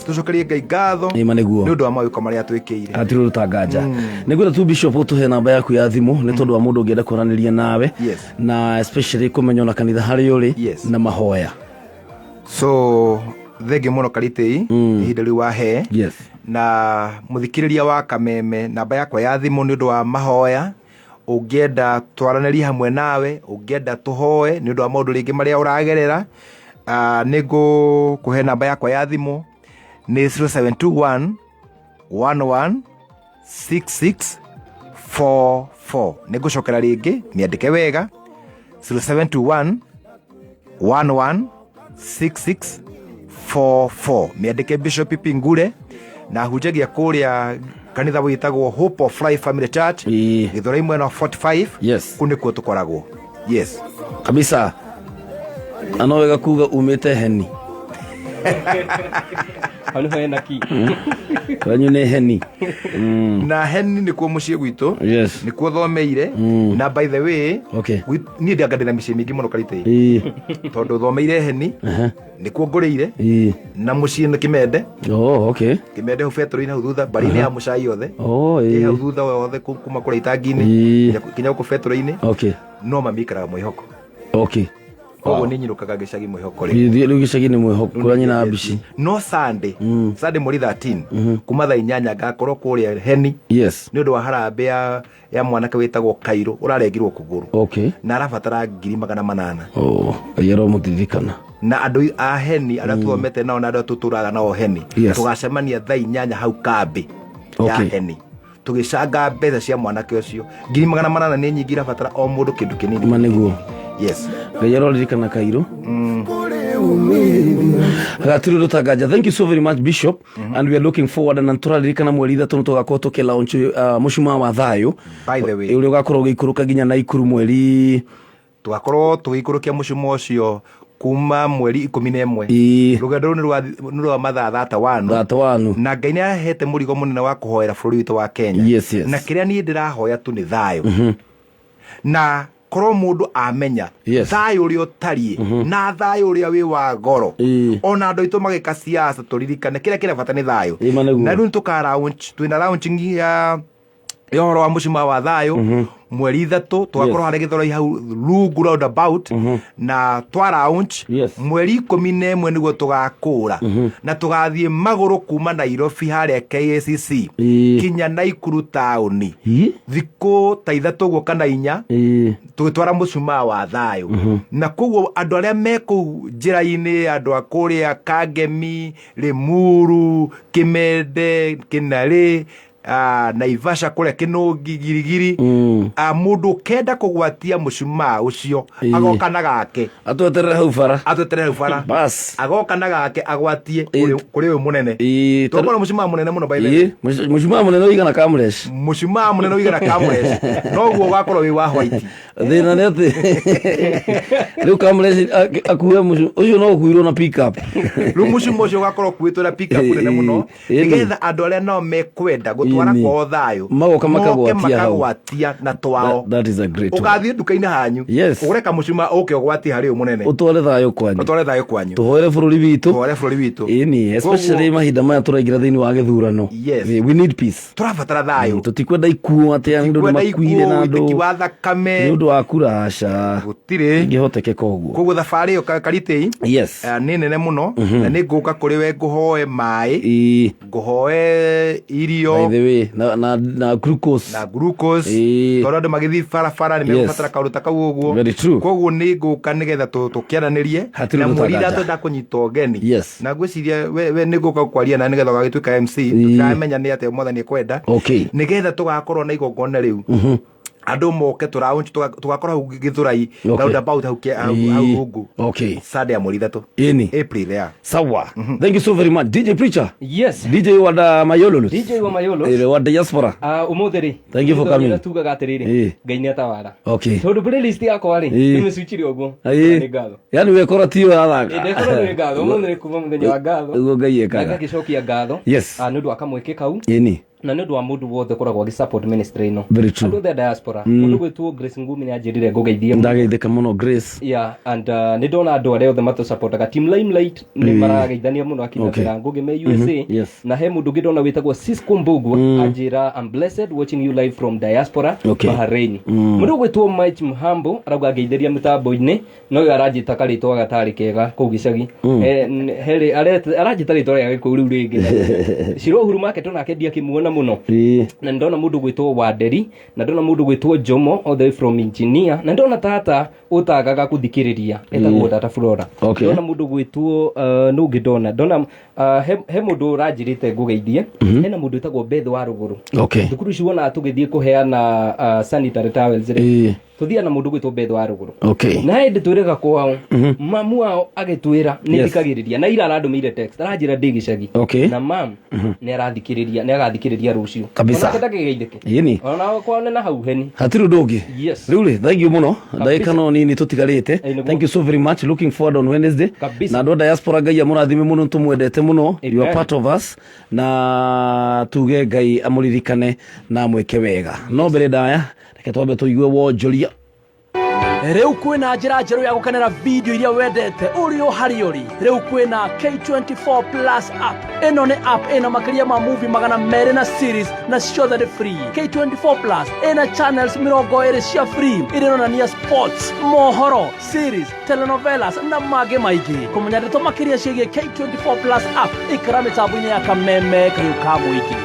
Tũcokerie Ngai ngatho Ĩma nĩguo. nĩ ũndũ wa mawĩko marĩa twĩkĩire. Hatirĩ ũndũ nganja. Nĩ ngwenda tu Bishop ũtũhe namba yaku ya thimũ nĩ tondũ wa mũndũ ũngĩenda kwaranĩria nawe, na especially kũmenya ona kanitha harĩa ũrĩ na mahoya. So thengi mũno Karitei ihinda rĩu wahe. Na mũthikĩrĩria wa Kameme, namba yakwa ya thimũ nĩ ũndũ wa mahoya, ũngĩenda twaranĩrie hamwe nawe, ũngĩenda tũhoe nĩ ũndũ wa maũndũ rĩngĩ marĩa ũragerera, nĩ ngũkũhe namba yakwa ya thimũ nĩ 0721 11 6644. Nĩ ngũcokera rĩngĩ, mĩandĩke wega, 0721 11 6644. Mĩandĩke Bishop Pingure, na hunjagia kũrĩa kanitha wĩtagwo Hope of Life Family Church, Gĩthũrai mwena wa 45. Kũu nĩkuo tũkoragwo. Yes. Kabisa. Na no wega kuga umĩte heni. Hau nĩho hena ki. Kwanyu nĩ heni. Na heni nĩkuo mũciĩ gwitũ. Yes. Nĩkuo thomeire. Na by the way, niĩ ndanga ndĩna mĩciĩ mĩingĩ mũno Karitei. Tondũ thomeire heni, nĩkuo ngũrĩire. Na mũciĩ nĩ Kĩmende. Oh, okay. Kĩmende hau betũrũ-inĩ hau thutha, mbarĩ-inĩ ya mũcai yothe. Oh, Ĩ ĩĩ. hau thutha wothe kuma kũrĩa itangi-inĩ kinya gũkũ betũrũ-inĩ. Okay. No mami aikaraga mwĩhoko. Okay. Koguo nĩ nyinũkaga gĩcagi mwĩhoko rĩ. Rĩu gĩcagi nĩ mwĩhoko kũrĩa nyina mbici. No Sunday, Sunday mweri 13, kuma thaa 8 ngakorwo kũrĩa heni. Yes. Nĩ ũndũ wa harambĩ ya mwanake wĩtagwo Kairũ ũrarengirwo kũgũrũ. Okay. Na arabatara 800,000. Oh, Ngai aromũririkana. Na andũ a heni arĩa tũthomete nao na andũ arĩa tũtũraga nao heni. Yes. Tũgacemania thaa 8 hau kambĩ ya Okay. heni. Tũgĩcanga mbeca cia mwanake ũcio. 800,000 nĩ nyingĩ, irabatara o mũndũ kĩndũ kĩnini. Ma nĩguo. Yes. Ngai aroririkana Kairũ. Gatirĩ ũndũ tanganja. Thank you so very much, Bishop. And we are looking forward, na tũraririkana mweri 3 nĩ tũgakorwo tũkĩ launch mũcumaa wa thayũ. By the way. Ũrĩa ũgakorwo ũgĩikũrũka nginya Naikuru mweri Tũgakorwo tũgĩikũrũkia mũcumaa ũcio kuma mweri 11. Rũgendo rũu nĩ rwa mathaa 31. 31. Na Ngai nĩ ahete mũrigo mũnene wa kũhoera bũrũri witũ wa Kenya. Yes, yes. Na kĩrĩa niĩ ndĩrahoya tu nĩ thayũ. Na korwo mũndũ amenya Yes. thayũ ũrĩa ũtariĩ na thayũ ũrĩa wĩ wa goro, ona andũ aitũ magĩka siasa tũririkane kĩrĩa kĩrĩa bata nĩ thayũ. Ĩ, ma nĩguo. Na rĩu nĩ tũka launch, twĩna launching ya ũhoro wa mũcumaa wa thayũ mweri 3, tũgakorwo harĩa Gĩthũrai hau rungu roundabout, na twa launch mweri 11 nĩguo tũgakũra na tũgathiĩ magũrũ kuma Nairobi harĩa KACC kinya Naikuru taũni thikũ ta 3 ũguo kana 4, tũgĩtwara mũcumaa wa thayũ. Na koguo andũ arĩa me kũu njĩra-inĩ, andũ a kũrĩa Kangemi, Limuru, Kĩmende, Kĩnarĩ, Naivasha kũrĩa Kĩnũngi, Girigiri, mũndũ ũkenda kũgwatia mũcumaa ũcio agoka na gake. Atweterere hau bara. Atweterere hau bara. Bas. Agoka na gake agwatie kũrĩ ũyũ mũnene. Tũkorwo mũcumaa mũnene mũno by the way. Mũcumaa mũnene ũigana Kamresh. Mũcumaa mũnene ũigana Kamresh. Noguo ũgakorwo wĩ wa white. Thĩna nĩ atĩ rĩu Kamresh akuue ũcio no ũkuirwo na pick up. Rĩu mũcumaa ũcio ũgakorwo ũkuĩtwo na pick up nene mũno, nĩgetha andũ arĩa nao mekwenda gũtwara kwao thayũ Magoka moke makagwatia hau. makagwatia na twao. That is a great one. Ũgathiĩ nduka-inĩ hanyu, Yes. ũgũre kamũcumaa ũke ũgwatie harĩ ũyũ mũnene. Ũtware thayũ kwanyu. Ũtware thayũ kwanyu. Tũhoere bũrũri witũ. Tũhoere bũrũri witũ. Ĩni, especially mahinda maya tũraingĩra thĩinĩ wa gĩthurano. Yes. We need peace. Tũrabatara thayũ. Tũtikwenda ikuũ atĩ andũ nĩ Tũtikwenda makuire na ikuũ, andũ ũitĩki wa thakame. Nĩ ũndũ wa kura, aca. Gũtirĩ. Ingĩhotekeka ũguo. Koguo thabarĩ ĩyo Karitei, Yes. nĩ nene mũno, na nĩ ngũka kũrĩ we ngũhoe maĩ, ngũhoe irio. By the way, na glucose. Na glucose. Tondũ andũ magĩthiĩ barabara nĩ megũbatara kaũndũ ta kau ũguo. Very true. Koguo nĩ ngũka nĩgetha tũkĩaranĩrie. Hatirĩ Na ũndũ mweri tanganja. 3 ndakũnyita ũgeni. Yes. Na ngwĩciria we nĩ ngũka kwaria na nĩgetha ũgagĩtuĩka MC. Tũtiramenya nĩ atĩa Mwathani ekwenda. Okay. Nĩgetha tũgakorwo na igongona rĩu. Andũ moke tũraunch, tũgakorwo hau Gĩthũrai, roundabout hau hau rungu. Okay. Sunday ya mweri 3. Ĩni. April, yeah. Sawa. Thank you so very much. DJ Preacher. Yes. DJ wa da Mayololus. DJ wa Mayololus. Wa diaspora. Ũmũthĩ rĩ. Thank you for coming. Tugaga atĩrĩrĩ. Ngai nĩ atawara. Okay. Tondũ playlist yakwa rĩ, nĩmĩcuchire ũguo. Nĩ ngatho. Yaani wekora tiyo yathaka. Ĩ, ndekora nĩ ngatho. Ũmũthĩ nĩ kuma mũthenya wa ngatho. Ũguo Ngai ekaga. Na ngagĩcokia ngatho. Yes. Nĩ ũndũ wa kamweke kau. Ĩni. Na nĩ ũndũ wa mũndũ wothe ũkoragwo agĩ support ministry ĩno. Very true. Andũ othe a diaspora. Mũndũ gwĩtwo Grace Ngumi nĩ anjĩrire ngũgeithie mũno. Ndageithĩka mũno Grace. Yeah, and nĩ ndona andũ arĩa othe matũsupportaga. Team Limelight nĩ marageithania mũno akina Okay. Ngũgĩ me USA. Yes. Na he mũndũ ũngĩ ndona wĩtagwo Cisco Mbugua anjĩra I'm blessed watching you live from diaspora Okay. Bahrain. Mũndũ ũgwĩtwo Mike Mhambo arauga ngeithĩria mĩtambo-inĩ, no ũyũ aranjĩta karĩtwa gatarĩ kega kũu gĩcagi. Herĩ aranjĩta rĩtwa rĩa gĩkũyũ rĩu rĩngĩ. Shiro Uhuru Market onake ndiakĩmuona mũno. Na ndona mũndũ gwĩtwo Wanderi, na ndona mũndũ gwĩtwo Jomo all the way from engineer, na ndona tata ũtagaga gũthikĩrĩria etagwo Tata Flora. Okay. Ndona mũndũ gwĩtwo nũ ũngĩ ndona he mũndũ ũranjĩrĩte ngũgeithie. Hena mũndũ wĩtagwo Beth wa Rũgũrũ. Okay. Thukuru ici wonaga tũgĩthiĩ kũheana sanitary towels rĩ. Tuthiaga na mũndũ gwĩtwo Betho wa rũgũrũ. Okay. Na hĩndĩ twĩrĩga kwao, mamu wao agĩtwĩra nĩ thikagĩrĩria na ira arandũmĩire text aranjĩra ndĩ gĩcagi. Okay. Na mam nĩ arathikĩrĩria, nĩ agathikĩrĩria rũciũ. Kabisa. Onake ndakĩgeithĩke. Ĩni. Ona kwao nĩ na hau heni. Hatirĩ ũndũ ũngĩ. Yes. Rĩu rĩ, thank you mũno. Ndagĩka no nini tũtigarĩte. Nĩguo. Thank you so very much. Looking forward on Wednesday. Kabisa. Na andũ a diaspora Ngai amũrathime mũno, tũmwendete mũno. You are Amen. part of us. Na tuge Ngai amũririkane na amwĩke wega. No mbere ndaya, reke twambe tũigue wonjoria. Rĩu kwĩna njĩra njerũ ya gũkenera video iria wendete ũrĩ o harĩa ũrĩ. Rĩu kwĩna K24 Plus app. Ĩno nĩ app ĩna makĩria ma movie 200 na series na ciothe nĩ free. K24 Plus ĩna channels 20 cia free iria ironania sports, mohoro, series, telenovelas na mangĩ maingĩ. Kũmenya ndeto makĩria ciĩgiĩ K24 Plus app, ikara mĩtambo-inĩ ya Kameme kayũ ka mũingĩ.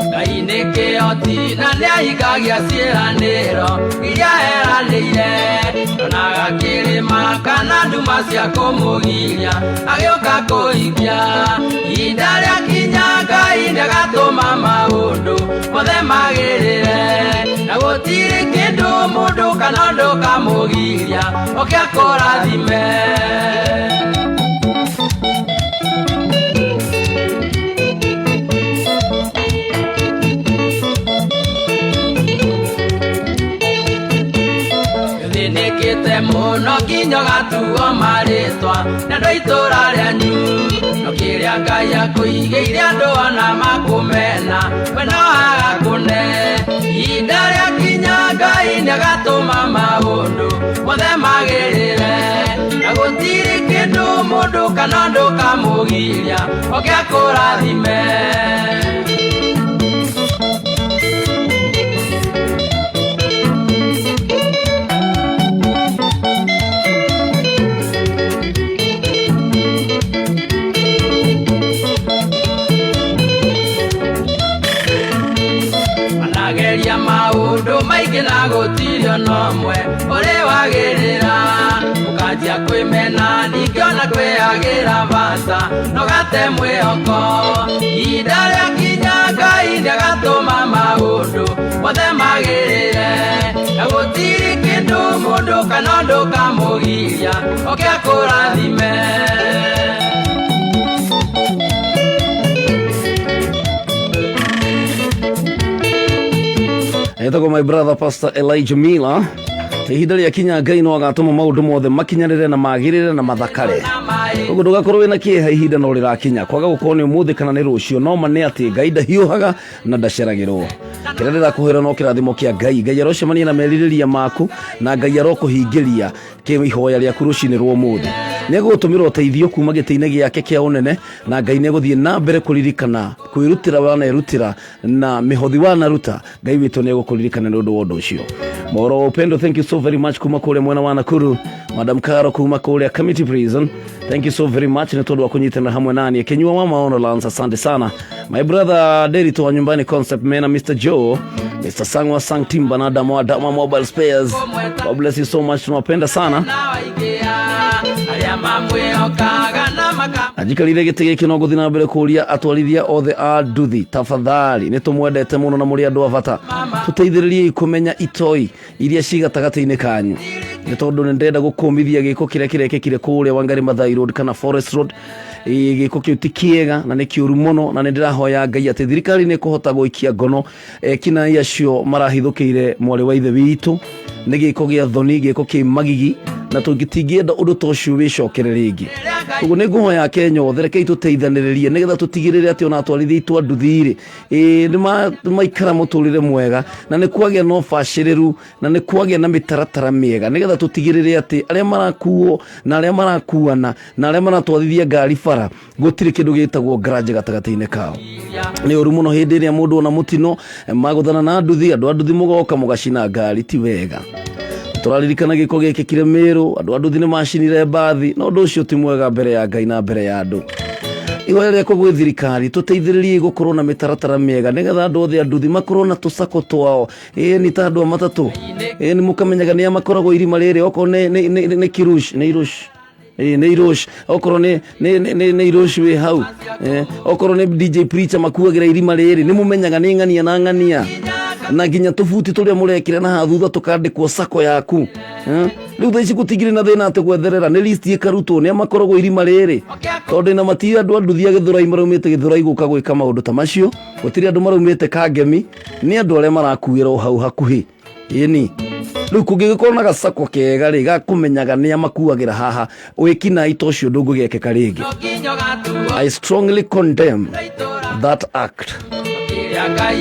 Ngai nĩ kĩhoti na nĩahingagia ciĩranĩro iria eranĩire. Ndonaga kĩrĩma kana nduma cia kũmũgiria agĩũka kũhingia. Ihinda rĩakinya Ngai nĩagatũma maũndũ mothe magĩrĩre, na gũtirĩ kĩndũ mũndũ kana ũndũ kamũgiria oke akũrathime. Thĩnĩkĩte mũno nginya ũgatuo marĩtwa nĩ andũ a itũũra rĩanyu, no kĩrĩa Ngai akũigĩire andũ ona makũmena we no agakũne. Ihinda rĩakinya Ngai nĩagatũma maũndũ mothe magĩrĩre, na gũtirĩ kĩndũ mũndũ kana ũndũ kamũgiria oke akũrathime. Manageria maũndũ maingĩ na gũtirĩ ona ũmwe ũrĩ wagĩrĩra, ũkanjia kwĩmena ningĩ ona kwĩagĩra bata no gate mwĩhoko. Ihinda rĩakinya Ngai nĩagatũma maũndũ mothe magĩrĩre, na gũtirĩ kĩndũ mũndũ kana ũndũ kamũgiria oke akũrathime. Etagwo my brother Pastor Elijah Miller. Ihinda rĩakinya Ngai no agatũma maũndũ mothe makinyanĩre na magĩrĩre na mathakare. Ũguo ndũgakorwo wĩna kĩeha, ihinda no rĩrakinya. Kwaga gũkorwo nĩ ũmũthĩ kana nĩ rũciũ, no ma nĩ atĩ Ngai ndahiũhaga na ndaceragĩrwo. Kĩrĩa ndĩrakũhũra no kĩrathimo kĩa Ngai. Ngai arocemania na merirĩria maku na Ngai arokũhingĩria kĩhoya rĩaku rũcinĩ rwa ũmũthĩ. Nĩegũgũtũmĩra ũteithio kuma gĩtĩ-inĩ gĩake kĩa ũnene, na Ngai nĩegũthiĩ na mbere kũririkana kwĩrutĩra wanerutĩra na mĩhothi wanaruta. Ngai witũ nĩegũkũririkana nĩ ũndũ wa ũndũ ũcio. Mohoro wa upendo, thank you so very much kuma kũrĩa mwena wa Nakuru. Madam Caro kuma kũrĩa Committee Prison, thank you so very much nĩ tondũ wa kũnyitanĩra hamwe nani. Kinyua wa Maono Lance, asante sana. My brother Derito wa nyumbani Concept Mena, Mr. Joe, Mr. Sangwa Sang Timba na Dama wa Dama Mobile Spares. God bless you so much, tunawapenda sana. Arĩa mamwĩhokaga na maka Anjikarire gĩtĩ gĩkĩ no ngũthiĩ na mbere kũria atwarithia othe a nduthi, tafadhali nĩ tũmwendete mũno na mũrĩ andũ a bata. Tũteithĩrĩriei kũmenya itoi iria ci gatagatĩ-inĩ kanyu, nĩ tondũ nĩ ndĩrenda gũkũmithia gĩko kĩrĩa kĩrekĩkire kũrĩa Wangari Maathai Road kana Forest Road. Gĩko kĩu ti kĩega na nĩ kĩũru mũno, na nĩ ndĩrahoya Ngai atĩ thirikari nĩ ĩkũhota gũikia ngono ekinai acio marahithũkĩire mwarĩ wa ithe witũ. Nĩ gĩko gĩa thoni, gĩko kĩ magigi, na tũtingĩenda ũndũ ta ũcio wĩcokere rĩngĩ. Ũguo nĩ ngũhoya Kenya othe, rekei tũteithanĩrĩrie nĩgetha tũtigĩrĩre atĩ ona atwarithia aitũ a nduthi-rĩ, nĩ maikara mũtũrĩre mwega, na nĩ kwagĩa na ũbacĩrĩru, na nĩ kwagĩa na mĩtaratara mĩega, nĩgetha tũtigĩrĩre atĩ arĩa marakuo na arĩa marakuana na arĩa maratwarithia ngari bara, gũtirĩ kĩndũ gĩtagwo grudge gatagatĩ-inĩ kao. Nĩ ũru mũno hĩndĩ ĩrĩa mũndũ ona mũtino magũthana na nduthi, andũ a nduthi mũgoka mũgacina ngari, ti wega. Tũraririkana gĩko gĩkĩkire Mĩrũ, andũ a nduthi nĩ macinire mbathi, na ũndũ ũcio ti mwega mbere ya Ngai na mbere ya andũ. Ihoya rĩakwa gwĩ thirikari, tũteithĩrĩrie gũkorwo na mĩtaratara mĩega nĩgetha andũ othe a nduthi makorwo na tũcako twao. Ĩĩ ni ta andũ a matatũ, ĩĩ nĩ mũkamenyaga nĩa makoragwo irima rĩrĩ, okorwo nĩ kirush, nĩ irush, ĩĩ nĩ irush, okorwo nĩ irush wĩ hau, okorwo nĩ DJ Preacher makuagĩra irima rĩrĩ, nĩ mũmenyaga nĩ ng'ania na ng'ania, na nginya tũbuti tũrĩa mũrekĩra na haha thutha tũkandĩkwo sako yaku. Rĩu thaa ici gũtingĩrĩ na thĩna atĩ gwetherera, nĩ list ĩkarutwo nĩa makoragwo irima rĩrĩ, tondũ na matiri andũ a nduthi a Gĩthũrai maraumĩte Gĩthũrai gũka gwĩka maũndũ ta macio, gũtirĩ andũ maraumĩte Kangemi, nĩ andũ arĩa marakuĩra o hau hakuhĩ. Ĩni rĩu kũngĩgĩkorwo na gacako kega rĩ, gakũmenyaga nĩa makuagĩra haha, wĩkinaĩ ta ũcio ndũngĩgekĩka rĩngĩ. I strongly condemn that act.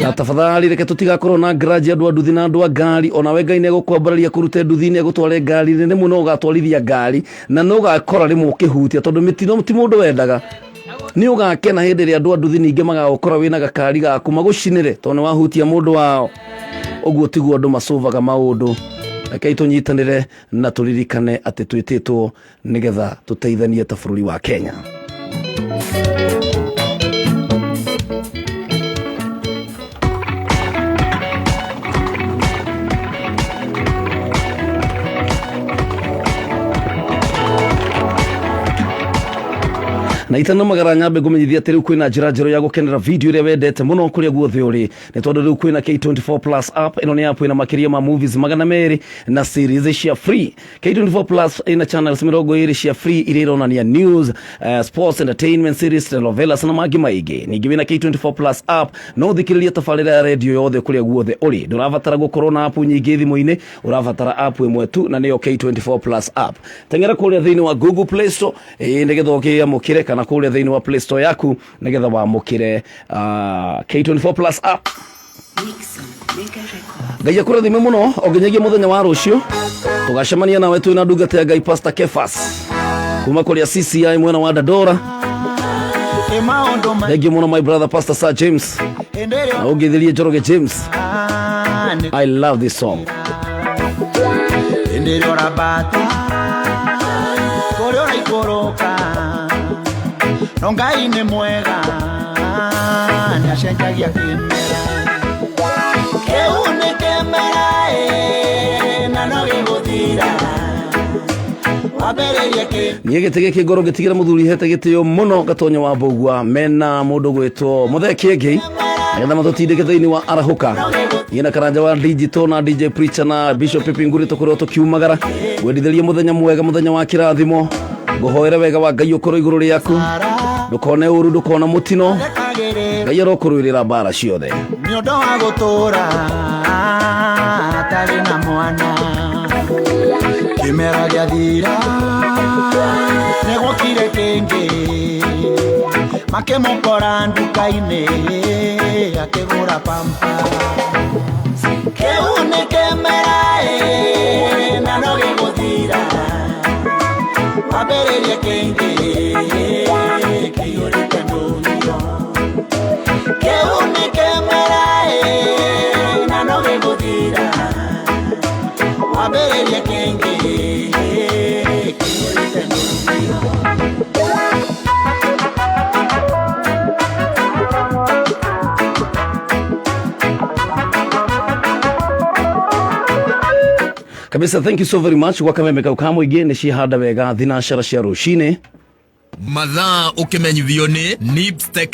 Na tafadhali reke tutigakorwo na grudge andũ a nduthi na andũ a ngari. Onawe Ngai nĩ egũkwambararia kũrute nduthi-inĩ agũtware ngari-inĩ, rĩmwe no ũgatwarithia ngari na no ũgakora rĩmwe ũkĩhutia, tondũ mĩtino ti mũndũ wendaga. Nĩ ũgakena hĩndĩ ĩrĩa andũ a nduthi ningĩ magagũkora wĩna gakari gaku magũcinĩre tondũ nĩ wahutia mũndũ wao. Ũguo tiguo andũ macovaga maũndũ. Rekei tũnyitanĩre na tũririkane atĩ twĩtĩtwo nĩgetha tũteithanie ta bũrũri wa Kenya. Na itanamagara nyambe ngũmenyithia atĩ rĩu kwĩna njĩra njerũ ya gũkenera video ĩrĩa wendete mũno kũrĩa guothe ũrĩ, nĩ tondũ rĩu kwĩna K24 Plus app. Ĩno nĩ app ĩna makĩria ma movies 200 na series cia free. K24 Plus ĩna channels 20 cia free iria ironania news, sports, entertainment series, telenovelas na mangĩ maingĩ. Ningĩ wĩna K24 Plus app no ũthikĩrĩrie tabarĩra ya radio yothe kũrĩa guothe ũrĩ. Ndũrabatara gũkorwo na app nyingĩ thimũ-inĩ, ũrabatara app ĩmwe tu na nĩyo K24 Plus app. Teng'era kũrĩa thĩinĩ wa Google Play Store nĩgetha ũkĩamũkĩre, kana kũrĩa thĩinĩ wa Play Store yaku nĩgetha wamũkĩre K24 Plus app. Ngai akũrathime mũno o nginyagia mũthenya wa rũciũ tũgacemania nawe twĩna ndungata ya Ngai Pastor Kefas kuma kũrĩa CCI mwena wa Dandora. Thank you mũno my brother Pastor Sir James, na ũngĩthĩrie Njoroge James. I love this song. Hĩndĩ ĩrĩa ũrambata kũrĩa ũraikũrũka, no Ngai nĩ mwega, nĩacenjagia kĩmera. Kĩu nĩ kĩmera ĩ, na no gĩgũthira. Wambĩrĩrie kĩ Niĩ gĩtĩ gĩkĩ ngorwo ngĩtigĩra mũthuri hete gĩtĩo mũno Gatonyo wa Mbũgua, mena mũndũ gwĩtwo Mũthee Kĩengei, nĩgetha matũtindĩke thĩinĩ wa arahũka. Niĩ na Karanja wa Digital na DJ Preacher na Bishop Pipi Nguri tũkorwo tũkiumagara ngwendithĩrie mũthenya mwega, mũthenya wa kĩrathimo. Ngũhoere wega wa Ngai ũkorwo igũrũ rĩaku, ndũkone ũru, ndũkona mũtino. Ngai arokũrũĩrĩra mbara ciothe. Nĩ ũndũ wa gũtũũra atarĩ na mwana, kĩmera gĩathira nĩgwokire kĩngĩ, makĩmũkora nduka-inĩ akĩgũra pampa. Kĩu nĩ kĩmera ĩ, na no gĩgũthira, wambĩrĩrie kĩngĩ kĩiyũrĩte ndũhiũ. Kĩu nĩ kĩmera ĩ, na no gĩgũthira, wambĩrĩrie kĩngĩ kĩiyũrĩte ndũhiũ. Kabisa, thank you so very much. Gwa kameme kau ka mũingĩ nĩ cihanda wega thinacara cia rũcinĩ. Mathaa ũkĩmenyithio nĩ Nibs Technical.